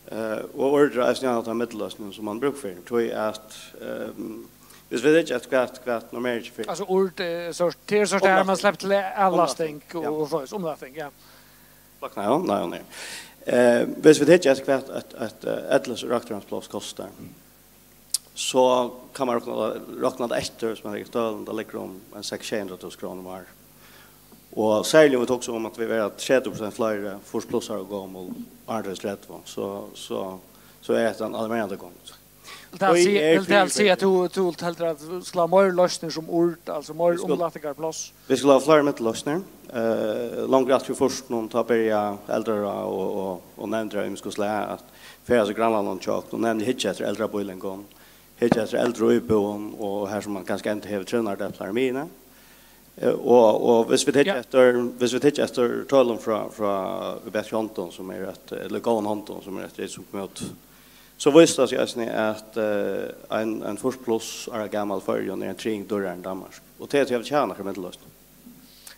Eh, og Urd er eisini ein av teimum millumloysnum sum man brúk fyri. Tí at, ehm, hvis vit hyggja eftir hvat, hvat normeringin fyri Altso Urd, eh, so, tað er so har man Umlafting. Sleppur til avlasting Umlafting, og, ja. Og soleiðis, umlafting, ja. Vakna, ja, nei, nei. Eh, hvis vit hyggja eftir hvat eitt, eitt, eh, ellis- og røktarheimspláss kostar, so kann man rokna, rokna tað eftir, hvis man leggur tølini, tað liggur um ein seks, sjey hundrað túsund krónur um ár. Og serliga um vit hugsa um, at vit verða tretivu prosent fleiri fýrs plussar og gomul, áðrenn tretivu, so, so, so er hetta ein alarmerandi gongd. Vil tað Oj, siga, er vil tað fyri siga, at tú, tú heldur, at tú skal hava meir loysnir sum Urd, altso meir Vit skulu umlaftingarpláss? Vit skulu hava fleiri millumloysnir. Eh, longur aftur í fýrsunum, tá byrja eldraráð og, og, og nevndir av ymiskum slag at ferðast í grannalondum hjá okkum og nevniliga hyggja eftir eldrabýlingum, hyggja eftir eldri íbúðum og har sum man kanska enntá hevur trivnaðardeplar í miðjuni. Eh, og, og hvis vit hyggja Ja. eftir, hvis vit hyggja eftir tølum frá, frá Í betri hondum, sum er eitt, ella Í góðum hondum, sum er eitt rit sum kom út, so vísir tað seg eisini, at, eh, ein, ein fýrs pluss ára gamal í Føroyum er ein triðing dýrari enn Danmark. Og tað er tí, at vit hava nakrar millumloysnir.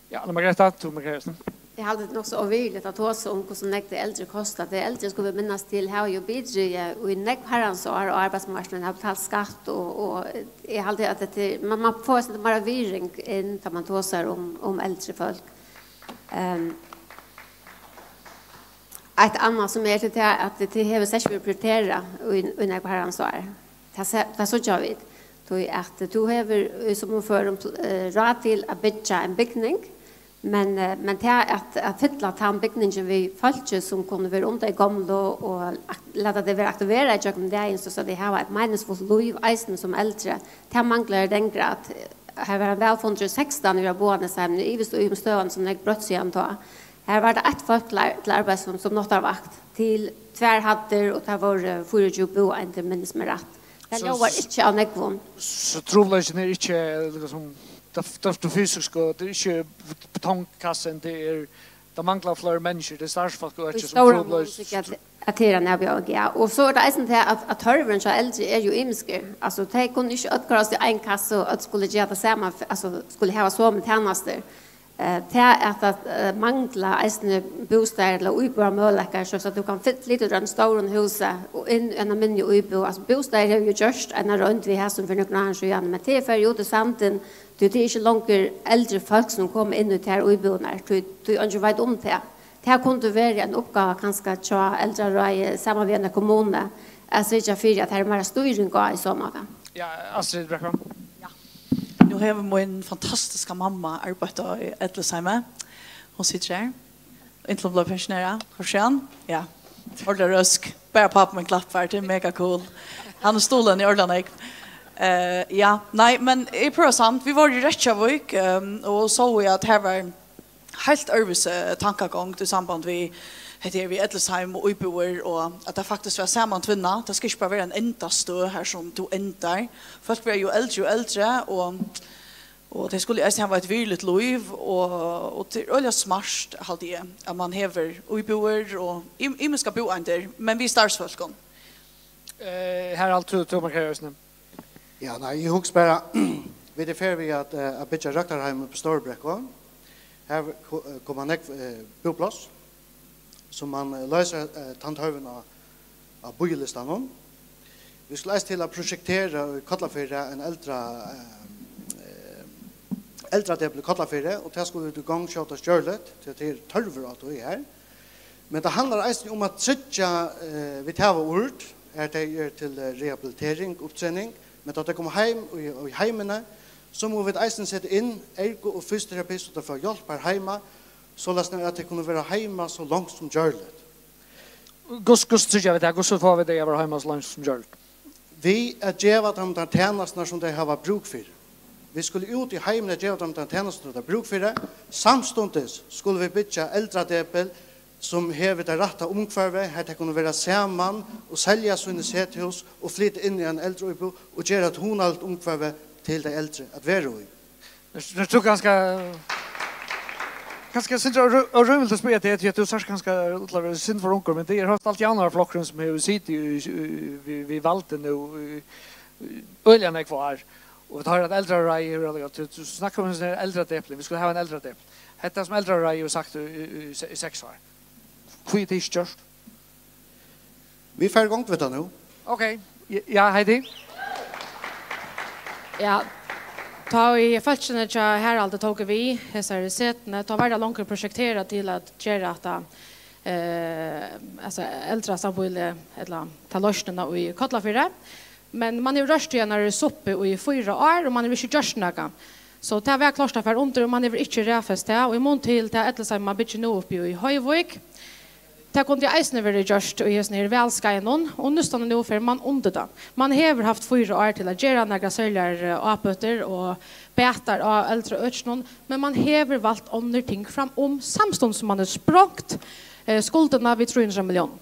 Ja, Anna Margrethe, tú, Margrethe. Eg haldi, tað er nokk so óvirðiligt at tosa um, hvussu nógv tey eldru kosta. Tey eldru, skulu vit minnast til, hava jú bidragið í nógv harrans ár á arbeiðsmarknaðinum, hava betalt skatt, og, og eg haldi, at tað er, man, man fær eitt sindur meira virðing inn, tá man tosar um, um eldri fólk. Ehm, eitt annað sum er til tað, at tað hevur slett ikki verið prioriterað í, í nógv harrans ár. Tað se-, tað síggja vit. Tí at tú hevur í summum førum, eh, ráð til at byggja ein bygning, men, eh, men tað at, at fylla tann bygningin við fólki, sum kunnu vera um tey gomlu og ak-, lata tey vera aktiverað gjøgnum dagin, so, so tey hava eitt meiningsfult lív eisini sum eldri, tað manglar í den grad. Har var ein vælfundur í sekstan yvir á Boðanesheiminum, eg ivist í, um støðan so nógv broytt síðan tá. Har var tað eitt fólk til ar-, til arbeiðis sum, sum náttarvakt, til tvær hæddir, og tað vóru fýraogtjúgu búeindir, minnist meg rætt. Tað ljóðar ikki av nógvum. So trupulleikin er ikki, eh, líkasum, tað, tað, tað fysisku, tað er ikki betongkassin, tað er, tað manglar fleiri menniskju, tað er starvsfólk og øki sum trupulleikar. At, at her er nærværandi, ja. Og so er tað eisini tað, at, at tørvurin hjá eldri er jo ymiskur. Altso, tey kunnu ikki øll koyrast í ein kassu, og øll skulu gera tað sama, altso, skulu hava somu tænastur. Eh, tað at, at, eh, mangla eisini bústaðir ella íbúðarmøguleikar, so at tú kann flyt-, flyta úr einum stórum húsi og inn í eina minni íbúð. Altso, bústaðir hevur jo gjørt eina roynd við hasum fyri nøkrum árum síðan, men tað fer jo út í sandin, tí tað er ikki longur eldri fólk, sum koma inn í tær íbúðirnar, tí, tí eingin veit um tað. Tað kundi verið ein uppgáva kanska hjá eldraráði, saman við eina kommunu, at syrgja fyri, at har er meira stýring á í so máta. Ja, Astrid Breckmann. Ja. Nú hevur mín fantastiska mamma arbeitt á Ellisheimi. Hon situr her. Inntil hon bleiv pensjonerað. Hvussu er hann? Ja. Ordiliga røsk. Bara pápi mín klappar, tað er mega cool. Hann er stuðlin í ordiliga nógv. Eh, ja, nei, men eg prøvi samt. Vit vóru í Reykjavík, ehm, og sóu at har var heilt øðrvísi tankagongd í samband við hetta her við Ellisheim og íbúðir, og at tað faktiskt var samantvinnað. Tað skal ikki bara vera ein enda støð har sum tú endar. Fólk verða jo eldri og eldri, og, og tey skulu eisini hava eitt virðiligt lív, og, og tað er øgiliga smart, haldi eg, at man hevur íbúðir og ym-, ymiskar búeindir, men við starvsfólkum. Eh, Harald, tú, tú markerar eisini. Ja, nei, eg hugsi bara, vit eru í ferð við at, eh, at byggja røktarheim uppi í Stórubrekku. Har ko-, eh, koma nógv, eh, búpláss, sum man, eh, loysir, eh, tann tørvin á, á bíðilistanum. Vit skulu eisini til at projektera í Kollafirði ein eldra, eh, eh, eldradepil í Kollafirði, og tað skulu vit í gongd skjótast gjørligt, tí at tað er tørvur á tí her. Men tað handlar eisini um at tryggja, eh, vit hava urd, har tey eru til, eh, rehabilitering, upptrening, men tá tey koma heim í, í heimini, so mugu vit eisini seta inn ergo og fysioterapi, so tey fáa hjálp har heima, soleiðis at tey kunnu vera heima so langt sum gjørligt. Hvussu, hvussu tryggja vit tað? Hvussu fáa vit tey at vera heima so leingi sum gjørligt? Við at geva teimum tær tænasturnar, sum tey hava brúk fyri. Vit skulu út í heimin at geva teimum tær tænasturnar, tey brúk fyri. Samstundis skulu vit byggja eldradepil, sum hevur tað rætta umhvørvið, har tey kunnu vera saman og selja síni sethús og flyta inn í ein eldri íbúð og gera eitt hugnaligt umhvørvi til tey eldri at vera í. Nú, nú, tú kanska, kanska sindur órí-, órímiligt at spyrja teg, tí at tú sært kanska út til at vera sindur for ungur, men tað er hóast alt javnaðarflokkurin, sum hevur sitið í, í, við, við valdi nú í, í øgiliga nógv ár. Og vit hoyra, at eldraráðið hevur, tú, tú snakkar um ein sånn her eldradepil, vit skulu hava ein eldradepil. Hetta sum eldraráðið hevur sagt í, í, í se-, í seks ár. Hví er tað ikki gjørt? Vit fara í gongd við tað nú. Ok. Ja, ja, Heidi? Ja, tá ið fólkini hjá Haraldi tóku við hesari setuni, tá var tað longu projekterað til at gera hatta, eh, altso, eldrasambýlið, ella ta loysnina í Kollafirði. Men man hevur royrt í einari suppu í fýra ár, og man hevur ikki gjørt nakað. So tað var klárt at fara undir, og man hevur ikki raðfest tað. Og í mun til tað Ellisheimið, man byggir nú uppi í Hoyvík, tað kundi eisini verið gjørt í hesum her valskeiðinum, og nústani nú fer man undir tað. Man hevur havt fýra ár til at gera nakrar serligar, eh, ábøtur og batar á eldraøkinum, men man hevur valt onnur ting fram um, samstundis sum man hevur sprongt, eh, skuldina við trý hundrað milliónum.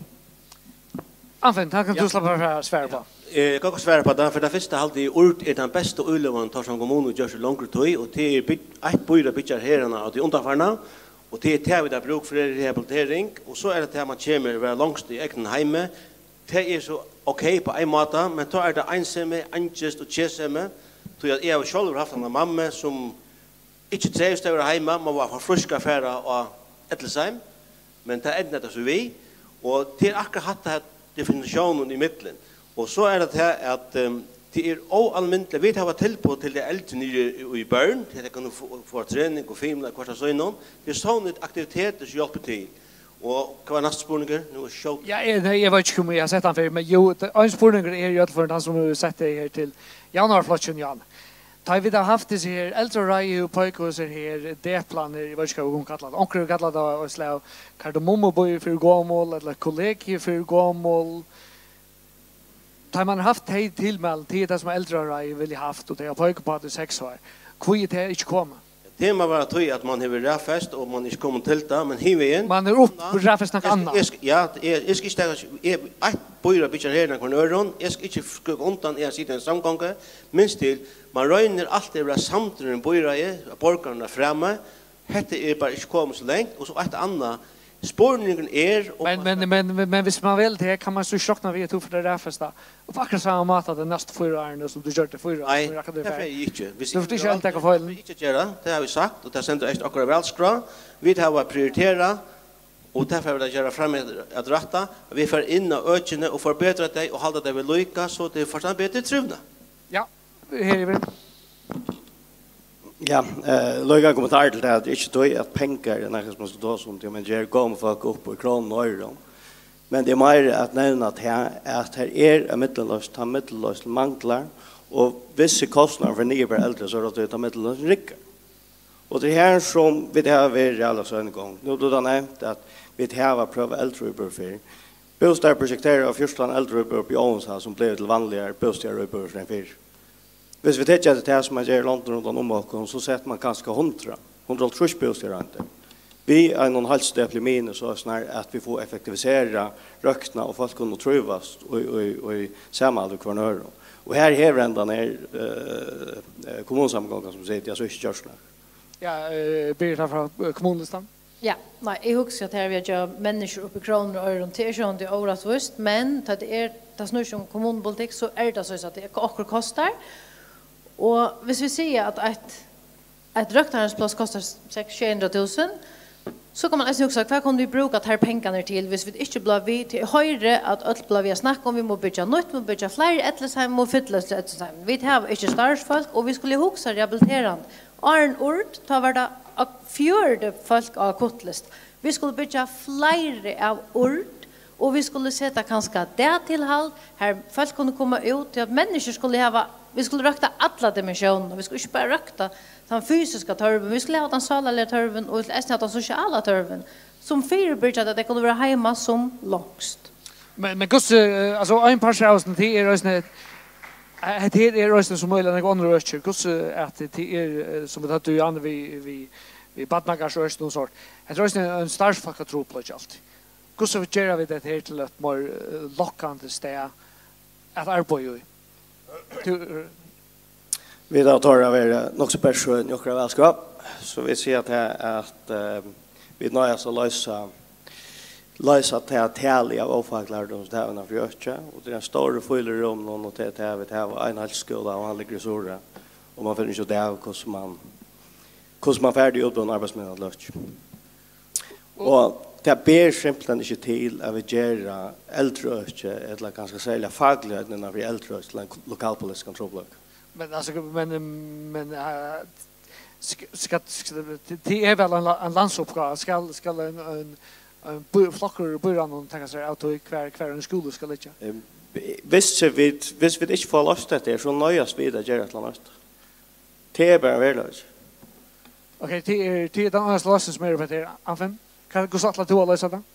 Anfinn, tað kanst tú sleppa at svara upp á. Eh, eg kann gott svara upp á tað. Fyri tað fyrsta haldi eg, urd er tann besta íløgan, Tórshavnar kommuna hevur gjørt í longri tíð, og tað er bygt, eitt býr at byggja her á tí undanfarna, og tað er tað, vit hava brúk fyri, rehabilitering, og so er tað tað, man kemur at vera longst í egnum heimi. Tað er so ok á ein máta, men tá er tað einsemi, angist og keðsemi, tí at eg havi sjálvur havt eina mammu, sum ikki trivst at vera heima, man var for frísk at fara á ellisheim, men tað endaði tað so við, og tað er akkurát hatta her definitiónin ímillum. Og so er tað tað at, ehm, tað er óalmindeligt, vit hava tilboð til tey eldru niðri í, í Bern, til tey kunnu fáa, fáa trening og fimleik hvørt av sínum. Tað er sovorðnar aktivitetir sum hjálpa til. Og hvat var næsti spurningur? Nú er skjótt. Ja, eg, nei, eg veit ikki um eg havi sett hann fyrr, men jú, tað, ein spurningur er í øllum førum, hann sum hevur sett tað her til javnaðarflokkin, Jan. Tá vit hava havt hesi her, eldraráðið hevur peikað hesar her deplarnar, eg veit ikki, hvat vit kunnu kalla tað. Onkur hevur kallað tað eitt slag av kardemummubýr fyri gomul, ella kollegium fyri gomul. Tá man hevur havt tey tilmælini, tað er tað sum eldraráðið vilja havt, og tey hava peikað uppá tað í seks ár. Hví er tað ikki komið? Tað má vera tí, at man hevur raðfest, og man er ikki komin til tað, men hinvegin. Man hevur upp-, raðfest nakað annað. Eg sk-, eg sk-, ja, eg, eg skal ikki taka, eg, eitt, býr og byggjar her enn hvønn øðrum. Eg skal ikki skúgva undan, eg havi sitið í ein samgongu. Minst til, man roynir altíð at vera samdur í ein býráði, at borgararnir eru frammi. Hetta er bara ikki komið so langt, og so eitt annað. Spurningurin er, um Men, man men, skal men, men, men hvis man vil det, kan man så slukne ved, at du får det der først, da. Og på akkurat samme måte, at det næste fire årene, som du gjør det fire år, Nei, som jeg kan det det fer jeg ikke. Hvis Du får ikke ikke alt det, det for får ikke gjøre, det har vi sagt, og det sender ikke akkurat velskrá. Vi har prioriterat, og det får vi gjøre frem at rætta. Vi får inn av økene og forbedre det, og holde det ved lykke, så det får en bedre trivnad. Ja, her er vi. Ja, eh, líka ein kommentar til tað, at ikki tí, at pengar er nakað, sum man skal tosa um, tí man ger gomul fólk upp í krónum og oyrum. Men tað er meira at nevna tað, at her er ein millumloysn, tann millumloysnin manglar, og vissir kostnaðir fyri niðurbera eldri, so er tað, at tann millumloysnin riggar. Og tað er her, sum vit hava verið ræðuliga so ein gongd. Nú, tú hevur nevnt, at vit hava prøvað eldri íbúðir fyrr. Bústaðir prosjekteraðir á fjúrtan eldri íbúðir uppi í Óðinshædd, sum blivu til vanligar bústaðaríbúðir enn fyrr. Hvis vit hyggja til tað, sum man ger í londum rundan um okkum, so setti man kanska hundrað, hundrað og hálvtrýss bústaðir undir. Við einum heilsutepli í minni, so er snar at vit fáa effektiviserað røktina og fólk kunnu trívast í, í, í samanhaldi við hvønn øðrum. Og her hevur hendan her, eh, eh, kommunusamgongan, sum sigur, tað er so ikki gjørt nakað. Ja, eh, Birgitta frá, eh, kommunulistan. Ja, nei, eg hugsi at her við at geva menniskjur upp í krónur og oyrum, tað er sjálvandi órættvíst, men tá tað er, tað snýr seg um kommunupolitikk, so er tað soleiðis at tað okkurt kostar. Og hvis vit siga at eitt, eitt røktararhúspláss kostar seks, sjey hundrað túsund, so kann man eisini hugsa, hvat kunnu vit brúka teir pengarnar til, hvis vit ikki blíva við, tí eg hoyri at øll blíva við at snakka um, vit mugu byggja nýtt, vit mugu byggja fleiri ellisheim, vit mugu fylla ellisheim. Vit hava ikki starvsfólk, og vit skulu hugsa rehabiliterandi. Áðrenn urd, tá var tað á fjøruti fólk á akuttlista. Vit skulu byggja fleiri av urd, og vit skulu seta kanska dagtilhald, har fólk kunnu koma út, tí at menniskjur skulu hava, vit skulu røkta allar dimensjónir, vit skulu ikki bara røkta tann fysiska tørvin, vit skulu hava tann sálarliga tørvin, og vit skulu eisini hava tann sosiala tørvin, sum fyribyrgir, at tey kunnu vera heima sum longst. Men, men hvussu, eh, altso, ein partur av oss, tað er eisini, eh, hetta her er eisini sum øgiliga nógv onnur øki, hvussu at tað er, eh, sum vit høvdu, Jan, við, við, við barnagarðsøkinum og sovorðið. Hetta er eisini ein starvsfólkatrupulleiki alt. Hvussu gera vit hetta her til eitt meir, eh, lokkandi stað at arbeiða í? Tú, eh, Vit hava torað at vera nokk so bersøgin í okkara valskap, so vit siga at, at, eh, vit noyðast at loysa, loysa tað talið av ófaklærdu, sum tað er innanfyri økið, og tað er ein stórur fílur í rúminum, og tað er tað, vit hava ein heilsuskúla, og hann liggur í Suðuroy, og man finnur ikki út av, hvussu man, hvussu man fær tey útbúnu arbeiðsmenn til økið. Og tað ber simpelthen ikki til, at vit gera eldriøkið, ella kanska serliga fakligheitina innanfyri eldriøkið, til ein lokalpolitiskan trupulleika. Men, altso, men, men, eh, sk-, skal, skal, tað er væl ein la-, ein landsuppgáva. Skal, skal ein, ein, ein bý-, flokkur í býráðnum taka sær av tí, hvar, hvar ein skúli skal liggja? Ehm, hvis vit, hvis vit ikki fáa loyst hetta her, so noyðast vit at gera eitt ella annað. Tað er bara veruleiki. Ok, tað er, tað er tann einasta loysnin sum er upp eftir. Anfinn, hvat, hvussu ætlar tú at loysa tað?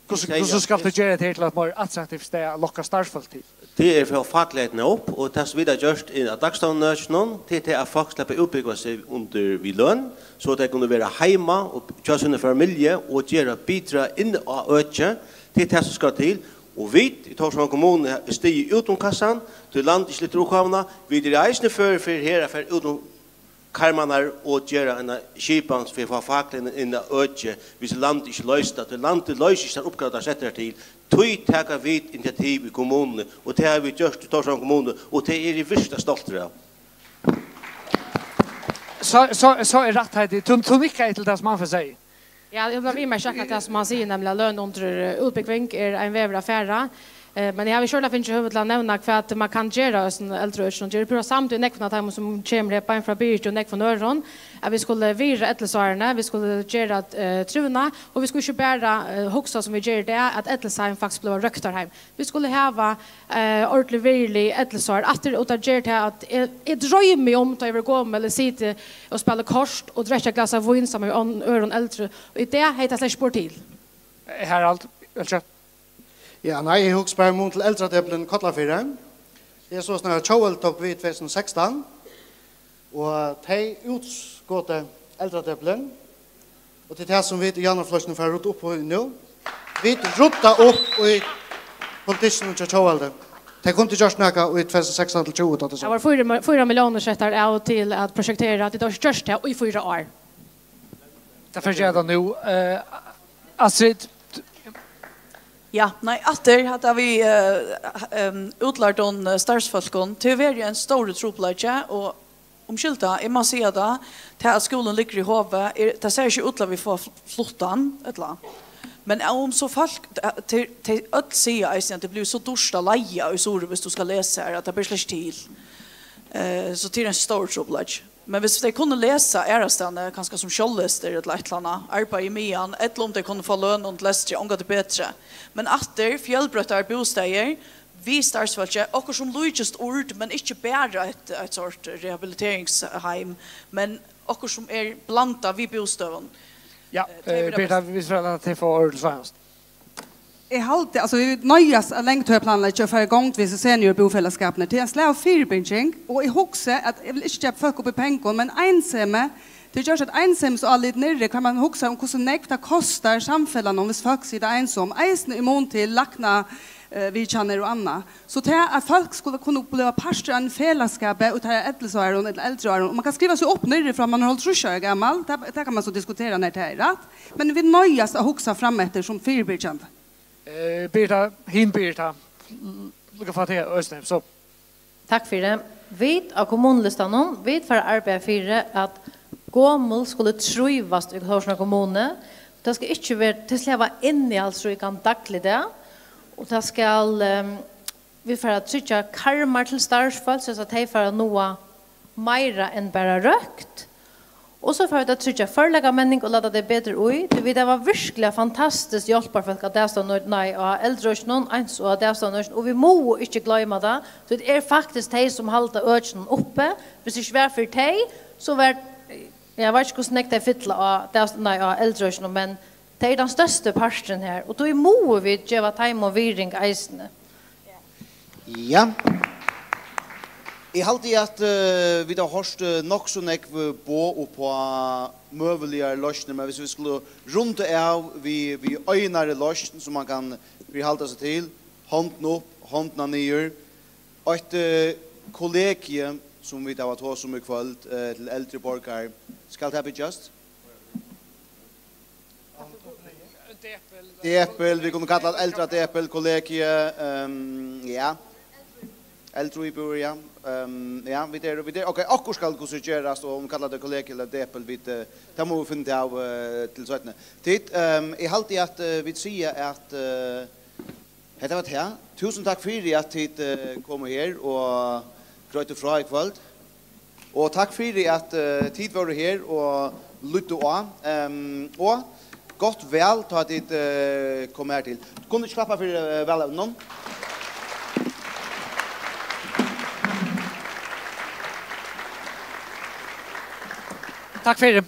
Hvussu, Eg sigi hvussu at skal tú gera tað her til eitt meir attraktivt stað at lokka starvsfólk til? Tað er fyri at fáa fakligheitina upp, og tað sum vit hava gjørt inn á dagstovnøkinum, tað er tað at fólk sleppa at útbúgva seg undir við løn, so tey kunnu vera heima og hjá síni familju og gera, bidra inn á økið. Tað er tað sum skal til. Og vit í Tórshavnar kommunu er stigið út um kassan, tí landið ikki lyftir uppgávuna. Vit eru eisini før fyri her at fara út um karmarnar og gera eina skipan fyri at fáa fakligheit inn á økið, hvis landið ikki loysir tað. Tí landið loysir ikki tær uppgávur, tað setir tað til. Tí taka vit initiativ í kommununi, og tað hava vit gjørt í Tórshavnar kommunu, og tað eri eg virkuliga stoltur av. So, so, so er rætt, Heidi. Tú, tú nikkaði til tað, sum Anfinn segði. Ja, eg vil bara viðmerkja akkurát tað, sum hann sigur, nemliga at løn undir, eh, útbúgving er ein vegur at fara. Eh, men eg havi sjálv fingið høvi til at nevna hvat man kann gera í hesum eldriøkinum. Eg eri púra samd í nógvum av teimum, sum kemur her, bæði frá Birgit og nógvum øðrum, at vit skulu virða ellisárini, vit skulu gera, eh, trivnað, og vit skulu ikki bara, eh, hugsa, sum vit gera í dag, at ellisheim faktiskt blíva røktarheim. Vit skulu hava, eh, ordiliga virðilig ellisár. Aftur, og tað ger tað, at eg, eg droymi um, tá eg verði gomul, eg siti og spæli kort og drekki eitt glas av vín saman við on-, øðrum eldri. Og í dag hevði tað slett ikki borið til. Eh, Harald, vel skjótt. Ja, nei, eg hugsi bara um til eldradepilin í Kollafirði. Tað er so snar at Tjóðveldi tók við í tvey túsund og sekstan, og tey útskotu eldradepilin, og tað er tað, sum vit í Javnaðarflokkinum fara at rudda upp í nú. Vit rudda upp í Politikkinum hjá Tjóðveldi. Tey kundu gjørt nakað í tvey túsund og sekstan til tjúgu, tá tað Tað var fýra, fýra milliónir settar av til at prosjektera, at tað var ikki gjørt tað í fýra ár. Tað fer gera tað nú. Eh, Astrid? Ja, nei, aftur, hatta við, eh, ehm, útlærdum, eh, starvsfólkum, tað hevur verið ein stórur trupulleiki, og umskylda, eg má siga tað, tað at skúlin liggur í Hovi, er, tað sær ikki út til at vit fáa fl-, flutt hann, ella? Men um so fólk, eh, tey, tey øll siga eisini, at tað blívur so dýrt at leiga í Suðuroy, viss tú skal lesa her, at tað ber slett ikki til. Eh, so tað er ein stór trupulleiki. Men viss tey kunnu lesa aðrastaðni, kanska sum sjálvlestur ella eitt ella annað, arbeiða í miðjan, ella um tey kunnu fáa løn undir lestri, ongantíð betri. Men aftur, fjølbroyttar bústaðir, við starvsfólki, okkurt sum líkist urd, men ikki bara eitt, eitt sort rehabiliteringsheim, men okkurt sum er blandað við bústøðum. Ja, Eh, tey eh, vilja Birta, vit fara til at fáa orðið seinast. Eg haldi, altso, vit noyðast at langtíðarplanleggja og fara í gongd við hesi seniorbúfelagsskapini. Tað er ein slag av fyribyrging, og eg hugsi at eg vil ikki geva fólk upp í pengum, men einsemi, tað er gjørt eitt einsemisállit niðri, har man hugsar um, hvussu nógv tað kostar samfelagnum, viss fólk sita einsom, eisini í mun til lækna, eh, vitjanir og annað. So tað, at fólk skulu kunna blíva partur av einum felagsskapi, og tað er ellisárum ella eldri árum, og man kann skriva seg upp niðri frá man er hálvtrýss ára gamal, tað, tað kann man so diskutera, nær tað er rætt, men vit noyðast at hugsa frameftir sum fyribyrgjandi. Eh, Birta, hin Birta, l-, lukka fá teg, Øystein, so. Takk fyri. Vit á kommunulistanum, vit fara at arbeiða fyri, at gomul skulu trívast í Tórshavnar kommunu. Tað skal ikki vera, tað skal hava innihaldsríkan dagligdag, og tað skal, ehm, vit fara at tryggja karmar til starvsfólk, soleiðis at tey fara at náa meira enn bara røkt. Og so fara vit at tryggja førleikamenning og lata tey betur í, tí vit hava virkiliga fantastiskt hjálparfólk á dagstøðunø-, nei, á eldraøkinum, eins og á dagstøðunøkinum, og vit mugu ikki gloyma tað, tí tað er faktiskt tey, sum halda økinum uppi. Viss ikki var fyri tey, so var, eg veit ikki, hvussu nógv tey fylla á dagst-, nei, á eldraøkinum, men tey eru tann størsti parturin her, og tí mugu vit geva teimum virðing eisini. Ja. Eg haldi, at, eh, vit hava hoyrt, eh, nokk so nógv, eh, boð upp á møguligar loysnir, men viss vit skulu runda av við, við einari loysn, sum man kann fyrihalda seg til, hondina upp, hondina niður. Eitt, eh, kollegium, sum vit hava tosað um í kvøld, eh, til eldri borgarar, skal tað byggjast? Depil, vit kunnu kalla tað eldra Depil, kollegium, ehm, ja. Eldri íbúðir, ja. Ehm, ja, vit eru, vit eru, ok, okkurt skal hvussu gerast, og um vit kalla tað kollegium ella Depil, vit, eh, tað mugu vit finna út av, eh, til seinni. Tit, ehm, eg haldi, at, eh, vit siga, at, eh, hetta var tað. Túsund takk fyri, at tit, eh, komu her og greiddu frá í kvøld. Og takk fyri, at, eh, tit vóru her og lýddu á. Ehm, og gott val, tá tit, eh, komu her til. Kunnu tit ikki klappa fyri, eh, valevnunum? Takk fyri.